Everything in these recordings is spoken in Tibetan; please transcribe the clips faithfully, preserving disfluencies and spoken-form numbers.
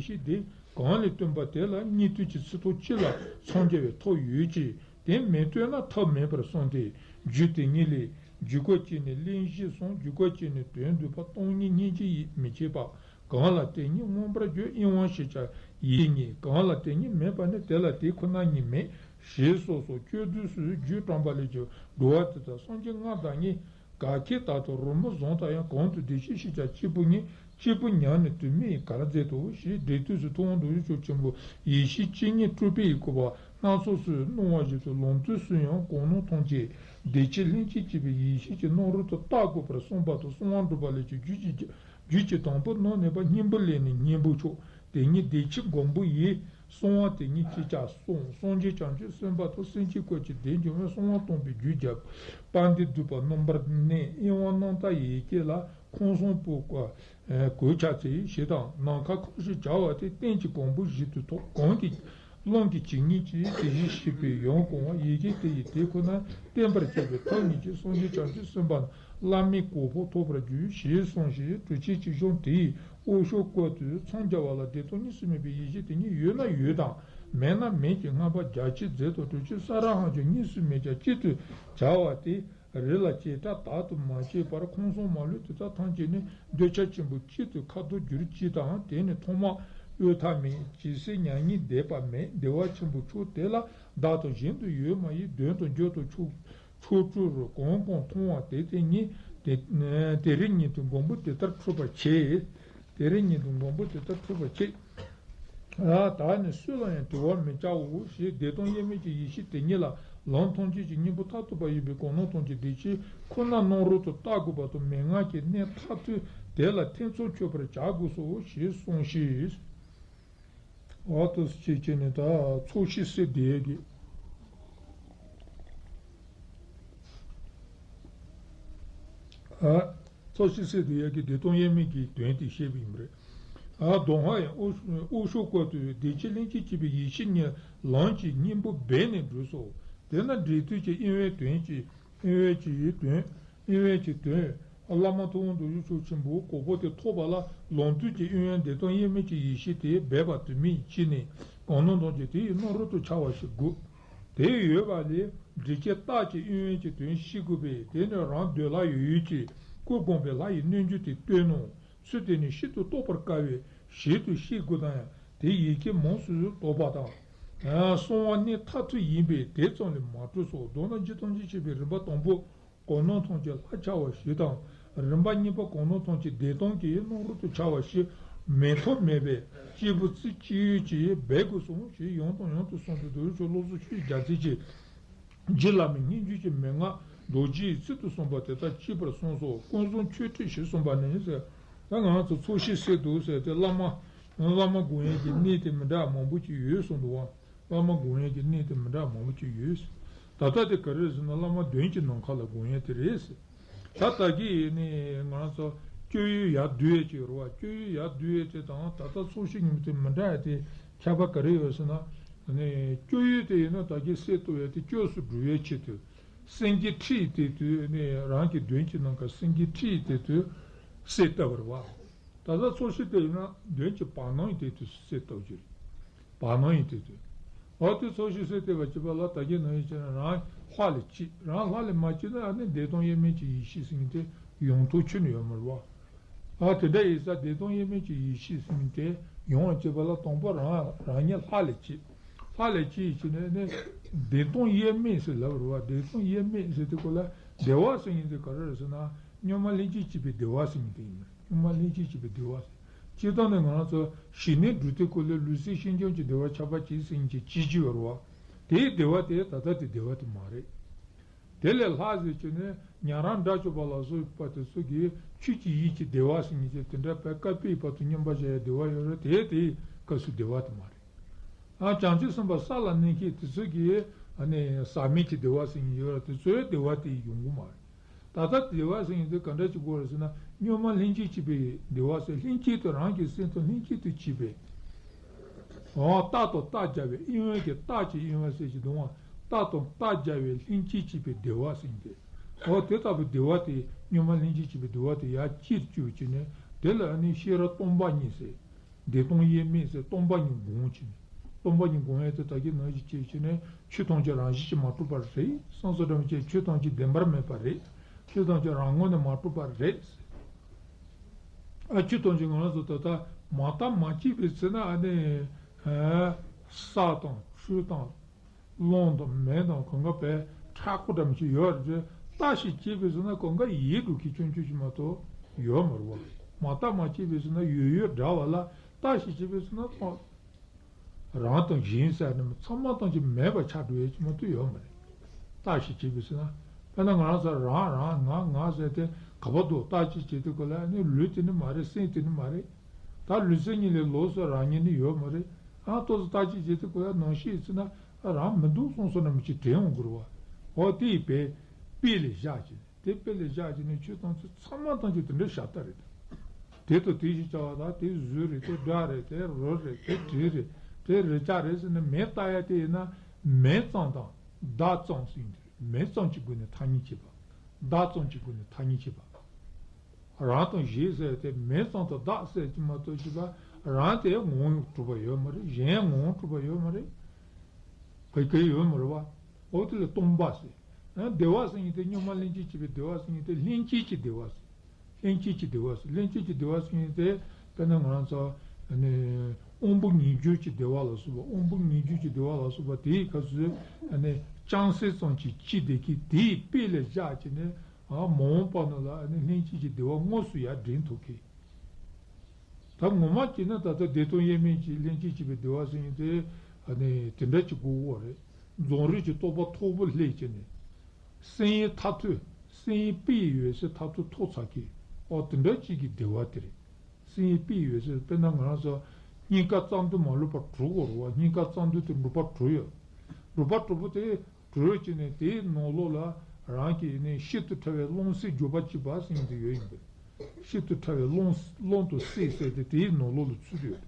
ཤེས་དེ་གང་ལས་བཏོན་པ་དེ་ལ་སྙིགས་དུས་ཀྱི་ཚིག་ཐོ་གཅིག་ལ་འཚང་རྒྱ་བའི་ཐབས་ཡོད་ཅེས་དེ་མི་བཏོན་ན་ཐབས་མེད་པར་གསུངས་ཏེ། རྒྱུད་དེ་ཉིད་ལས། རྒྱུད་སྐབས་གཅིག་ནས་གླེང་གཞི་གསུམ། རྒྱུད་སྐབས་གཅིག་ནས་དོན་བསྡུས་པ། སྟོང་ཉིད་སྙིང་རྗེ་ཡིད་མི་ཆེས་པ། གང་ལ་དེ་ཉིད་མངོན་པར་བརྗོད། དབྱེ་བ་ཞེས་བྱ་ཡིད་ཉིད། གང་ལ་དེ་ཉིད་མེད་པ་ནི་དེ་ལ་དེ་ཁོ་ན་ཉིད་མེད། ཞེས་སོ་སོ་སྤྱོད་བསྡུས་སུ་རྒྱུད་དྲངས་པ་ལས་ཀྱང་འགྲོ་བ་དེ་དག་སངས་རྒྱས་ལྔ་བདག་ཉིད་ག་ཁྱད་དག་ཏུ་རོལ་མོ་བཟང་དག་ཡང་གང་དུ་བདེ་གཤེགས་ཞེས་བྱ་གཅིག་པུ་ཉིད་གཅིག་པུ་ཉིད་ནི་དུ་མས་གར་མཛད་དོ། ཞེས་འགྲེལ་དུས་སུ་ཐུབ་དབང་རྡོ་རྗེ་འཆང་ཆེན་པོས་ཡེ་ཤེས་གཅིག་ཉིད་སྤྲུལ་པའི་སྐུ་པར་སྣ་ཚོགས་སུ་སྣང་བ་བཞིན་དུ་ལུང་དུས་སུ་ཡང་གང་སྣང་ཐམས་ཅད་བདེ་གཤེགས་ལྷན་ཅིག་སྐྱེས་པའི་ཡེ་ཤེས་ཀྱི་སྣང་རུང་དུ་བལྟ་དགོས་པར་གསུངས་པ་དང་། གསང་བ་འགྲུབ་པ་ལས་ཀྱང་རྒྱུད་ཀྱི་རྒྱུད་ཀྱི་དང་པོ་རྣམ་གནས་པ་སྙིང་པོ་ལས་ནི་སྙིང་པོ་མཆོག་དེ་ཉིད་བདེ་གཤེགས་མགོན་པོ་ཡི། གསང་བ་དེ་ཉིད་ཅེས་བྱ་གསུངས། སངས་རྒྱས་བྱང་ཆུབ་སེམས་དཔའ་དང་སེམས་ཅན་ཀུན་གྱི་དོན་བྱེད་པའི་གསང་བ་སྟོང་པའི་རྒྱུད་རྒྱས་པ་འདི་བསྡུས་པ་རྣམ་པར་གནས་དབྱེ་བ་རྣམ་དག་ཡི་གེ་ལ་ཁང་བཟང་པོ་བཀོད་བྱ་ཚིག་ཞེས་དང་། ནམ་མཁའ་ཁམས་ཞེས་བྱ་བ་དེ་རྟེན་གྱི་གོང་བུ་བཞི་དུ་ཐོགས། གང་གི་རླུང་གི་ཇི་སྙེད་ཀྱི་དེ་བཞིན་གཤེགས་པའི་ཡང་གང་བ་ཡི་གེ་དེ་ཡི་དེ་ཁོ་ན་བརྟན་པར་བྱེད་པའི་ཐབས་ཉིད་ཀྱིས་སངས་རྒྱས་བྱང་ཆུབ་སེམས་དཔའ་བླ་མེད་གང་པོ་ཐོབ་པར་འགྱུར་ཞེས་གསུངས་ཤིང་། གྲུབ་ཆེན་གཅིག་བྱུང་དེ་ཡི་དབུ་ཞྭ་བཀོད་དུས་མཚམས་སྦྱར་བ་ལ་བདེ་སྟོང་གཉིས་སུ་མེད་པའི་ཡེ་ཤེས་དེ་ཉིད་ཡོད་ན་ཡོད་དང་མེད་ན་མེད་ཀྱི་བསྔགས་པ་རྒྱ་ཆེར་མཛད་དོ། གྲུབ་ཆེན་ས་ར་ཧ་ཅང་གཉིས་སུ་མེད་ཀྱང་གཅིག་ཏུ་བྱ་བ་སྟེ། རི་ལ་བྱེ་བྲག་དག་ཏུ་མ་སྐྱེས་པར་ཁམས་གསུམ་མ་ལུས་དེ་དག་ཐམས་ཅད་ནི་འདོད་ཆགས་ཆེན་པོ་གཅིག་ཏུ་ཁ་དོག་གྱུར་ཅིག་དང་། དེ་ནི་ཐོག་མར་དབུས་མཐའ་མེད། ཇི་སྲིད་མྱ་ངན་འདས་པ་མེད། བདེ་བ་ཆེན་པོ་མཆོག་དེ་ལ་བདག་དང་གཞན་དུ་ཡོད་མ་ཡིན། དོན་དང་རྒྱུ་དང་ཕྱོགས་ཕྱོགས་དྲུག་རུ་གང་གང་མཐོང་བ་དེ་དེ་ཉིད་དེ་དེ་རིང་ཉིད་དུ་མགོན་པོ་དེ་ལྟར་འཁྲུལ་པར་བྱེད། དེ་རིང་ཉིད་དུ་མགོན་པོ་དེ་ལྟར་འཁྲུལ་པར་བྱེད། ཨ། བདག་ནི་སུ་ལ་ཡང་དྲི་བར་མི་བྱའོ། ཞེས་བདེ་སྟོང་དབྱེར་མེད་ཀྱི་ཡེ་ཤེས་དེ་ཉིད་ལ་ལམ་ཐམས་ཅད་ཀྱི་སྙིང་པོ་མཐར་ཐུག་པ་ཡིན་པས་གང་སྣང་ཐམས་ཅད་བདེ་གཤེགས་ཁོ་ན་སྣང་རུང་དུ་བལྟ་དགོས་པ་དང་། མན་ངག་གི་གནད་མཐར་ཐུག་དེ་ལ་ཐེ་ཚོམ་ཆོད་པར་བྱ་དགོས་སོ། ཞེས་གསུངས་ཤིང་། འོ་དེ་བྱས་བྱས་ནས་ད་ཚོགས་ཞིང་སེལ་བདེ་གི། ཨ། ཚོགས་ཞིང་སེལ་བདེ་གི་བདེ་སྟོང་དབྱེར་མེད་ཀྱི་དོན་དེ་བཤད་པ་ཡིན་པ་རེད། ཨ། དོན་ཧ་ཡང་དབུ་དབུ་ཞྭ་བཀོད་དུས་བདེ་གཤེགས་ལྷན་ཅིག་སྐྱེས་པའི་ཡེ་ཤེས་ཉིད་ལམ་གྱི་སྙིང་པོ་སྦས་ནས་འགྲོས་སོ། དེས་ན་འབྲས་དུས་ཀྱི་དབྱེ་བའི་དོན་གྱི་དབྱེ་བའི་ཀྱི་དོན། དབྱེ་བའི་ཀྱི་དོན། བླ་མ་ཐུབ་དབང་རྡོ་རྗེ་འཆང་ཆེན་པོས་གོ་འཕང་དེ་ཐོབ་པ་ལ་ལམ་དུས་ཀྱི་དབྱེ་བའི་བདེ་སྟོང་དབྱེར་མེད་ཀྱི་ཡེ་ཤེས་དེ་སྦས་པ་དུ་མས་ཕྱིས་ནས་གང་སྣང་ཐམས་ཅད་དེ་ཡི་སྣང་རུང་དུ་འཆར་བ་ཞིག་དགོས། དེ་ཡོད་པ་ལས་འབྲས་ཀྱི་རྟགས་ཀྱི་དབྱེ་བའི་ཀྱི་དོན་ཤེས་དགོས་པས། དེ་ནི་རང་འདོད་ལྷ་ཡི་ཡུལ་གྱི་སྐུ་བསྒོམས་པའི་ལྷ་ཡི་རྣལ་འབྱོར་དེ་སྟོན་ནོ། ཚུལ་དེ་ནི་ཤིན་ཏུ་རྟོགས་པར་དཀའ་བས་ཞིབ་ཏུ་ཤེས་དགོས་དང་ཡང་དེ་ཡི་གེ་མངས་སུ་དོགས་པ་དང་། གསང་བ་གནད་མཐར་ཐུག་ཡིན་པས་དེ་ཙམ་ལས་མ་གྲུབ་སོ། མདོར་ན་རྒྱུད་ཐམས་ཅད་ཤེས་པའི་རིམ་པ་དང་པོ། གང་སྣང་ཐམས་ཅད་ལྷར་འཆར་བ་ཞིག་དང་། རིམ་པ་གཉིས་པ་གང་སྣང་ཐམས་ཅད་བདེ་སྟོང་གི་སྣང་རུང་དུ་འཆར་བ་ཞིག་མི་ཐོབ་མེད་པས། གཅིག་པུ་རྩེ་གཅིག་ཡུལ་གྱིས་སྦས་དགོས་གསུངས་ཞེས་ཡང་དང་ཡང་དུ་གསུངས་ཏེ། རྡོ་རྗེ་འཆང་བློ་བཟང་ཆོས་ཀྱི་རྒྱལ་མཚན་གྱིས་རྗེ་བླ་མའི་སྙན་བརྒྱུད་ཀྱི་མན་ངག་རྡོ་རྗེའི་ཚིག་ཏུ་གསུངས་པ་དེ་དག་གཅིག་པར་གསུངས་སོ། ཀུན་བཟང་ཆོས་ཁྲིད་ཞེས་གསུངས་པ་ནི་ཟེར། ད་ང་ཚོ་ཚོགས་ཞིང་སེལ་དུས་ཟེར་ཏེ་བླ་མ་བླ་མ་དགོངས་ཡས་ཀྱི་གནས་དེ་མི་འདྲ་མང་པོ་ཅིག་ཡོད་གསུངས་འདུག་བ། བླ་མ་དགོངས་ཡས་ཀྱི་གནས་དེ་མི་འདྲ་མང་པོ་ཅིག་ཡོད། ད་ལྟ་དེ་ག་རེ་ཟེར་ན་བླ་མ་བདུན་གྱི་ནམ་མཁའ་ལ་དགོངས་ཡས་དེ་རེད། ད་ལྟ་གི་ནི་ང་ཚོ་སྤྱོད་ཡུལ་ཡར་བསྡུ་ཡས་ཅིག་ཡོད་རེད་བ། སྤྱོད་ཡུལ་ཡར་བསྡུ་ཡས་དེ་དང་ད་ལྟ་ཚོགས་ཞིང་ཉིན་མོ་དེ་མི་འདྲ་ཡས་དེ་ཁྱད་པར་ག་རེ་ཡོད་ཟེར་ན། ནི་སྤྱོད་ཡུལ་དེ་ཡིན་ན་ད་གིན་གསེར་གཏོར་ཡས་དེ་བཅོས་སུ་འགྲོ་ཡས་ཆེད་དུ། སེང་གེའི་ཁྲི་ཡི་སྟེང་དུ་ནི་རང་གི་མདུན་གྱི་ནམ་མཁའ་སེང་གེའི་ཁྲི་ཡི་སྟེང་དུ་གསེར་བཏབ་པ་རེད་བ། ད་ལྟ་ཚོགས་ཞིང་དེ་ཡིན་ན་མདུན་གྱི་བར་སྣང་ཡི་སྟེང་དུ་གསེར་བཏབ་རྒྱུ་རེད། བར་སྣང་ཡི་སྟེང་དུ། འོ་དེ་ཚོགས་ཞིང་གསེར་བཏབ་པ་བྱེད་པ་ལ་ད་གིན་ནང་བཞིན་བྱས་ན་རང་ལྷ་ལས་སྐྱེས། རང་ལྷ་ལས་མ་སྐྱེས་ན་ཨ་ནི་བདེ་སྟོང་དབྱེར་མེད་ཀྱི་ཡེ་ཤེས་ཟེར་མཁན་དེ་ཡོང་ཐབས་ཁྱོན་ནས་ཡོད་མ་རེད་བ། ཨ་དེ་འདྲ་ཡིན་ཙང་བདེ་སྟོང་དབྱེར་མེད་ཀྱི་ཡེ་ཤེས་ཟེར་མཁན་དེ་ཡོང་བ་བྱེད་པ་ལ་དང་པོ་རང་རང་ཉིད་ལྷ་ལས་སྐྱེས། ལྷ་ལས་སྐྱེས་ཡིན་ཕྱིན་ནས་ནི་བདེ་སྟོང་དབྱེར་མེད་ཟེར་ལབ་རེད་བ། བདེ་སྟོང་དབྱེར་མེད་ཟེར་དུས་སྐབས་ལ་བདེ་བ་ཟེར་མཁན་དེ་ག་རེ་རེད་ཟེར་ན། སྙོམས་པར་ལྷན་ཅིག་སྐྱེས་པའི་བདེ་བ་ཟེར་མཁན་དེ་ཡིན། སྙོམས་པར་ལྷན་ཅིག་སྐྱེས་པའི་བདེ་བ་ཟེར། སྤྱིར་བཏང་ནས་ང་རང་ཚོ་ཞི་གནས་སྒྲུབ་དུས་སྐབས་ལ་ལུས་སེམས་ཤིན་སྦྱངས་ཀྱི་བདེ་བ་ཁྱབ་པ་གཅིག་ཟེར་མཁན་གྱི་སྤྱི་སྤྱོད་ཡོད་རེད་བ། དེའི་བདེ་བ་དེ་ད་ལྟ་དེ་བདེ་བ་དེ་མ་རེད། དེ་ལས་ལྷག་ཟེར་གྱི་ནི་ཉན་རང་དགྲ་བཅོམ་པ་ལ་སོགས་པ་དེ་ཚོ་གིས་ཆོས་ཀྱི་ཡིད་ཀྱི་བདེ་བ་ཟེར་མཁན་གྱི་དེ་འདྲ་བས་བསྐལ་པའི་བར་དུ་སྙོམས་པར་བཞག་ཡའི་བདེ་བ་ཡོད་རེད། དེ་དེའི་སྐབས་སུ་བདེ་བ་དེ་མ་རེད། ཨ་བྱང་ཆུབ་སེམས་དཔའ་ས་ལ་གནས་མཁན་དེ་ཚོ་གིས་ཨ་ནི་ཟག་མེད་ཀྱི་བདེ་བ་ཟེར་མཁན་ཡོད་རེད། དེ་ཚོའི་བདེ་བ་དེ་ཡོང་གི་མ་རེད། ད་ལྟ་བདེ་བ་ཟེར་མཁན་དེ་ག་འདྲ་ཅིག་དགོས་རེད་ཟེར་ན། སྙོམས་པར་ལྷན་ཅིག་སྐྱེས་པའི་བདེ་བ་ཟེར། ལྷན་ཅིག་ཏུ་རང་གི་སེམས་དང་ལྷན་ཅིག་ཏུ་སྐྱེས་པའི། འོ་རྟག་ཏུ་རྟགས་སྦྱར་བའི་དབྱེ་བ་གི་རྟགས་ཀྱི་དབྱེ་བ་ཟེར་གྱི་འདུག་བ། རྟག་ཏུ་རྟགས་སྦྱར་བའི་ལྷན་ཅིག་སྐྱེས་པའི་བདེ་བ་ཟེར་མཁན་དེ། འོ་དེ་ལྟ་བུའི་བདེ་བ་དེ་སྙོམས་པར་ལྷན་ཅིག་སྐྱེས་པའི་བདེ་བ་དེ་ཡར་ཅིར་བཅུག་བྱས་ནས་དེ་ལ་ནི་ཤེས་རབ་སྟོང་པ་ཉིད་ཟེར། བདེ་སྟོང་དབྱེར་མེད་ཟེར་སྟོང་པ་ཉིད་སྒོམ་བྱས་ནས། སྟོང་པ་ཉིད་སྒོམ་ཡས་དེ་ད་གིན་ནང་བཞིན་བྱས་བྱས་ནས་ཆོས་ཐམས་ཅད་རང་བཞིན་གྱིས་མ་གྲུབ་པ་རེད། སོང་ཙང་དེ་བྱས་ཆོས་ཐམས་ཅད་བདེན་པར་མེད་པ་རེད། ཆོས་ཐམས་ཅད་རང་ངོས་ནས་མ་གྲུབ་པ་རེད། ཨ་ཆོས་ཐམས་ཅད་ང་རང་ཚོ་ད་ལྟ་མ་བརྟགས་མ་དཔྱད་པའི་ཚེ་ན་ཨ་ནི་ས་དང་ཆུ་དང་རླུང་དང་མེ་དང་གང་ག་བས་ཁྲག་ཁོ་འདྲ་མི་ཞིག་ཡོད་རེད། བརྟགས་ཤིང་དཔྱད་པའི་ཚེ་ན་གང་ག་ཡིད་འགྲོ་མཁན་ཆུང་ཆུང་ཞིག་མ་གཏོགས་ཡོད་མ་རེད་བ། མ་བརྟགས་མ་དཔྱད་པའི་ཚེ་ན་ཡོད་ཡོད་འདྲ་བ་ལ་བརྟགས་ཤིང་དཔྱད་པའི་ཚེ་ན་ཐོག་རང་དང་གཞན་ཟེར་ནས་ཚང་མ་ཐམས་ཅད་མེད་པར་ཆགས་འགྲོ་ཡས་ཅིག་མ་གཏོགས་ཡོད་མ་རེད། བརྟགས་ཤིང་དཔྱད་པའི་ཚེ་ན། དཔེར་ན་ང་རང་ཚོ་རང་རང་ང་ང་ཟེར་ཏེ་ག་པར་འདུག་བརྟག་དཔྱད་བྱེད་དུས་སྐབས་ལ་ནི་ལུས་དེ་ནི་མ་རེད། སེམས་དེ་ནི་མ་རེད། ད་ལུས་སེམས་གཉིས་ལས་ལོགས་སུ་རང་ཉིད་ནི་ཡོད་མ་རེད། ཨ་ཏོག་ཙམ་བརྟག་དཔྱད་བྱེད་དུས་སྐབས་ལ་ནང་བཞིན་ཡིན་ཚེ་ན་རང་མི་འདུག་གསུངས་སོང་ན་མི་ཅིག་དྲན་འོང་དགོས་རེད་བ། འོ་དེ་ཡི་བས་དཔེ་ལས་བཞག་ཅིང་། དེ་དཔེ་ལས་བཞག་ཅིང་ནས་ཆོས་ཐམས་ཅད་ཚང་མ་ཐམས་ཅད་དེ་འདྲ་ཤ་སྟག་རེད། དེ་དང་དེ་བཞིན་བྱ་བ་དང་དེ་གཟུགས་རེད། དེ་སྒྲ་རེད། དེ་རོ་རེད། དེ་དྲི་རེད། དེ་རེག་བྱ་རེད་ཟེར་ནས་མིང་བཏགས་ཡ་དེ་ཡིན་ན་མིང་ཙམ་དང་བརྡ་ཙམ་ཟེར་གྱི་འདུག་མིང་ཙམ་གྱི་སྒོ་ནས་ཐ་སྙད་བྱེད་པ། བརྡ་ཙམ་གྱི་སྒོ་ནས་ཐ་སྙད་བྱེད་པ། རང་དང་གཞན་ཟེར་ཏེ་མིང་ཙམ་དང་བརྡ་ཟེར་གྱི་མ་གཏོགས་བྱེད་པ་རང་དེ་ངོ་བོ་གྲུབ་པ་ཡོད་མ་རེད། གཞན་ངོ་བོ་གྲུབ་པ་ཡོད་མ་རེད། བོད་སྐད་ཡོད་མ་རེད་བ། འོ་དེ་ལ་སྟོང་པ་ཟེར། ཨ་བདེ་བ་ཟེར་མཁན་དེ་སྙོམས་མ་ལྷན་ཅིག་སྐྱེས་པའི་བདེ་བ་ཟེར་མཁན་དེ་ལྷན་སྐྱེས་ཀྱི་བདེ་བ་ཟེར། ལྷན་སྐྱེས་ཀྱི་བདེ་བ་ཟེར། ལྷན་སྐྱེས་ཀྱི་བདེ་བ་ཟེར་མཁན་དེ་དཔེར་ན་ང་རང་ཚོ་ཨ་ནི་དབང་པོ་ཉིད་སྦྱོར་གྱི་བདེ་བ་ལ་སོགས་པ། དབང་པོ་ཉིད་སྦྱོར་གྱི་བདེ་བ་ལ་སོགས་པ་དེའི་སྐབས་སུ་ཨ་ནི་ཅུང་ཟད་ཙམ་གྱིས་སྐྱེས་བསྡད་ཀྱི་དེའི་དཔེ་ལས་བཞག་བྱས་ནས་ཨ་མ་འོངས་པ་ན་ལ་ཨ་ནི་ལྷན་སྐྱེས་ཀྱི་བདེ་བ་དངོས་སུ་ཡར་འདྲེན་ཐུབ་མཁན། ད་ངོ་མ་བྱས་ན་ད་ལྟ་བདེ་སྟོང་དབྱེར་མེད་ཀྱི་ལྷན་སྐྱེས་སྐྱེས་པའི་བདེ་བ་ཟེར་མཁན་དེ་ཨ་ནི་དེ་འདྲ་ཅིག་དགོས་ཀྱི་རེད། རྫོང་རིག་གི་རྟོགས་པ་མཐོ་པོ་སླེབས་བྱས་ནས་སེམས་ཡུལ་མཐར་ཐུག་སེམས་ཡུལ་དཔེ་ཡི་འོད་གསལ་མཐར་ཐུག་ཐོབ་ཚར་མཁན། ཨོ་དེ་འདྲ་ཅིག་གི་བདེ་བ་དེ་རེད། སེམས་ཡུལ་དཔེ་ཡི་འོད་གསལ། དཔེར་ན་ང་རང་ཚོ་སྙིང་ག་རྩ་མདུད་མ་ལུས་པ་གྲུབ་དགོས་རེད་བ། སྙིང་ག་རྩ་མདུད་དེ་འགྲུབ་པ་གྲུབ་ཡོད། འགྲུབ་པ་གྲུབ་པོ་དེ་གྲོལ་བྱས་ནས་དེའི་ནང་ལོགས་ལ་རང་གི་ནི་ཤིན་ཏུ་ཕྲ་བའི་རླུང་སེམས་འཇུག་པ་གཅིག་པ་ཟེར་མཁན་དེ་ཡོད་ཡིན་པས། ཤིན་ཏུ་ཕྲ་བའི་རླུང་རླུང་དུ་བསྲེས་བསྲེས་ཏེ་དེའི་ནང་ལོགས་ལ་ཚུད་ཡོད།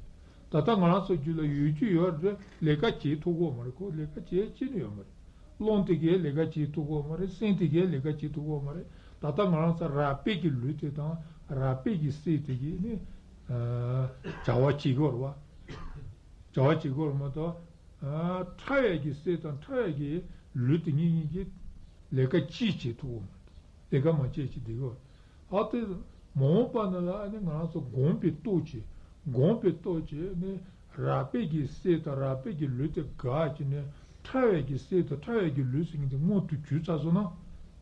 ད་ལྟ་ང་རང་ཚོ་རྒྱུད་ལ་ཡོད་ཀྱི་ཡོད་རེད། ལས་ཀ་བྱེད་ཐུབ་ཀྱི་ཡོད་མ་རེད། ཁོ་ལས་ཀ་བྱེད་ཅི་ནས་ཡོད་མ་རེད། རླུང་དེ་གས་ལས་ཀ་བྱེད་ཐུབ་ཀྱི་ཡོད་མ་རེད། སེམས་དེ་གས་ལས་ཀ་བྱེད་ཐུབ་ཀྱི་ཡོད་མ་རེད། ད་ལྟ་ང་རང་ཚོ་རགས་པའི་གི་ལུས་དེ་དང་རགས་པའི་གི་སེམས་དེ་གས་ནི་བྱ་བ་བྱེད་ཀྱི་ཡོད་རེད་བ། བྱ་བ་བྱེད་ཀྱི་ཡོད་རེད་མ་གཏོགས། ཨ་ཕྲ་བའི་གི་སེམས་དང་ཕྲ་བའི་གི་ལུས་དེ་གཉིས་གཉིས་ཀྱིས་ལས་ཀ་གཅིག་བྱེད་ཐུབ་ཀྱི་མ་རེད། ལས་ཀ་མ་བྱས་ཅིག་བསྡད་ཀྱི་ཡོད་རེད། ཨ་དེ་མ་འོངས་པ་ན་ལ་ཨ་ནི་ང་རང་ཚོ་སྒོམ་པའི་སྟོབས་ཀྱིས་སྒོམ་པའི་སྟོབས་ཀྱིས་ནི་རགས་པའི་གི་སེམས་དང་རགས་པའི་གི་ལུས་དེ་འགག་བྱས་ནས་ཕྲ་བའི་གི་སེམས་དང་ཕྲ་བའི་གི་ལུས་ཟེར་མཁན་དེ་མངོན་དུ་གྱུར་ཚར་སོང་ན།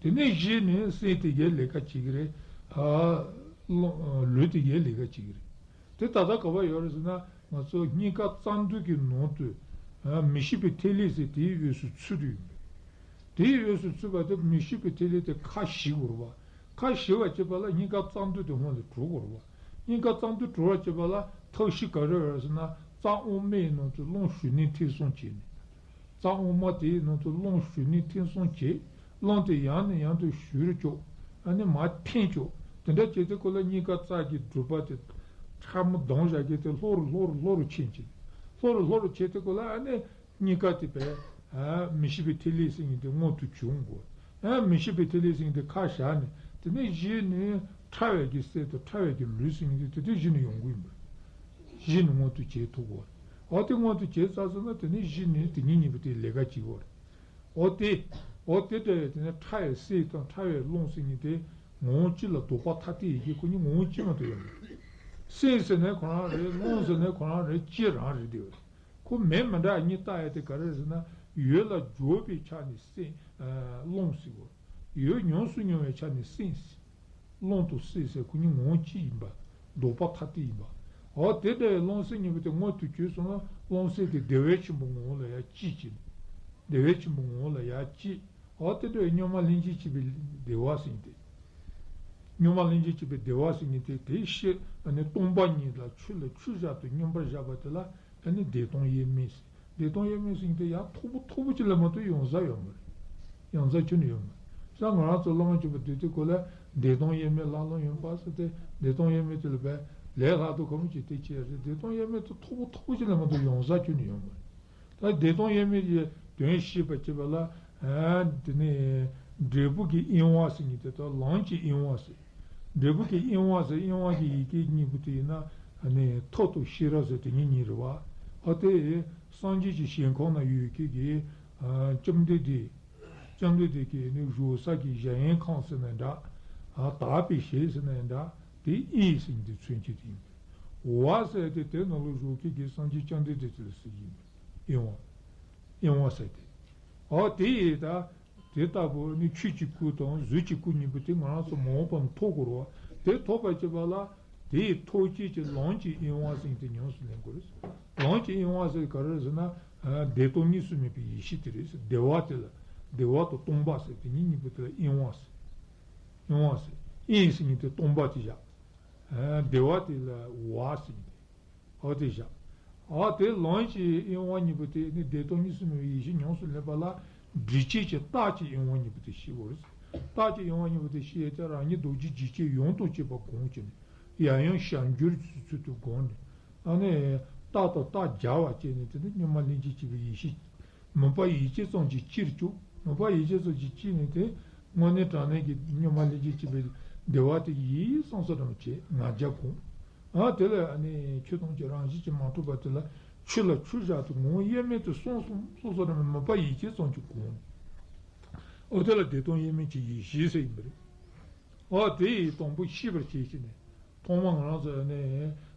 དེ་ནས་གཞི་ནས་སེམས་དེ་གས་ལས་ཀ་བྱེད་ཀྱི་རེད། ཨ་ལུས་དེ་གས་ལས་ཀ་བྱེད་ཀྱི་རེད། དེ་ད་ལྟ་ག་པར་ཡོད་རེད་ཟེར་ན་ང་ཚོ་སྙིང་ག་རྩ་མདུད་ཀྱི་ནང་དུ་ཨ་མི་ཤིགས་པའི་ཐིག་ལེ་ཟེར་དེའི་དབུས་སུ་ཚུད་དུ་ཡོད་པས། དེའི་དབུས་སུ་ཚུད་པ་དེ་མི་ཤིགས་པའི་ཐིག་ལེ་དེ་ཁ་ཞེ་དགོས་རེད་བ། ཁ་ཞེ་བ་བྱེད་པ་ལ་སྙིང་ག་རྩ་མདུད་དེ་སྔོན་ལ་གྲོལ་དགོས་རེད་བ། སྙིང་ག་རྩ་མདུད་གྲོལ་བ་བྱེད་པ་ལ་ཐབས་ཤེས་ག་རེ་ཡོད་རེད་ཟེར་ན་རྩ་དབུ་མའི་ནང་དུ་རླུང་གཞོན་ནུ་ཐེར་ཟུང་བྱས་ནས། རྩ་དབུ་མ་དེའི་ནང་དུ་རླུང་གཞོན་ནུ་ཐེར་ཟུང་བྱས། རླུང་དེ་ཡང་ནས་ཡང་དུ་གཞུ་རུ་བཅུག་ཨ་ནི་མར་འཐེན་བཅུག་དེ་འདྲ་བྱས་ཏེ་ཁོ་ལ་སྙིང་ག་རྩ་གི་སྒྲུབ་པ་དེ་ཕྲ་མོ་ལྡང་བཞག་གི་དེ་ལྷོ་རུ་ལྷོ་རུ་ལྷོ་རུ་ཕྱིན་ཅིང་། ལྷོ་རུ་ལྷོ་རུ་ཕྱིན་ཏེ་ཁོ་ལ་ཨ་ནི་སྙིང་ག་དེ་བས་ཨ་མི་ཤིགས་པའི་ཐིག་ལེ་ཟེར་མཁན་དེ་མངོན་དུ་གྱུར་འགོ། ཨ་མི་ཤིགས་པའི་ཐིག་ལེ་ཟེར་མཁན་དེ་ཁ་བཞག་ནས་དེ་ནས་གཞི་ནས་ཕྲ་བའི་གི་སེམས་དང་ཕྲ་བའི་གི་ལུས་ཟེར་མཁན་དེ་དེ་དུས་གཞི་ནས་ཡོང་གི་ཡིན་པ། གཞི་ནས་མངོན་དུ་བྱེད་ཐུབ་དགོས། འོ་དེ་མངོན་དུ་བྱས་ཚར་སོང་ན་དེ་ནས་གཞི་ནས་དེ་ཉིད་གཉིས་པོ་དེ་ལས་ཀ་བྱེད་དགོས་རེད། འོ་དེ། འོ་དེ་འདྲ་བའི་དེ་ནས་ཕྲ་བའི་སེམས་དང་ཕྲ་བའི་རླུང་ཟེར་མཁན་དེ་ངོ་བོ་གཅིག་ལ་ལྡོག་པ་ཐ་དད་ཡོད་ཀྱི་ཁོ་གཉིས་ངོ་བོ་གཅིག་མ་གཏོགས་ཡོད་མ་རེད། སེམས་ཟེར་ནས་ཁོ་རང་རེད། རླུང་ཟེར་ནས་ཁོ་རང་རེད། གཅིག་རང་རེད་དེ། ཁོ་མིང་མི་འདྲ་གཉིས་བཏགས་ཡ་དེ་ག་རེ་རེད་ཟེར་ན་ཡོད་ལ་འཇོག་པའི་ཆ་ནས་སེམས་རླུང་ཟེར་གོ། ཡོད་ཉམས་སུ་མྱོང་བའི་ཆ་ནས་སེམས་ཟེར། རླུང་དང་སེམས་ཟེར་ཁོ་གཉིས་ངོ་བོ་གཅིག་ཡིན་པ། ལྡོག་པ་ཐ་དད་ཡིན་པ། འོ་དེ་འདྲ་བའི་རླུང་སེམས་གཉིས་པོ་དེ་མངོན་དུ་གྱུར་སོང་ན་རླུང་སེམས་དེ་བདེ་བ་ཆེན་པོའི་ངོ་བོ་ལ་ཡར་སྐྱེས་ཀྱི། བདེ་བ་ཆེན་པོའི་ངོ་བོ་ལ་ཡར་སྐྱེས། འོ་དེ་འདྲ་བའི་སྙོམས་མ་ལྷན་ཅིག་སྐྱེས་པའི་བདེ་བ་ཟེར་མཁན་དེ། སྙོམས་མ་ལྷན་ཅིག་སྐྱེས་པའི་བདེ་བ་ཟེར་མཁན་དེ་དེའི་ཕྱིར་ཨ་ནི་སྟོང་པ་ཉིད་ལ་ཆོས་ལ་ཆོས་བཞག་སྟེ་སྙོམས་པར་བཞག་པ་དེ་ལ་ཨ་ནི་བདེ་སྟོང་དབྱེར་མེད་ཟེར། བདེ་སྟོང་དབྱེར་མེད་ཟེར་མཁན་དེ་ཡང་མཐོ་པོ་མཐོ་པོ་ཅིག་ལ་མ་གཏོགས་ཡོང་ས་ཡོད་མ་རེད། ཡོང་ས་ཁྱོན་ནས་ཡོད་མ་རེད། ས་ང་རང་ཚོ་བླ་མ་མཆོད་པ་བསྡུས་དུས་སྐོར་ལ་བདེ་སྟོང་དབྱེར་མེད་ལྷ་ལམ་ཡོད་པ་ཟེར་ཏེ་བདེ་སྟོང་དབྱེར་མེད་དེ་ལ་བས་ལས་སླ་རྡོ་ག་མོ་ཅིག་དེ་བྱས་རེད། བདེ་སྟོང་དབྱེར་མེད་དེ་མཐོ་པོ་མཐོ་པོ་ཅིག་ལ་མ་གཏོགས་ཡོང་ས་ཁྱོན་ནས་ཡོད་མ་རེད། ད་བདེ་སྟོང་དབྱེར་མེད་ཀྱི་དོན་ཤེས་པར་བྱེད་པ་ལ། ཨ་དེ་ནས་འབྲས་བུ་གི་གཡེང་བ་ཟེར་མཁན་དེ་དང་ལམ་གྱི་གཡེང་བ་ཟེར། འབྲས་བུ་གི་གཡེང་བ་ཟེར་གཡེང་བ་གི་ཡི་གེ་གཉིས་པོ་དེ་ཡིན་ན། ནི་ཐོ་དང་ཤེས་རབ་ཟེར་དེ་གཉིས་གཉིས་རེད་བ། ཨ་དེ་སངས་རྒྱས་ཀྱི་ཞིང་ཁམས་ན་ཡོད་མཁན་གྱི་ཨ་བཅོམ་ལྡན་འདས། བཅོམ་ལྡན་འདས་ཀྱི་ནི་བཞུགས་ས་གི་གཞལ་ཡས་ཁང་ཟེར་ན་འདྲ། ཨ་དག་པའི་ཞལ་ཟེར་ན་འདྲ། དེ་དབྱིངས་ཟེར་མཁན་དེ་མཚོན་བྱེད་དེ་ཡིན་པས། འོ་ཟེར་དེ་དེ་ནང་ལ་བཞུགས་མཁན་གྱི་སངས་རྒྱས་བཅོམ་ལྡན་འདས་དེ་ལ་ཟེར་གྱི་ཡིན་པས། དབྱིངས་པ། དབྱིངས་པ་ཟེར་དེ། ཨོ་དེ་ཡིས་ད། དེ་ལྟ་བུ་ནི་ཆོས་ཀྱི་སྐུ་དང་གཟུགས་ཀྱི་སྐུ་གཉིས་པོ་དེ་ང་རང་ཚོ་མ་འོངས་པ་ན་ཐོབ་དགོས་རེད་བ། དེ་ཐོབ་པར་བྱེད་པ་ལ། དེ་ཡི་ཐོག་བཅས་ཀྱི་ལམ་གྱི་དབྱེ་བ་ཟེར་དེ་ཉམས་སུ་ལེན་དགོས་རེད། ལམ་གྱི་དབྱེ་བ་ཟེར་ག་རེ་ཟེར་ན། བདེ་སྟོང་གཉིས་སུ་མེད་པའི་ཡེ་ཤེས་དེ་རེད་ཟེར། བདེ་བ་དེ་ལ། བདེ་བ་དང་སྟོང་པ་ཟེར་དེ་གཉིས་གཉིས་པོ་དེ་ལ་དབྱེ་བ་ཟེར། དབྱེ་བ་ཟེར། དབྱིངས་ཟེར་མཁན་དེ་སྟོང་པ་དེ་བཞག་བདེ་བ་དེ་ལ་འོ་ཟེར་མཁན་དེ། འོ་དེ་བཞག་འོ་དེ་ལམ་གྱི་དབྱེ་བ་གཉིས་པོ་དེ་ནི་བདེ་སྟོང་གཉིས་སུ་མེད་པའི་ཡེ་ཤེས་ཉམས་སུ་ལེན་པ་ལ། སྒྲིབ་བྱེད་ཀྱི་རྟགས་ཀྱི་དབྱེ་བ་གཉིས་པོ་དེ་ཤེས་དགོས་རེད། རྟགས་ཀྱི་དབྱེ་བ་གཉིས་པོ་དེ་ཤེས་ཡས་ཀྱང་རང་ཉིད་རྡོ་རྗེ་འཇིགས་བྱེད་ཡུམ་དང་བཅས་པ་བསྒོམ་བྱས་ནས། ཡང་ཡང་ཞབས་འགྱུར་གྱི་ཚུལ་དུ་བསྒོམས་ནས། ཨ་ནི། རྟགས་དང་རྟགས་སྦྱར་བ་བྱས་ནས་དེ་ནི་གཉུག་མ་ལྷན་ཅིག་སྐྱེས་པའི་ཡེ་ཤེས། མུན་པ་ཡན་ཆད་ཙམ་གྱིས་ཕྱིར་བཅུག་མུན་པ་ཡན་ཆད་ཙམ་གྱིས་ཕྱིར་ནས་དེ། དངོས་གནས་དྲང་གནས་ཀྱི་གཉུག་མ་ལྷན་ཅིག་སྐྱེས་པའི་བདེ་བ་དེ་ཡིས་སོ་སོ་རང་བྱེད་ང་རྒྱལ་གོམས། ཨ་དེ་ལ་ཨ་ནི་ཆོས་ཐམས་ཅད་རང་བཞིན་གྱིས་མ་གྲུབ་པ་དེ་ལ་ཆོས་ལ་ཆོས་བཞག་སྟེ་ངོ་བོ་དབྱེར་མེད་དུ་སོང་སོང་སོ་སོ་རང་མུན་པ་ཡན་ཆད་ཙམ་གྱིས་གོམས། ཨོ་དེ་ལ་བདེ་སྟོང་དབྱེར་མེད་ཀྱི་ཡེ་ཤེས་ཟེར་ཡིན་པ་རེད། ཨོ་དེ་ཡི་དང་པོ་ཤེས་པར་བྱེད་ཅེས་ནས། ཐོག་མ་ང་རང་ཚོ་ནི་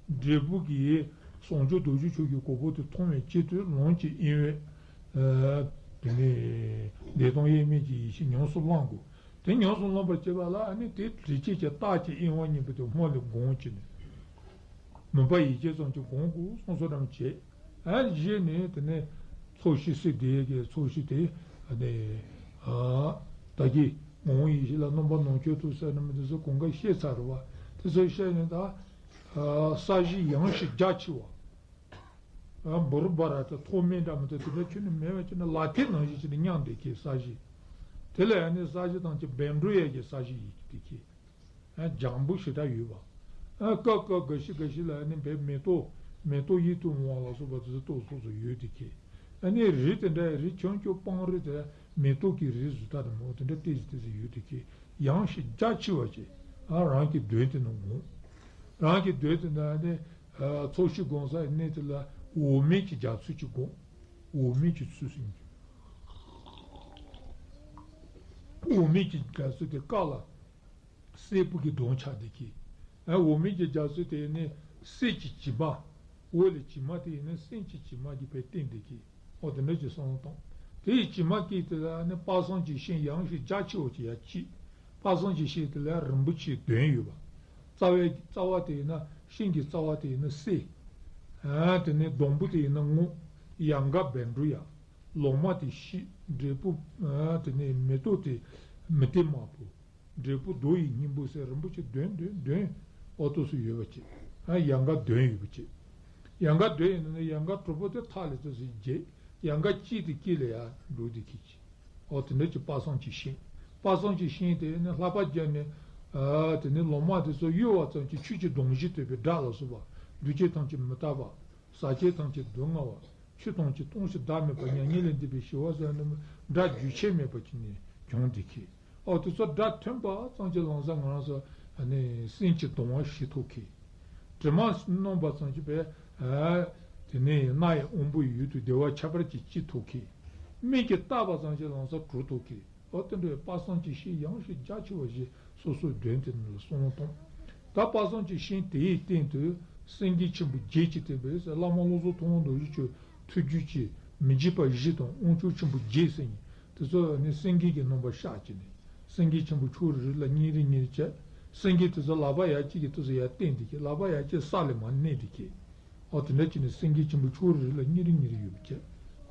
འབྲས་བུ་གི་བྱང་ཆུབ་རྡོ་རྗེ་འཆང་གི་གོ་འཕང་དེ་མཐོང་བའི་ཆེད་དུ་ལམ་གྱི་དབྱེ་བས། དེ་ནས་བདེ་སྟོང་དབྱེར་མེད་ཀྱི་ཡེ་ཤེས་ཉམས་སུ་བླང་དགོས། དེ་ཉམས་སུ་བླང་བར་བྱེད་པ་ལ་ནི་དེ་སྒྲིབ་བྱེད་ཀྱི་རྟགས་ཀྱི་དབྱེ་བ་གཉིས་པོ་དེ་སྔོན་ལ་བསྒོམ་བྱས་ནས། མུན་པ་ཡན་ཆད་ཙམ་གྱིས་གོམས་དགོས་སོ་སོ་རང་བྱེད། ཨ་བཞི་ནས་དེ་ནས་ཚོགས་ཞིང་སྲིད་དེ་གའི་ཚོགས་ཞིང་དེ་ནས་ཨ་ད་གི་ངོ་བོ་ཡེ་ཤེས་ལ་རྣམ་པར་སྣང་མཆོག་ཏུ་གསལ་རྣམ་དེ་ཚོ་གང་ག་བཤད་ཚར་བ། དེ་ཚོ་བཤད་ནས་ད་ས་གཞི་ཡངས་ཤིང་རྒྱ་ཆེ་བ། འབུར་འབར་དང་ཐོགས་མེད་འདྲ་མི་འདུག་དེ་འདྲ་ཁྱོན་ནས་མེད་པ་ཅིག་ནི་ལག་མཐིལ་ནང་བཞིན་ཅིག་ནི་མཉམ་བསྡད་ཀྱི་ས་གཞི། དེ་ལ་ཡང་ནི་ས་གཞི་དང་ཅིག་འབེབས་འགྲོ་ཡས་ཀྱི་ས་གཞི་ཡིན་གྱི་དེ་ཁྱེད། ལྗང་བུ་ཞེ་དྲག་ཡོད་པ། ཀ་ཀ་ག་ཤི་ག་ཤི་ལ་ནི་བས་མེ་ཏོག་མེ་ཏོག་ཡིད་དུ་འོང་བ་ལ་སོགས་པ་དེ་ཚོ་ཏོག་སོགས་སུ་ཡོད་དེ་ཁྱེད། ཨ་ནི་རི་དེ་འདྲ་རི་ཆུང་ཆུང་སྤང་རི་དེ་མེ་ཏོག་གི་རི་བཟོ་ལྟ་དང་མོ་དེ་འདྲ་ཏོག་ཙམ་ཏོག་ཙམ་ཡོད་དེ་ཁྱེད། ཡངས་ཤིང་རྒྱ་ཆེ་བ་ཅིག་ཨ་རང་གི་མདུན་དེ་ནང་ངོ་། རང་གི་མདུན་དེ་ནང་ནི་ཚོགས་ཞིང་སྒོམ་ས་གནས་དེ་ལ་འོག་མིན་གྱི་རྒྱ་མཚོ་ཅིག་སྒོམ། འོག་མིན་གྱི་ཚུལ་ཟིན་གྱི། འོག་མིན་གྱི་རྒྱ་མཚོ་དེ་ཀ་ལ། སྲད་བུ་གི་གདོང་ཆགས་བསྡད་ཀྱི། ཨ་འོག་མིན་གྱི་རྒྱ་མཚོ་དེ་ནི་སྲད་ཀྱི་བྱེ་མ། འོག་ལས་བྱེ་མ་དེ་ནི་སྲད་ཀྱི་བྱེ་མ་གིས་བས་བསྟན་བསྡད་ཀྱི། ཨོ་དེ་འདྲ་ཅིག་བསམ་བློ་བཏང་། དེ་ཡི་བྱེ་མ་སྐད་དེ་ལ་ནི་དཔག་བསམ་གྱི་ཤིང་ཡངས་ཤིང་རྒྱ་ཆེ་བ་ཅིག་ཡར་སྐྱེས། དཔག་བསམ་གྱི་ཤིང་དེ་ལ་རིན་པོ་ཆེ་གདོན་ཡོད་པ། རྩ་བའི་རྩ་བ་དེ་ཡིན་ན་ཤིང་གི་རྩ་བ་དེ་ཡིན་ན་སེ། ཨ་དེ་ནི་སྡོང་བུ་དེ་ཡིན་ན་སྔོ། ཡལ་ག་བཻ་ཌཱུརྱ། ལོ་མ་དེ་ཤེལ། འབྲས་བུ་ཨ་དེ་ནི་མེ་ཏོག་དེ་མུ་ཏིག་དམར་པོ། འབྲས་བུ་རྡོ་ཡི་སྙིང་པོ་ཟེར་རིན་པོ་ཆེ་གདོན་གདོན་གདོན། ཨོ་ཏོ་སུ་ཡོད་པ་ཅིག་ཨ་ཡལ་ག་གདོན་ཡོད་པ་ཅིག་ཡལ་ག་གདོན་ཡིན་ན་ནི་ཡལ་ག་དྲུག་པོ་དེ་ཐག་ལས་ཏོག་ཙམ་རྒྱས། ཡལ་ག་གཅིག་དེ་དཀྱིལ་ལ་ཡར་འགྲོ་དེ་ཁྱེད་ཀྱི། ཨོ་དེ་འདྲ་ཅིག་དཔག་བསམ་གྱི་ཤིང་། དཔག་བསམ་གྱི་ཤིང་དེ་ནི་ལྷགས་པ་བརྒྱབ་ནས། ཨ་དེ་ནི་ལོ་མ་དེ་ཚོ་གཡོ་བ་ཙམ་གྱིས་ཆོས་ཀྱི་སྡོམ་བཞི་ཐོབ་པའི་སྒྲ་ལ་སོགས་པ་འདུས་བྱས་ཐམས་ཅད་མི་རྟག་པ། ཟག་བཅས་ཐམས་ཅད་སྡུག་བསྔལ་བ། ཆོས་ཐམས་ཅད་སྟོང་ཞིང་བདག་མེད་པ། མྱ་ངན་ལས་འདས་པའི་ཞི་བ་ཟེར་ནི་སྒྲ་རྒྱུན་ཆད་མེད་པ་ཅིག་ནས་བྱུང་སྟེ་ཁྱེད། ཨོ་དེ་ཚོ་སྒྲ་ཐོས་པ་ཙམ་གྱིས་ལམ་སང་ང་རང་ཚོ་ནི་སེམས་ཀྱི་གདུང་བ་ཞི་ཐུབ་ཁྱེད། དྲི་མ་མནན་པ་ཙམ་གྱིས་པས་དེ་ནས་རྣ་ཡི་དབང་པོའི་ཡུལ་དུ་བདེ་བ་ཁྱད་པར་ཅན་སྐྱེ་ཐུབ་ཁྱེད། མིག་གིས་བལྟས་པ་ཙམ་གྱིས་ལམ་སང་གྲོལ་ཐུབ་ཁྱེད། ཨོ་དེ་འདྲའི་དཔག་བསམ་གྱི་ཤིང་ཡངས་ཤིང་རྒྱ་ཆེ་བ་ཞིག་སོ་སོའི་མདུན་དེ་ནས་ལ་གསུངས་བཏང་། ད་དཔག་བསམ་གྱི་ཤིང་དེའི་སྟེང་དུ་སེང་གེ་ཆེན་པོ་བརྒྱད་ཀྱིས་བསྟན་པའི་བླ་མ་བློ་བཟང་ཐུབ་དབང་རྡོ་རྗེ་གི་ཐུགས་རྒྱུད་ཀྱི་མི་འཇིགས་པ་བཞི་དང་དབང་ཕྱུག་ཆེན་པོ་བརྒྱད་ཟེར་མཁན་དེ་ཚོ་ནི་སེང་གེ་གི་རྣམ་པར་ཤར་གྱི་ནས། སེང་གེ་ཆེན་པོ་ཕྱོགས་རེ་རེ་ལ་གཉིས་རེ་གཉིས་རེ་བྱས། སེང་གེ་དེ་ཚོ་ལག་པ་ཡ་གཅིག་གིས་དེ་ཚོ་ཡར་བསྟན་ཏེ་ཁྱེད། ལག་པ་ཡ་གཅིག་ས་ལ་མར་མནན་ཏེ་ཁྱེད། ཨོ་དེ་འདྲ་བྱས་ནས་སེང་གེ་ཆེན་པོ་ཕྱོགས་རེ་རེ་ལ་གཉིས་རེ་གཉིས་རེ་ཡོད་པ་བྱས།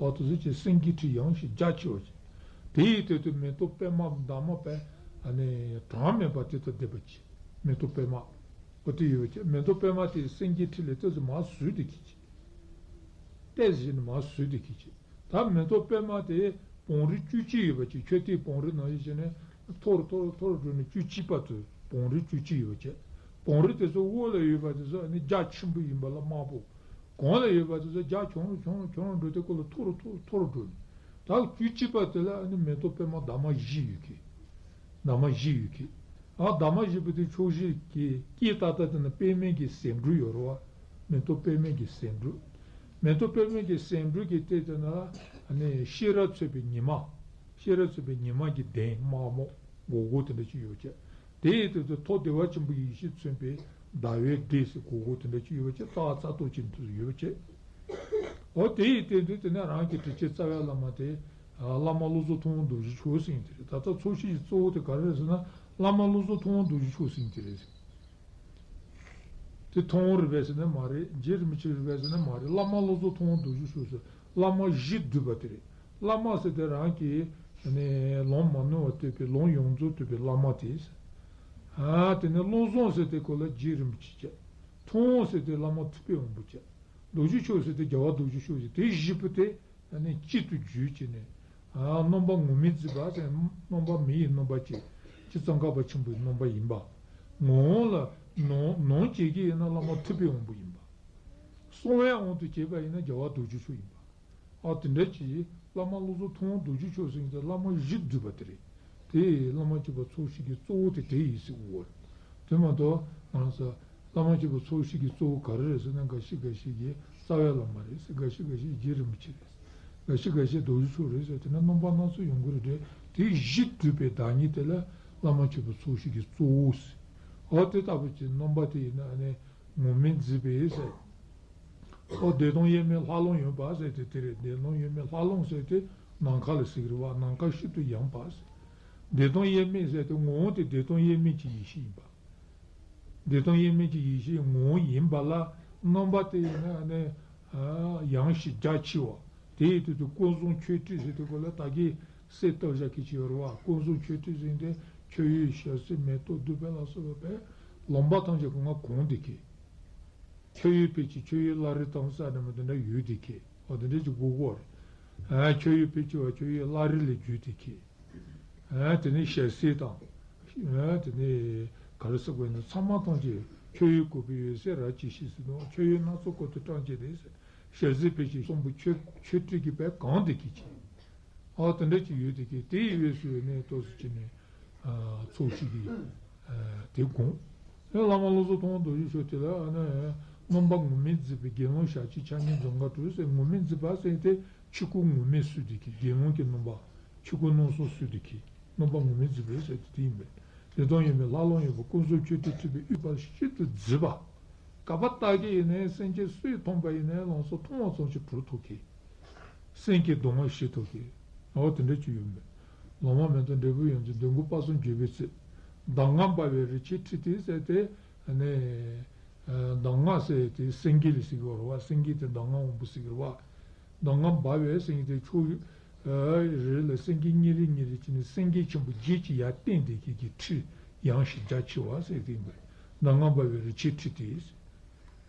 ཨོ་དེ་ཚོ་བྱས་སེང་གེའི་ཁྲི་ཡངས་ཤིང་རྒྱ་ཆེ་བ་བྱས། དེ་ཡི་སྟེང་དུ་མེ་ཏོག་པད་མ་འདབ་མ་པད་ཨ་ནི་གྲངས་མེད་པ་དེ་དང་ལྡན་པ་བྱས། མེ་ཏོག་པད་མ། ཨོ་དེ་ཡོད་པ་བྱས། མེ་ཏོག་པད་མ་དེ་སེང་གེའི་ཁྲི་ལས་ཏོག་ཙམ་མར་བཟོས་ཏེ་ཁྱེད་ཀྱི། ཏོག་ཙམ་ནི་མར་བཟོས་ཏེ་ཁྱེད་ཀྱི། ད་མེ་ཏོག་པད་མ་དེ་བང་རིམ་བཅུ་གཅིག་ཡོད་པ་ཅིག་ཁྱོད་དེའི་བང་རིམ་ནང་བཞིན་བྱས་ནས་མཐོ་རུ་མཐོ་རུ་མཐོ་རུ་འགྲོ་ནས་བཅུ་གཅིག་པ་དུ་བང་རིམ་བཅུ་གཅིག་ཡོད་པ་བྱས། བང་རིམ་དེ་ཚོ་འོག་ལ་ཡོད་པ་དེ་ཚོ་ནི་རྒྱ་ཆེན་པོ་ཡིན་པ་ལ་དམར་པོ། གོང་ལ་ཡོད་པ་དེ་ཚོ་རྒྱ་ཆུང་རུ་ཆུང་རུ་ཆུང་རུ་འགྲོ་དེ་ཀོ་ལ་མཐོ་རུ་མཐོ་རུ་མཐོ་རུ་འགྲོ་ནས། ད་བཅུ་གཅིག་པ་དེ་ལ་ནི་མེ་ཏོག་པད་མ་འདབ་མ་བཞི་ཡོད་ཀི། འདབ་མ་བཞི་ཡོད་ཀི། ཨ་འདབ་མ་བཞི་པོ་དེ་ཕྱོགས་བཞི་གི་དཀྱིལ་ཏག་ཏག་དེ་ན་པདྨའི་གི་ཟེའུ་འབྲུ་ཡོད་རེད་བ། མེ་ཏོག་པདྨའི་གི་ཟེའུ་འབྲུ། མེ་ཏོག་པདྨའི་གི་ཟེའུ་འབྲུ་གི་སྟེང་དེ་ན་ཤེས་རབ་མཚོན་པའི་ཉི་མ། ཤེས་རབ་མཚོན་པའི་ཉི་མ་གི་གདན་དམར་མོ་སྒོར་སྒོར་དེ་འདྲ་ཅིག་ཡོད་པ་བྱས། དེའི་སྟེང་དུ་ཐོག་བདེ་བ་ཆེན་པོའི་ཡེ་ཤེས་མཚོན་པའི་ཟླ་བའི་གདན་ཟེར་སྒོར་སྒོར་དེ་འདྲ་ཅིག་ཡོད་པ་བྱས། རྩ་བ་རྩ་ཏོག་ཅིག་འདུག་ཡོད་པ་བྱས། འོ་དེའི་སྟེང་དུ་དེ་ན་རང་གི་དྲིན་ཅན་རྩ་བའི་བླ་མ་དེ། བླ་མ་བློ་བཟང་ཐུབ་དབང་རྡོ་རྗེ་མཆོག་ཟེར་མཁན་དེ་རེད། ད་ལྟ་ཚོགས་ཞིང་གི་གཙོ་བོ་དེ་ག་རེ་རེད་ཟེར་ན། བླ་མ་བློ་བཟང་ཐུབ་དབང་རྡོ་རྗེ་མཆོག་ཟེར་མཁན་དེ་རེད། དེ་ཐུབ་དབང་རེད་པས་ཟེར་ན་མ་རེད། རྗེ་རིན་པོ་ཆེ་རེད་པས་ཟེར་ན་མ་རེད། བླ་མ་བློ་བཟང་ཐུབ་དབང་རྡོ་རྗེ་མཆོག་ཟེར་བླ་མ་བཞི་འདུས་པ་དེ་རེད། བླ་མ་ཟེར་དེ་རང་གི་ནས་ལམ་མ་ནོར་བ་སྟོན་པའི་ལམ་ཡོངས་རྫོགས་སྟོན་པའི་བླ་མ་དེ། ཨ་དེ་ནས་བློ་བཟང་ཟེར་དེ་ཁོ་ལ་རྗེ་རིན་པོ་ཆེ་བྱས། ཐུབ་དབང་ཟེར་དེ་བླ་མ་ཐུབ་པའི་དབང་པོ་བྱས། རྡོ་རྗེ་མཆོག་ཟེར་དེ་རྒྱལ་བ་རྡོ་རྗེ་མཆོག་ཟེར། དེ་བཞི་པོ་དེ་ཨ་ནི་གཅིག་ཏུ་བརྗོད་བྱས་ནས། ཨ་རྣམ་པ་ངོམས་མི་བརྫི་བ་ཟེར། རྣམ་པ་མི་ཡི་རྣམ་པ་བྱས། སྤྱིར་ཙོང་ཁ་པ་ཆེན་པོའི་རྣམ་པ་ཡིན་པ། ངོ་བོ་ལ་ནང་ནང་བྱེད་ཀྱི་ཡིན་ན་བླ་མ་ཐུབ་པའི་དབང་པོ་ཡིན་པ། གསང་བའི་དབང་དུ་བྱས་པ་ཡིན་ན་རྒྱལ་བ་རྡོ་རྗེ་མཆོག་ཡིན་པ། ཨ་དེ་འདྲ་ཅིག་བླ་མ་བློ་བཟང་ཐུབ་དབང་རྡོ་རྗེ་མཆོག་ཟེར་མཁན་དེ་བླ་མ་བཞི་འདུས་པ་དེ་རེད། དེ་བླ་མ་མཆོད་པ་ཚོགས་ཞིང་གི་གཙོ་བོ་དེ་དེ་ཡིན་ཟེར་གོ་རེད། དེ་མ་གཏོགས་ང་ཚོ་བླ་མ་མཆོད་པ་ཚོགས་ཞིང་གི་གཙོ་བོ་ག་རེ་རེད་ཟེར་ན། འགའ་ཞིག་འགའ་ཞིག་གིས་རྩ་བའི་བླ་མ་རེད་ཟེར། འགའ་ཞིག་འགའ་ཞིག་རྗེ་རིན་པོ་ཆེ་རེད་ཟེར། འགའ་ཞིག་འགའ་ཞིག་རྡོ་རྗེ་མཆོག་རེད་ཟེར། དེ་ན་རྣམ་པ་སྣ་ཚོགས་ཡོང་གི་རེད་དེ། དེ་བཞི་འདུས་པའི་བདག་ཉིད་དེ་ལ་བླ་མ་མཆོད་པ་ཚོགས་ཞིང་གི་གཙོ་བོ་ཟེར། འོ་དེ་ལྟ་བུ་གི་རྣམ་པ་དེ་ཡིན་ན་ཨ་ནི་ངོམས་མི་བརྫི་བས་ཟེར། ཨོ་བདེ་སྟོང་དབྱེར་མེད་ལྷ་ལམ་ཡངས་པ་ཟེར་དེ་དེ་རེད། བདེ་སྟོང་དབྱེར་མེད་ལྷ་ལམ་ཟེར་དེ་ནམ་མཁའ་ལ་ཟེར་གི་རེད་བ། ནམ་མཁའ་ཤིན་ཏུ་ཡངས་པ་ཟེར། བདེ་སྟོང་དབྱེར་མེད་ཟེར་དེ་ངོ་བོ་དེ་བདེ་སྟོང་དབྱེར་མེད་ཀྱི་ཡེ་ཤེས་ཡིན་པ། བདེ་སྟོང་དབྱེར་མེད་ཀྱི་ཡེ་ཤེས་ངོ་བོ་ཡིན་པ་ལ་རྣམ་པ་དེ་ཡིན་ན་ནི་ཡངས་ཤིང་རྒྱ་ཆེ་བ། དེ་ཡི་དུས་སུ་ཀུན་བཟང་མཆོད་སྤྲིན་ཟེར་དེ་ཁོ་ལ་ད་གིན་གསལ་བཏབ་བཞག་གི་ཅིག་ཡོད་རེད་བ། ཀུན་བཟང་མཆོད་སྤྲིན་ཟེར་དེ་མཆོད་ཡོན་ཞལ་ཟས་མེ་ཏོག་བདུག་སྤོས་ལ་སོགས་པའི་ལམ་པ་ཐམས་ཅད་ཁོ་ང་གང་བདེ་གི། མཆོད་ཡོན་ཕལ་ཆེར་མཆོད་ཡོན་བླ་རེ་དང་ས་དེ་མོ་དེ་འདྲ་ཡོད་དེ་ཁེ། འོ་དེ་འདྲ་ཅིག་དགོས་ཀྱི་རེད། ཨ་མཆོད་ཡོན་ཕལ་ཆེ་བ་མཆོད་ཡོན་བླ་རེ་ལས་བརྒྱུད་དེ་ཁེ། ཨ་དེ་ནས་ཞལ་ཟས་དང་། ཨ་དེ་ནས་ག་རེ་ཟེར་དགོས་ན་ཚང་མ་ཐམས་ཅད་མཆོད་ཡོན་བཀོད་པའི་འོད་ཟེར་རབ་ཀྱིས་བཞེས་ཟེར་དང་། མཆོད་ཡོན་སྣ་ཚོགས་སྐུ་སྟོད་གྲངས་ཅན་ལས་ཟེར། ཞལ་ཟས་ཕལ་ཆེར་གསུམ་པོ་མཆོད་མཆོད་སྤྲིན་གྱིས་དཔལ་གང་བདེ་ཁེ་ཅིག། ཨ་དེ་འདྲ་ཅིག་ཡོད་དེ་ཀྱི་དེ་ཡི་འོས་སུ་ནས་ཏོག་ཙམ་ཅིག་ནས་ཚོགས་ཞིག་གི་དེ་དགོངས། ཨེ་བླ་མ་བློ་བཟང་ཐུབ་དབང་རྡོ་རྗེ་མཆོག་དེ་ལ་ཨ་ནི་རྣམ་པ་ངོམས་མི་བརྫི་བའི་དགེ་སློང་ཞལ་གཅིག་ཕྱག་གཉིས་འཛུམ་དཀར་སྤྲུལ་ཟེར། ངོམས་མི་བརྫི་བ་ཟེར་དེ་ཆོས་སྐུ་ངོམས་མི་སྲུང་དེ་ཀྱི་དགེ་སློང་གི་རྣམ་པ། ཆོས་སྐུ་རྣམ་གསུམ་སྲུང་དེ་ཀྱི་རྣམ་པ་ངོམས་མི་བརྫི་བ་ཟེར་དེ་དེ་ཡིན་པས། བདེ་སྟོང་དབྱེར་མེད་ལྷ་ལམ་ཡངས་པ་ཀུན་བཟང་མཆོད་སྤྲིན་འཁྲིགས་པའི་དབུས་པ་ཤིན་ཏུ་བརྫིས་པ། ག་པ་ལྟ་གི་ཡིན་ནའི་སེམས་ཅན་སུས་མཐོང་པ་ཡིན་ནའི་ལམ་སང་མཐོང་བ་ཙམ་ཞིག་གྲུབ་ཐུབ་ཀྱི། སེམས་ཀྱི་གདུང་བ་ཞི་ཐུབ་ཀྱི། འོ་དེ་འདྲ་ཅིག་ཡོད་མོད། ལམ་མང་མེ་ཏོག་འབྲས་བུ་ཡོངས་ཀྱི་འདོད་དགུ་དཔག་བསམ་འགྱུར་བའི་ཚེ། གདམས་ངག་འབར་བའི་རི་ཆེན་འཁྲིགས་ཏེ་ཟེར་དེ། ནས། གདམས་ངག་ཟེར་དེ་སེང་གེ་ལ་ཟེར་གི་རེད་བ། སེང་གེ་དེ་གདམས་ངག་དབང་པོ་ཟེར་གི་རེད་བ། གདམས་ངག་འབར་བའི་སེང་གེ་དེ་ཕྱོགས་རེ་ལ་སེང་གེ་གཉིས་རེ་གཉིས་རེ་བྱས་ནས་སེང་གེ་ཆེན་པོ་བརྒྱད་ཅིག་ཡར་བསྟན་ཏེ་ཁྱེད་ཀྱི་འཁྲིས་ཡངས་ཤིང་རྒྱ་ཆེ་བ་ཟེར་དེ་ཡིན་པས། གདམས་ངག་འབར་བའི་རི་ཆེན་འཁྲིགས་ཏེ།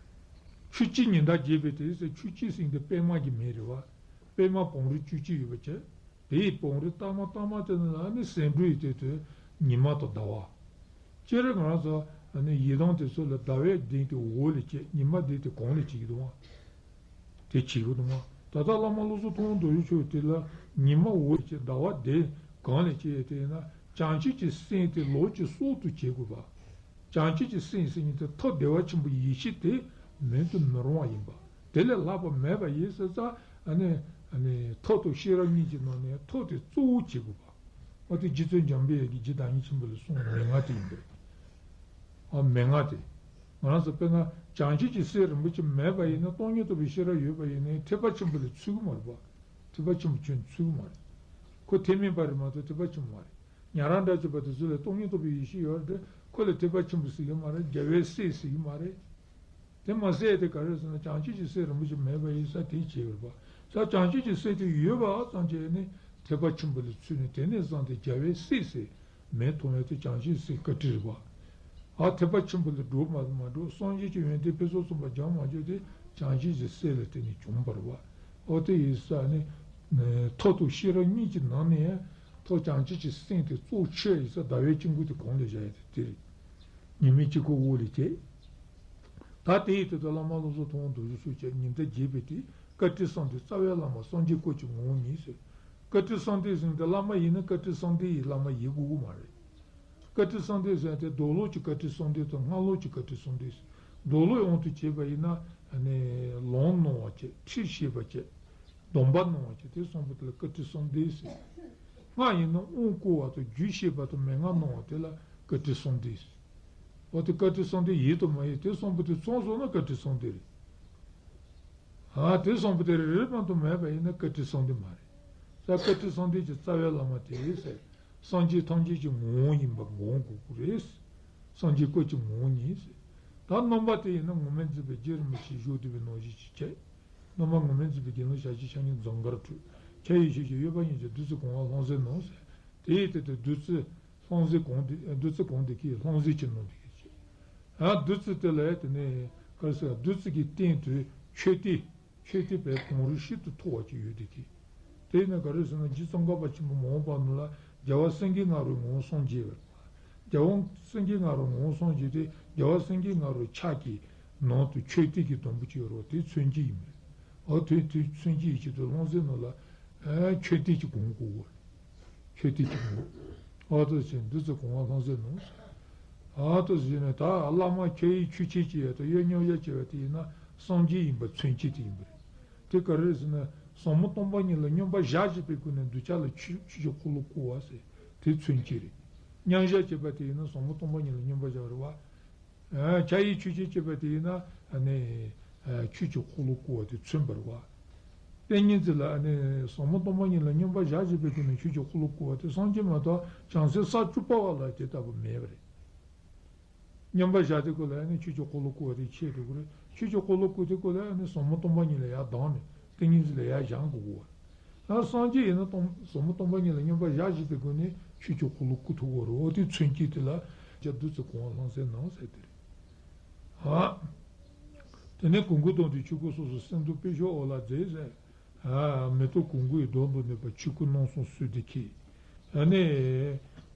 ཆུ་སྐྱེས་ཉི་ཟླ་རྒྱས་པའི་དེ་ཟེར། ཆུ་སྐྱེས་ཟེར་དེ་པད་མ་གི་མིང་རེད་བ། པད་མ་བང་རིམ་བཅུ་གཅིག་ཡོད་པ་བྱས། དེའི་བང་རིམ་ལྟག་མ་ལྟག་མ་དེ་ནང་ལ་ནི་ཟེའུ་འབྲུ་ཡི་དེ་དུས་ཉི་མ་དང་ཟླ་བ། སྤྱིར་ང་རང་ཚོ་ནི་ཡི་དམ་དེ་ཚོ་ལ་ཟླ་བའི་གདན་དེ་འོག་ལ་བྱས། ཉི་མ་གདན་དེ་གུང་ལ་བྱེད་ཀྱི་འདུག་བ། དེ་བྱེད་ཀྱི་འདུག་བ། ད་ལྟ་བླ་མ་བློ་བཟང་ཐུབ་དབང་རྡོ་རྗེ་མཆོག་དེ་ལ་ཉི་མ་འོག་ལ་བྱས། ཟླ་བ་གདན་གུང་ལ་བྱས། དེ་ཡིན་ན་བྱང་ཆུབ་ཀྱི་སེམས་དེ་ལོགས་ཀྱི་སྲོག་ཏུ་བྱེད་དགོས་པ། བྱང་ཆུབ་ཀྱི་སེམས་ཟེར་མཁན་དེ་ཐོབ་བདེ་བ་ཆེན་པོའི་ཡེ་ཤེས་དེ་མེད་དུ་མི་རུང་བ་ཡིན་པ། དེ་ལས་ལྷག་པ་མེད་པ་ཡིན་ཟེར་ཙང་། ཨ་ནི་ཨ་ནི་ཐབས་དང་ཤེས་རབ་གཉིས་ཀྱི་ནང་ནས་ཐབས་དེ་གཙོ་བོ་བྱེད་དགོས་པ། འོ་དེ་རྗེ་བཙུན་འཇམ་དཔལ་དབྱངས་ཀྱིས་རྗེ་བདག་ཉིད་ཆེན་པོ་ལ་གསུངས་པའི་མན་ངག་དེ་ཡིན་པས། ཨ་མན་ངག་དེ། ང་རང་ཚོ་དཔེར་ན་བྱང་ཆུབ་ཀྱི་སེམས་རིན་པོ་ཆེ་མེད་པ་ཡིན་ན། སྟོང་ཉིད་རྟོགས་པའི་ཤེས་རབ་ཡོད་པ་ཡིན་ན་ཐེག་པ་ཆེན་པོ་ལ་ཚུད་ཀྱི་མ་རེད་པ། ཐེག་པ་ཆེན་པོ་ཁྱོན་ཚུད་ཀྱི་མ་རེད། ཁོ་ཐེག་དམན་པ་རེད་མ་གཏོགས་ཐེག་པ་ཆེན་པོ་མ་རེད། ཉན་རང་འདྲ་བྱེད་པ་དེ་ཚོ་ལ་སྟོང་ཉིད་རྟོགས་པའི་ཡེ་ཤེས་ཡོད་རེད། ཁོ་ལ་ཐེག་པ་ཆེན་པོ་ཟེར་གྱི་མ་རེད། རྒྱལ་བའི་སྲས་ཟེར་གྱི་མ་རེད། དེ་མ་ཟད་དེ་ག་རེ་ཟེར་ན་བྱང་ཆུབ་ཀྱི་སེམས་རིན་པོ་ཆེ་མེད་པ་ཡིན་ས་དེ་བྱས་པ་རེད་པ། ས་བྱང་ཆུབ་ཀྱི་སེམས་དེ་ཡོད་པ་ཙམ་གྱིས་ནི་ཐེག་པ་ཆེན་པོ་ལ་ཚུད་ནས། དེ་ནས་བཟུང་སྟེ་རྒྱལ་བའི་སྲས་ཟེར་མིང་ཐོབ་ཡ་དེ་བྱང་ཆུབ་སེམས་བཀའ་དྲིན་རེད་པ། ཨ་ཐེག་པ་ཆེན་པོ་ལ་འགྲོ་མ་མ་འགྲོ། སངས་རྒྱས་ཀྱི་ཡོན་ཏན་ཕུན་སུམ་ཚོགས་པ་སྦྱང་མ་བྱུང་སྟེ་བྱང་ཆུབ་ཀྱི་སེམས་ལ་བརྟེན་ནས་བྱུང་བ་རེད་པ། ཨོ་དེ་ཡིན་ས་ནི། ཐབས་དང་ཤེས་རབ་གཉིས་ཀྱི་ནང་ནས་ཐབས་བྱང་ཆུབ་ཀྱི་སེམས་དེ་གཙོ་ཆེ་ཡིན་ས། ཟླ་བའི་དཀྱིལ་འཁོར་དེ་གུང་ལ་བཞག་ཡ་དེ་དེ་རེད། ཉི་མའི་དཀྱིལ་འཁོར་འོག་ལ་བྱས། ད་དེ་ཡི་དུས་སུ་བླ་མ་བློ་བཟང་ཐུབ་དབང་རྡོ་རྗེ་མཆོག་བྱས། ཉི་ཟླ་རྒྱས་པའི་དེ་བཀའ་དྲིན་གསུམ་ལྡན་རྩ་བའི་བླ་མ་སངས་རྒྱས་སྐུ་གཅིག་ངོ་བོ་ཉིད་ཟེར། བཀའ་དྲིན་གསུམ་ལྡན་ཟེར་དེ་བླ་མ་ཡིན་ན་བཀའ་དྲིན་གསུམ་ལྡན་ཡི་བླ་མ་ཡིན་དགོས་ཀྱི་མ་རེད། བཀའ་དྲིན་གསུམ་ལྡན་ཟེར་དེ་རྡོར་སློབ་ཀྱི་བཀའ་དྲིན་གསུམ་ལྡན་དང་སྔགས་སློབ་ཀྱི་བཀའ་དྲིན་གསུམ་ལྡན་ཟེར། རྡོར་སློབ་དབང་དུ་བྱས་པ་ཡིན་ན་ ནི་ལོང་སྣང་བ་བཅས། ཁྲིད་ཤེས་པ་བཅས། སྡོམ་པ་སྣང་བ་བཅས། དེ་གསུམ་པོ་དེ་ལ་བཀའ་ཁྲིད་གསུམ་ལྡན་ཟེར། སྔགས་ཡིན་ན་དབང་བསྐུར་བ་དང་རྒྱུད་བཤད་པ་དང་མན་ངག་སྣང་བ་དེ་ལ་བཀའ་ཁྲིད་གསུམ་ལྡན་ཟེར། འོ་དེ་བཀའ་ཁྲིད་གསུམ་ལྡན་ཡིན་དང་མ་ཡིན་དེ་གསུམ་པོ་དེ་ཚང་སོང་ན་བཀའ་ཁྲིད་གསུམ་ལྡན་རེད། ཨ་དེ་གསུམ་པོ་དེ་རེ་རེ་མ་གཏོགས་མེད་པ་ཡིན་ན་བཀའ་ཁྲིད་གསུམ་ལྡན་མ་རེད། ད་བཀའ་ཁྲིད་གསུམ་ལྡན་གྱི་རྩ་བའི་བླ་མ་དེ་ཟེར། སངས་རྒྱས་ཐམས་ཅད་ཀྱི་ངོ་བོ་ཡིན་པ་དགོངས་དགོས་ཀྱི་རེད། སངས་རྒྱས་སྐུ་གི་ངོ་བོ་ཉིད་ཟེར། ད་རྣམ་པ་དེ་ཡིན་ན་ངུར་སྨྲིག་འཛིན་པའི་རྗེ་རིན་པོ་ཆེ་བཞུགས་བསྡད་པའི་ནང་བཞིན་ཅིག་བྱས། རྣམ་པ་ངུར་སྨྲིག་འཛིན་པའི་དགེ་སློང་ཞལ་གཅིག་ཕྱག་གཉིས་འཛུམ་དཀར་ཁྲོད། ཁྱད་ཡོན་ཆོས་ཀྱི་གཡོ་བ་ཉིད་ཀྱིས། བདུད་རྩི་གང་བ་ལྷུང་བཟེད་སྣང་ཟེར། དེ་ཡི་དེ་དེ་བདུད་རྩི་ལྷུང་བཟེད་གང་དེ་བདུད་རྩི་གང་དེ་གི་ལྷུང་བཟེད་ཀྱི་ནང་དེ་གི་ཅིག་ཨ་བདུད་རྩི་དེ་ལ་དེ་ནས་ག་རེ་ཟེར། བདུད་རྩི་གི་སྟེང་དུ་མཆོད་རྟེན། མཆོད་རྟེན་པའི་གང་རུང་ཤིན་ཏུ་མཐོ་བ་ཅིག་ཡོད་དེ་གི། དེ་ནི་ག་རེ་ཟེར་ན་རྗེ་ཙོང་ཁ་པ་ཆེན་པོ་མ་འོངས་པ་ནང་ལ་རྒྱལ་བ་སེང་གེ་ང་རོའི་ངོ་བོ་སངས་རྒྱས་པ་རེད་བ། རྒྱལ་བ་སེང་གེ་ང་རོའི་ངོ་བོ་སངས་རྒྱས་དེ་རྒྱལ་བ་སེང་གེ་ང་རོའི་ཕྱག་གི་ནང་དུ་མཆོད་རྟེན་གྱི་སྡོང་པོ་ཅིག་ཡོད་རེད་བ། དེ་མཚོན་གྱི་ཡིན་པས། འོ་དེ་དེ་མཚོན་གྱི་ཡིན་ཆེད་དུ་ལྷུང་བཟེད་ནང་ལ་མཆོད་རྟེན་གྱི་གང་བསྐུར་བ་རེད། ཆོས་དེ་གཅིག་ངོ་། ཨ་ཏོ་ཆེན་བདུད་རྩི་གང་བ་ལྷུང་བཟེད་སྣང་། ཨ་ཏོ་ཟེར་ནས་ད་བླ་མ་ཁྱད་ཡོན་ཆོས་ཅན་ཅིག་ཡོད་དོ་ཡོད་སྙོམས་བཞག་བྱས་པ་དེ་ཡིན་ན་སངས་རྒྱས་ཡིན་པ་མཚོན་བྱེད་དེ་ཡིན་པ་རེད། དེ་ག་རེ་ཟེར་ན་ཟབ་མོ་སྟོང་པ་ཉིད་ལ་སྙོམས་པར་བཞག་བྱས་པའི་སྒོ་ནས་གདུལ་བྱ་ལ་ཆོས་ཆོས་ཀྱི་འཁོར་ལོ་བསྐུར་བ་ཟེར་དེ་མཚོན་བྱེད་རེད། མཉམ་བཞག་བྱས་པ་དེ་ཡིན་ན་ཟབ་མོ་སྟོང་པ་ཉིད་ལ་སྙོམས་པར་བཞག་རེད་བ། ཨ་ཁྱད་ཡོན་ཆོས་ཅན་ཅེས་པ་དེ་ཡིན་ན་ཨ་ནི་ཨ་ཆོས་ཀྱི་འཁོར་ལོ་བསྐུར་བ་དེ་མཚོན་པར་བ། ཏིང་ངེ་འཛིན་ལ་ཨ་ནི་ཟབ་མོ་སྟོང་པ་ཉིད་ལ་སྙོམས་པར་བཞག་བྱས་པའི་སྒོ་ནས་ཆོས་ཀྱི་འཁོར་ལོ་བསྐུར་བ་དེ་སངས་རྒྱས་མ་གཏོགས་བྱང་སེམས་ས་བཅུ་པ་བ་ལ་དེ་ལྟ་བུ་མེད་པ་རེད། སྙོམས་པར་བཞག་དེ་ཀོ་ལ་ཨ་ནི་ཆོས་ཀྱི་འཁོར་ལོ་བསྐུར་བ་དེ་ཆེད་དུ་དགོས་རེད། ཆོས་ཀྱི་འཁོར་ལོ་བསྐུར་དེ་ཀོ་ལ་ཨ་ནི་ཟབ་མོ་སྟོང་པ་ཉིད་ལ་ཡར་ལྡང་ནས་ཏིང་ངེ་འཛིན་ལ་ཡར་བཞེངས་དགོས་དགོས་པ། ད་སངས་རྒྱས་ཡིན་ན་སྟོང་ཟབ་མོ་སྟོང་པ་ཉིད་ལ་སྙོམས་པར་བཞག་བཞིན་པའི་སྒོ་ནས་ཆོས་ཀྱི་འཁོར་ལོ་བསྐུར་ཐུབ་ཀྱི་རེད། འོ་དེ་མཚོན་བྱེད་དེ་ལ་བྱ་བདུད་རྩི་གང་བ་ལྷུང་བཟེད་སྣང་ཟེར་དེ་རེད། ཨ། དེ་ནས་གོང་བུ་དང་དེ་ཆོས་སྐུ་སོ་སོ་སེམས་སྟོང་པའི་ཤོག་འོག་ལ་མཛེས་ཟེར། ཨ་མེ་ཏོག་གོང་བུའི་གདོང་དུ་གནས་པ་ཆོས་སྐུ་སྣང་སྲིད་སུ་དེ་ཁྱེད། ཨ་ནི།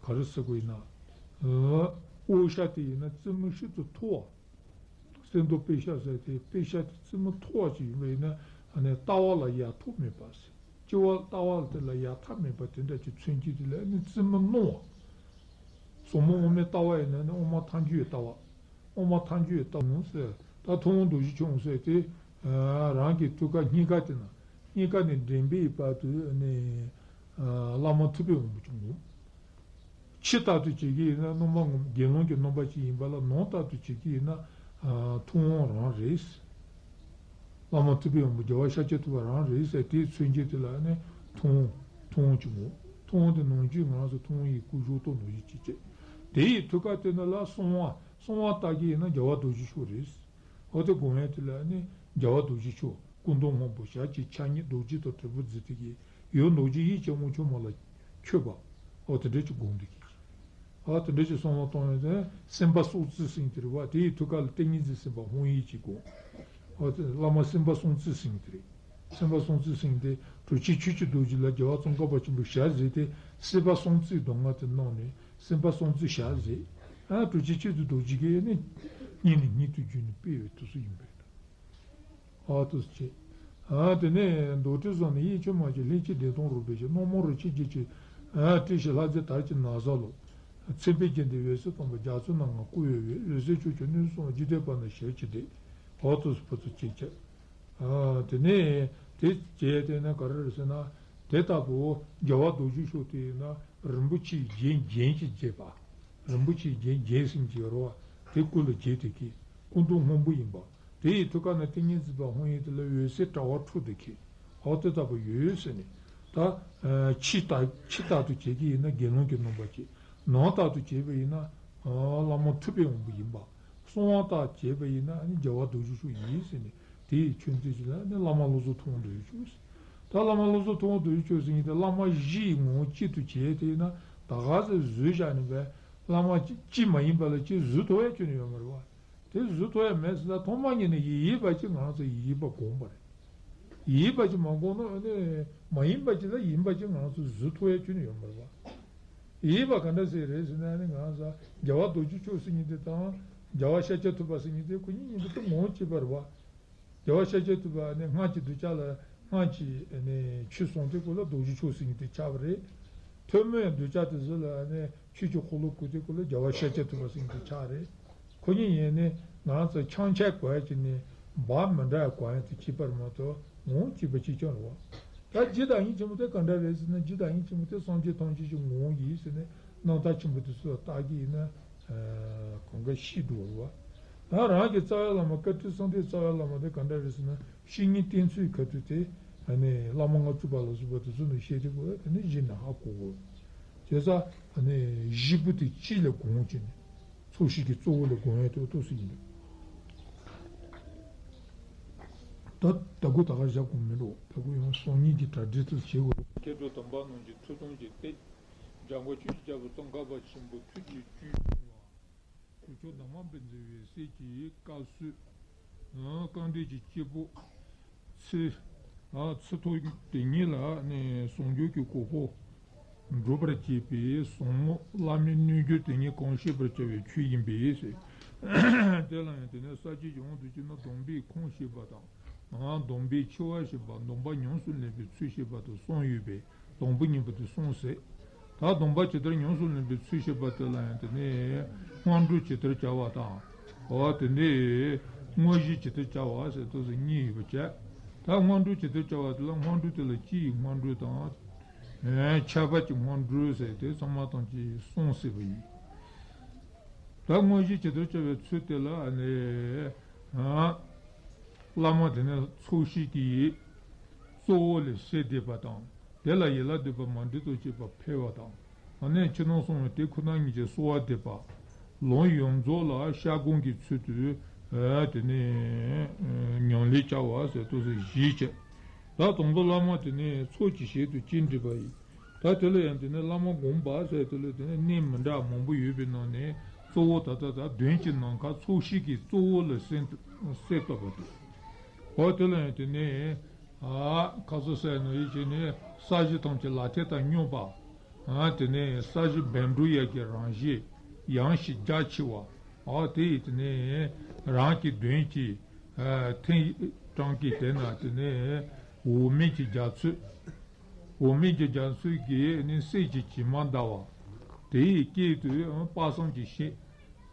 ག་རེ་ཟེར་དགོས་ཡིན་ན། ཨ་དབུ་ཞྭ་དེ་ཡིན་ན་རྩེ་མོ་ཤིན་ཏུ་མཐོ་བ། སེང་རྡོ་པད་ཤག་ཟེར་དེ་པད་ཤག་དེ་རྩེ་མོ་མཐོ་བ་ཅིག་ཡིན་པ་ཡིན་ན་ཨ་ནི་ལྟ་བ་ལ་ཡ་ཐོག་མེད་པ་ཟེར། སྤྱི་བོ་ལྟ་བ་དེ་ལ་ཡ་མཐའ་མེད་པ་དེ་འདྲ་ཅིག་མཚོན་གྱི་དེ་ལ་ཨ་ནི་རྩེ་མོ་རྣོ་བ། ཟབ་མོ་དབུ་མའི་ལྟ་བ་ཡིན་ན་ཨ་ནི་དབུ་མ་ཐལ་འགྱུར་བའི་ལྟ་བ། དབུ་མ་ཐལ་འགྱུར་བའི་ལྟ་བ་ཟེར། ད་ཐུབ་དབང་རྡོ་རྗེ་འཆང་ཟེར་དེ་རང་གི་ཐུགས་ཀ་སྙིང་ག་དེ་ན་སྙིང་ག་ནས་འདྲེན་པའི་བར་དུ་ཨ་ནི་བླ་མ་ཐུབ་པའི་དབང་པོ་ཅིག་ངོ་། ཕྱི་ལྟར་དུ་བྱེད་ཀྱི་ཡིན་ན་རྣམ་པ་ངོ་། དགེ་སློང་གི་རྣམ་པ་ཅིག་ཡིན་པ་ལ་ནང་ལྟར་དུ་བྱེད་ཀྱི་ཡིན་ན་ཨ་ཐུབ་དབང་རང་རེད། བླ་མ་ཐུབ་པའི་དབང་པོ་རྒྱལ་བ་ཤཱཀྱ་ཐུབ་པ་རང་རེད་ཟེར་དེའི་མཚོན་བྱེད་དེ་ལ་ནི་ཐུབ་དབང་ཐུབ་དབང་གཅིག་ངོ་། ཐུབ་དབང་དེ་ནང་བཅུད་ང་རང་ཚོ་ཐུབ་དབང་ཡི་སྐུ་གཞོགས་ཏོ་ནང་བཞིན་གཅིག་བྱས། དེ་ཡི་ཐུགས་ཀ་དེ་ནི་ལ་གསང་བ་གསང་བ་ལྟ་གི་ཡིན་ན་རྒྱལ་བ་རྡོ་རྗེ་ཤུགས་རེད། འོ་དེ་དགོངས་ཡས་དེ་ལ་ནི་རྒྱལ་བ་རྡོ་རྗེ་ཤུགས་སྐུ་མདོག་སྔོན་པོ་ཞལ་གཅིག་ཕྱག་གཉིས་རྡོ་རྗེ་དང་དྲིལ་བུ་བརྩེགས་ཏེ་གི་ཡོད་མདོག་ཅིག་ཡིད་ཀྱི་དབང་ཕྱུག་མ་ལ་མཆོད་པ། འོ་དེ་འདྲ་ཅིག་དགོངས་འདུག་གི། ཨ་དེ་འདྲ་ཅིག་གསང་བ་བཏང་ཡོད་དེ་སེམས་དཔའ་སྲོག་རྩོལ་སེང་དེ་རེད་བ། དེ་ཡི་ཐུགས་ཀ་ལ་ཏིང་ངེ་འཛིན་སེམས་དཔའ་དཔང་ཡིག་ཅིག་དགོངས། འོ་དེ་བླ་མ་སེམས་དཔའ་སྲོག་རྩོལ་སེང་དེ་རེད། སེམས་དཔའ་སྲོག་རྩོལ་སེང་དེ་གྲུབ་ཆེན་ཆོས་ཀྱི་རྡོ་རྗེ་ལ་རྒྱལ་བ་ཙོང་ཁ་པ་ཆེན་པོས་ཞལ་གཟིགས་ཏེ་སེམས་དཔའ་སྲོག་རྩོལ་གདམས་ངག་དེ་གནང་ནས་སེམས་དཔའ་སྲོག་རྩོལ་ཞལ་གཟིགས། ཨ་གྲུབ་ཆེན་ཆོས་ཀྱི་རྡོ་རྗེ་གིས་ནི་སྙིང་ནས་སྙིང་དུ་བརྒྱུད་ནས་སྤེལ་བའི་དུས་སུ་ཡིན་པས། ཨ་ཏུ་ཅེ། ཨ་དེ་ནས་མདོ་ཁྲིད་བཟང་ནས་ཡིད་ཆེས་མ་བྱེད་ལྷན་སྐྱེས་བདེ་སྟོང་རོལ་པའི་ཕྱིར། རྣམ་སྨིན་རོལ་ཆས་བརྒྱད་ཀྱིས་ཨ་སྤྲས་ཤིང་ལྷ་རྫས་དར་གྱི་ན་བཟའ་ལོ། མཚན་དཔེའི་རྒྱན་ལྡན་འོད་ཟེར་སྟོང་པ་རྒྱ་མཚོའི་ནང་ང་བསྐུར་བའི་འོད། འོད་ཟེར་ཕྱོགས་བཅུར་སྣང་སྲིད་འཇིག་རྟེན་པ་རྣམས་ཞལ་གྱིས་བདེ། ཨ་ཏུ་བུ་ཏུ་ཅེ་ཅེ། ཨ་དེ་ནས་དེ་བྱས་དེ་ནས་ག་རེ་རེད་ཟེར་ན། དེ་ལྟ་བུ་རྒྱལ་བ་རྡོ་རྗེ་ཤུགས་དེ་ཡིན་ན་རིན་པོ་ཆེའི་རྒྱན་རྒྱན་གྱིས་བརྒྱན་པ། རིན་པོ་ཆེའི་རྒྱན་རྒྱན་ཟེར་གྱི་རེད་བ། དེ་སྐུ་ལ་བརྒྱན་ཏེ་གི་སྐུ་མདོག་སྔོན་པོ་ཡིན་པ། དེ་ཡི་ཐུགས་ཀ་ན་ཏིང་ངེ་འཛིན་པ་ཧཱུྃ་ཡིག་དེ་ལ་འོད་ཟེར་དྲ་བ་འཕྲོ་སྟེ་ཁེགས། འོ་དེ་ལྟ་བུ་ཡོད་ཟེར་ནས། ད་ཕྱི་ལྟར་ཕྱི་ལྟར་དུ་བྱེད་ཀྱི་ཡིན་ན་དགེ་སློང་གི་རྣམ་པ་བྱེད། ནང་ལྟར་དུ་བྱེད་པ་ཡིན་ན་བླ་མ་ཐུབ་པའི་དབང་པོ་ཡིན་པ། གསང་བ་ལྟར་བྱེད་པ་ཡིན་ན་རྒྱལ་བ་རྡོ་རྗེ་ཤུགས་ཡིན་ཟེར་ནས་དེ་ཡི་ཆོས་མཛད་ཅིག་ལ་ནི་བླ་མ་བློ་བཟང་ཐུབ་དབང་རྡོ་རྗེ་ཤུགས་ཟེར། ད་བླ་མ་བློ་བཟང་ཐུབ་དབང་རྡོ་རྗེ་ཤུགས་ཟེར་མཁན་དེ་བླ་མ་བཞི་ཡི་ངོ་བོ་གཅིག་ཏུ་བྱས་དེ་ཡིན་ན་ད་ག་ཟེ་བཟོས་བཞག་ནས་བས། བླ་མ་གཅིག་གཅིག་མ་ཡིན་པ་ལ་གཅིག་བཟོ་ཐུབ་ཡ་ཁྱོན་ནས་ཡོད་མ་རེད་བ། དེ་བཟོ་ཐུབ་ཡ་མེད་ཟེར་ན་ཐོག་མ་ཉིད་ནས་ཡིན་པ་ཅིག་ང་རང་ཚོ་ཡིན་པ་དགོངས་པ་རེད། ཡིན་པ་ཅིག་མ་དགོངས་ན་ཨ་ནི་མ་ཡིན་པ་ཅིག་ལ་ཡིན་པ་ཅིག་ང་རང་ཚོ་བཟོ་ཐུབ་ཡ་ཁྱོན་ནས་ཡོད་མ་རེད་བ། ཡིན་པ་ག་འདྲ་ཟེར་རེད་ཟེར་ན་ཨ་ནི་ང་རང་ཚོ་རྒྱལ་བ་རྡོ་རྗེ་འཆང་ཟེར་མཁན་དེ་དང་རྒྱལ་བ་ཤཱཀྱ་ཐུབ་པ་ཟེར་མཁན་དེ་ཁོ་གཉིས་གཉིས་པོ་དེ་ངོ་བོ་གཅིག་པ་རེད་བ། རྒྱལ་བ་ཤཱཀྱ་ཐུབ་པ་ནི་སྔགས་ཀྱི་གདུལ་བྱ་ལ་སྔགས་ཀྱི་ནི་ཆོས་གསུངས་ཏེ་ཁོ་ལ་རྡོ་རྗེ་འཆང་ཟེར་མཁན་དེ་ཆགས་པ་རེད། ཐོན་མིའི་གདུལ་བྱ་དེ་ཚོ་ལ་ནི་ཆོས་ཀྱི་འཁོར་ལོ་བསྐུར་ཏེ་ཁོ་ལ་རྒྱལ་བ་ཤཱཀྱ་ཐུབ་པ་ཟེར་མཁན་དེ་ཆགས་རེད། ཁོ་གཉིས་ཡིན་ནི་ང་རང་ཚོ་ཆང་ཆད་དགོས་ཀྱི་ནི་ བག་མི་འདྲ་བའི་གོ་ཡང་དུ་གཅིག་པ་རེད་མ་གཏོགས་ངོ་བོ་གཅིག་པ་གཅིག་རྐྱང་རེད་བ། ད་རྒྱུ་དང་དབྱིངས་ཆེན་པོ་དེ་ག་འདྲ་རེད་ཟེར་ན། རྒྱུ་དང་དབྱིངས་ཆེན་པོ་དེ་སངས་རྒྱས་ཐམས་ཅད་ཀྱི་ངོ་བོ་ཡིན་ཟེར་ནས་རྣམ་ཐར་ཆེན་པོ་དེ་ཚོ་ལ་བལྟ་གི་ཡིན་ན་གང་ག་ཤེས་འགྲོ་རེད་བ། ད་རང་གི་རྩ་བའི་བླ་མ་བཀའ་དྲིན་གསུམ་ལྡན་རྩ་བའི་བླ་མ་དེ་ག་འདྲ་རེད་ཟེར་ན། བཤེས་གཉེན་བསྟེན་ཚུལ་ག་དུས་དེ་ཨ་ནི་བླ་མ་ལྔ་བཅུ་པ་ལ་སོགས་པ་དེ་ཚོ་ནས་བཤད་དེ་དགོས། དེ་ནས་གཞི་ནས་ཧ་གོ་དགོས། བྱས་ཙང་ཨ་ནི་བཞི་པོ་དེ་གཅིག་ལ་དགོངས་བྱས་ནས་ཚོགས་ཞིང་གི་གཙོ་བོ་ལ་དགོངས་ཡས་དེ་འོ་ཐུགས་སུ་ཡིན་པས། ད་ད་གུ་ད་ག་བཞག་དགོས་མི་འགྲོ། ད་གུ་ཡང་སང་ཉིན་གྱི་གྲ་སྒྲིག་ཚོ་བྱེད་དགོས། མཁས་གྲུབ་དམ་པ་རྣམས་ཀྱི་ཐུགས་དམ་གྱི་སྟེགས། འཇམ་མགོན་ཆོས་ཀྱི་རྒྱལ་པོ་ཙོང་ཁ་པ་ཆེན་པོ་ཐུགས་ཀྱི་བཅུད་བཞུགས་པ། གུར་མཆོག་འདབ་མ་བུ་འཛིན་འོད་གསལ་གྱི་བཀའ་སྲོལ། རྐང་འདྲེན་གྱི་སྐྱེས་བུ་ཚེ། ཚེ་ཐོག་དེ་ཉིད་ལ་ནི་ཟུང་འཇུག་གི་གོ་འཕང་འགྲུབ་པར་བྱེད་པའི་ཟབ་མོ་བླ་མའི་རྣལ་འབྱོར་དེ་ཉིད་གང་ཤེས་པར་བྱ་བའི་ཆོས་ཡིན་པས། དེ་ལ་ཡང་དེ་ནས་ས་བཅད་ཀྱི་དབང་དུ་བྱས་ན། སྡོམ་པའི་ཁུངས་བཤད་པ་དང་། སྡོམ་པའི་ཆེ་བ་བཤད་པ། སྡོམ་པ་ཉམས་སུ་ལེན་པའི་ཚུལ་བཤད་པ་དང་གསུམ་ཡོད་པས། དང་པོ་གཉིས་པོ་དེ་གསུངས་ཟེར། ད་སྡོམ་པ་ཇི་ལྟར་ཉམས་སུ་ལེན་པའི་ཚུལ་བཤད་པ་དེ་ལ་ཡང་དེ་ནས་སྔོན་འགྲོ་ཇི་ལྟར་བྱ་བ་དང་། འོ་དེ་ནས་དངོས་གཞི་ཇི་ལྟར་བྱ་བ་ཟེར་ཏོག་ཙམ་གཉིས་ཡོད་པ་བྱས། ད་སྔོན་འགྲོ་ཇི་ལྟར་བྱ་བ་དེ་ལ་སྔོན་འགྲོ་དེ་ལ་སྤྱི་ཡི་སྔོན་འགྲོ་དང་། ཨེ་ཁྱད་པར་གྱི་སྔོན་འགྲོ་ཟེར་དེ་ཚང་མ་ཐམས་ཅད་གསུངས་ཟེར་བ་ཡིན། ད་དངོས་གཞི་ཇི་ལྟར་བྱ་བའི་ཚུལ་དེ་ལ་ནི། ཨ། བླ་མ་དེ་ནས་ཚོགས་ཞིང་གི་གཙོ་བོ་ལས་སེལ་བསྡད་པ་དང་། དེ་ལ་ཡན་ལག་བདུན་པ་མ་འདྲེས་པ་བྱས་པ་འཕེལ་བ་དང་། ཨ་ནི་ཕྱི་ནང་གསང་བའི་དེ་ཁོ་ན་ཉིད་ཀྱིས་གསོལ་བ་འདེབས་པ། ལམ་ཡོངས་རྫོགས་ལ་བཤད་སྒོམ་གྱི་ཚུལ་དུ། ཨ་དེ་ནས་ཉམས་ལེན་བྱ་བ་ཟེར་ཏོག་ཙམ་བཞི་བྱས། ད་དང་པོ་བླ་མ་དེ་ནས་ཚོགས་ཀྱི་ཞལ་དུ་ཅི་འདྲི་བ་ཡིན། ད་དེ་ལ་ཡང་དེ་ནས་བླ་མ་སྒོམ་པ་ཟེར་དེ་ལ་དེ་ནས་གནས་མི་འདྲ་མང་པོ་ཡོད་པའི་ནང་ནས་གཙོ་བོ་ད་ལྟ་ད་བདུན་གྱི་ནང་ཁ་ཚོགས་ཞིང་གི་གཙོ་བོ་ལ་གསལ་གསལ་བཏབ་པ་དེ། འོ་དེ་ལ་ཡང་དེ་ནས་ཨ་ཁ་སོ་ཟེར་ནོ་ཡིད་ཀྱི་ནས་ས་གཞི་ཐམས་ཅད་ལག་མཐིལ་དང་སྙོམས་པ། ཨ་དེ་ནས་ས་གཞི་བཻ་ཌཱུརྱ་གི་རང་བཞིན་ཡངས་ཤིང་རྒྱ་ཆེ་བ། ཨ་དེ་ཡིས་དེ་ནས་རང་གི་གདོན་གྱི་ཨ་ཐིག་དྲངས་ཀྱི་དེ་ན་དེ་ནས་འོག་མིན་གྱི་རྒྱ་མཚོ། འོག་མིན་གྱི་རྒྱ་མཚོ་གི་ནི་གསེར་གྱི་བྱེ་མ་ཟླ་བ། དེའི་དཀྱིལ་དུ་དཔག་བསམ་གྱི་ཤིང་།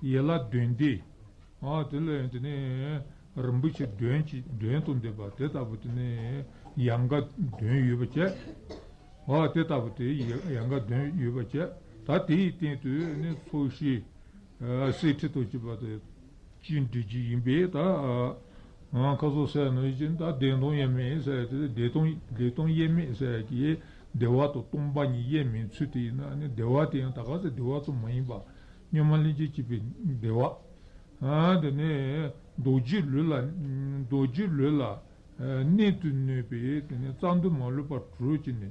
ཡན་ལག་བདུན་ལྡན། ཨ་དེ་ལ་ཡང་དེ་ནས་རིན་པོ་ཆེ་བདུན་གྱི་བདུན་དང་ལྡན་པ་དེ་ལྟ་བུ་དེ་ནས་ཡལ་ག་བདུན་ཡོད་པ་བྱས། ཨ་དེ་ལྟ་བུ་དེ་ཡལ་ག་བདུན་ཡོད་པ་བྱས། ད་དེའི་སྟེང་དུ་ནི་ཚོགས་ཞིང་གསེར་ཁྲི་དང་བཅས་པ་དེ། ཅི་འདྲི་རྒྱུ་ཡིན་པས་ད། ཁ་སོ་ཟེར་ནོ་ཡིན་ད་བདེ་སྟོང་དབྱེར་མེད་ཟེར་དེ་བདེ་སྟོང་བདེ་སྟོང་དབྱེར་མེད་ཟེར་གྱི་བདེ་བ་དང་སྟོང་པ་གཉིས་དབྱེར་མེད་ཚུལ་དེ་ཡིན་ན་ནི་བདེ་བ་དེ་ཡང་ད་ག་ཟེ་བདེ་བ་ཙམ་མ་ཡིན་པ། སྙོམས་མ་ལྷན་ཅིག་སྐྱེས་པའི་བདེ་བ། དེ་ནས་རྡོ་རྗེ་ལུས་ལ་རྡོ་རྗེ་ལུས་ལ་གནད་དུ་བསྣུན་པའི་དེ་ནས་རྩ་མདུད་མ་ལུས་པ་གྲོལ་གྱི་ནི།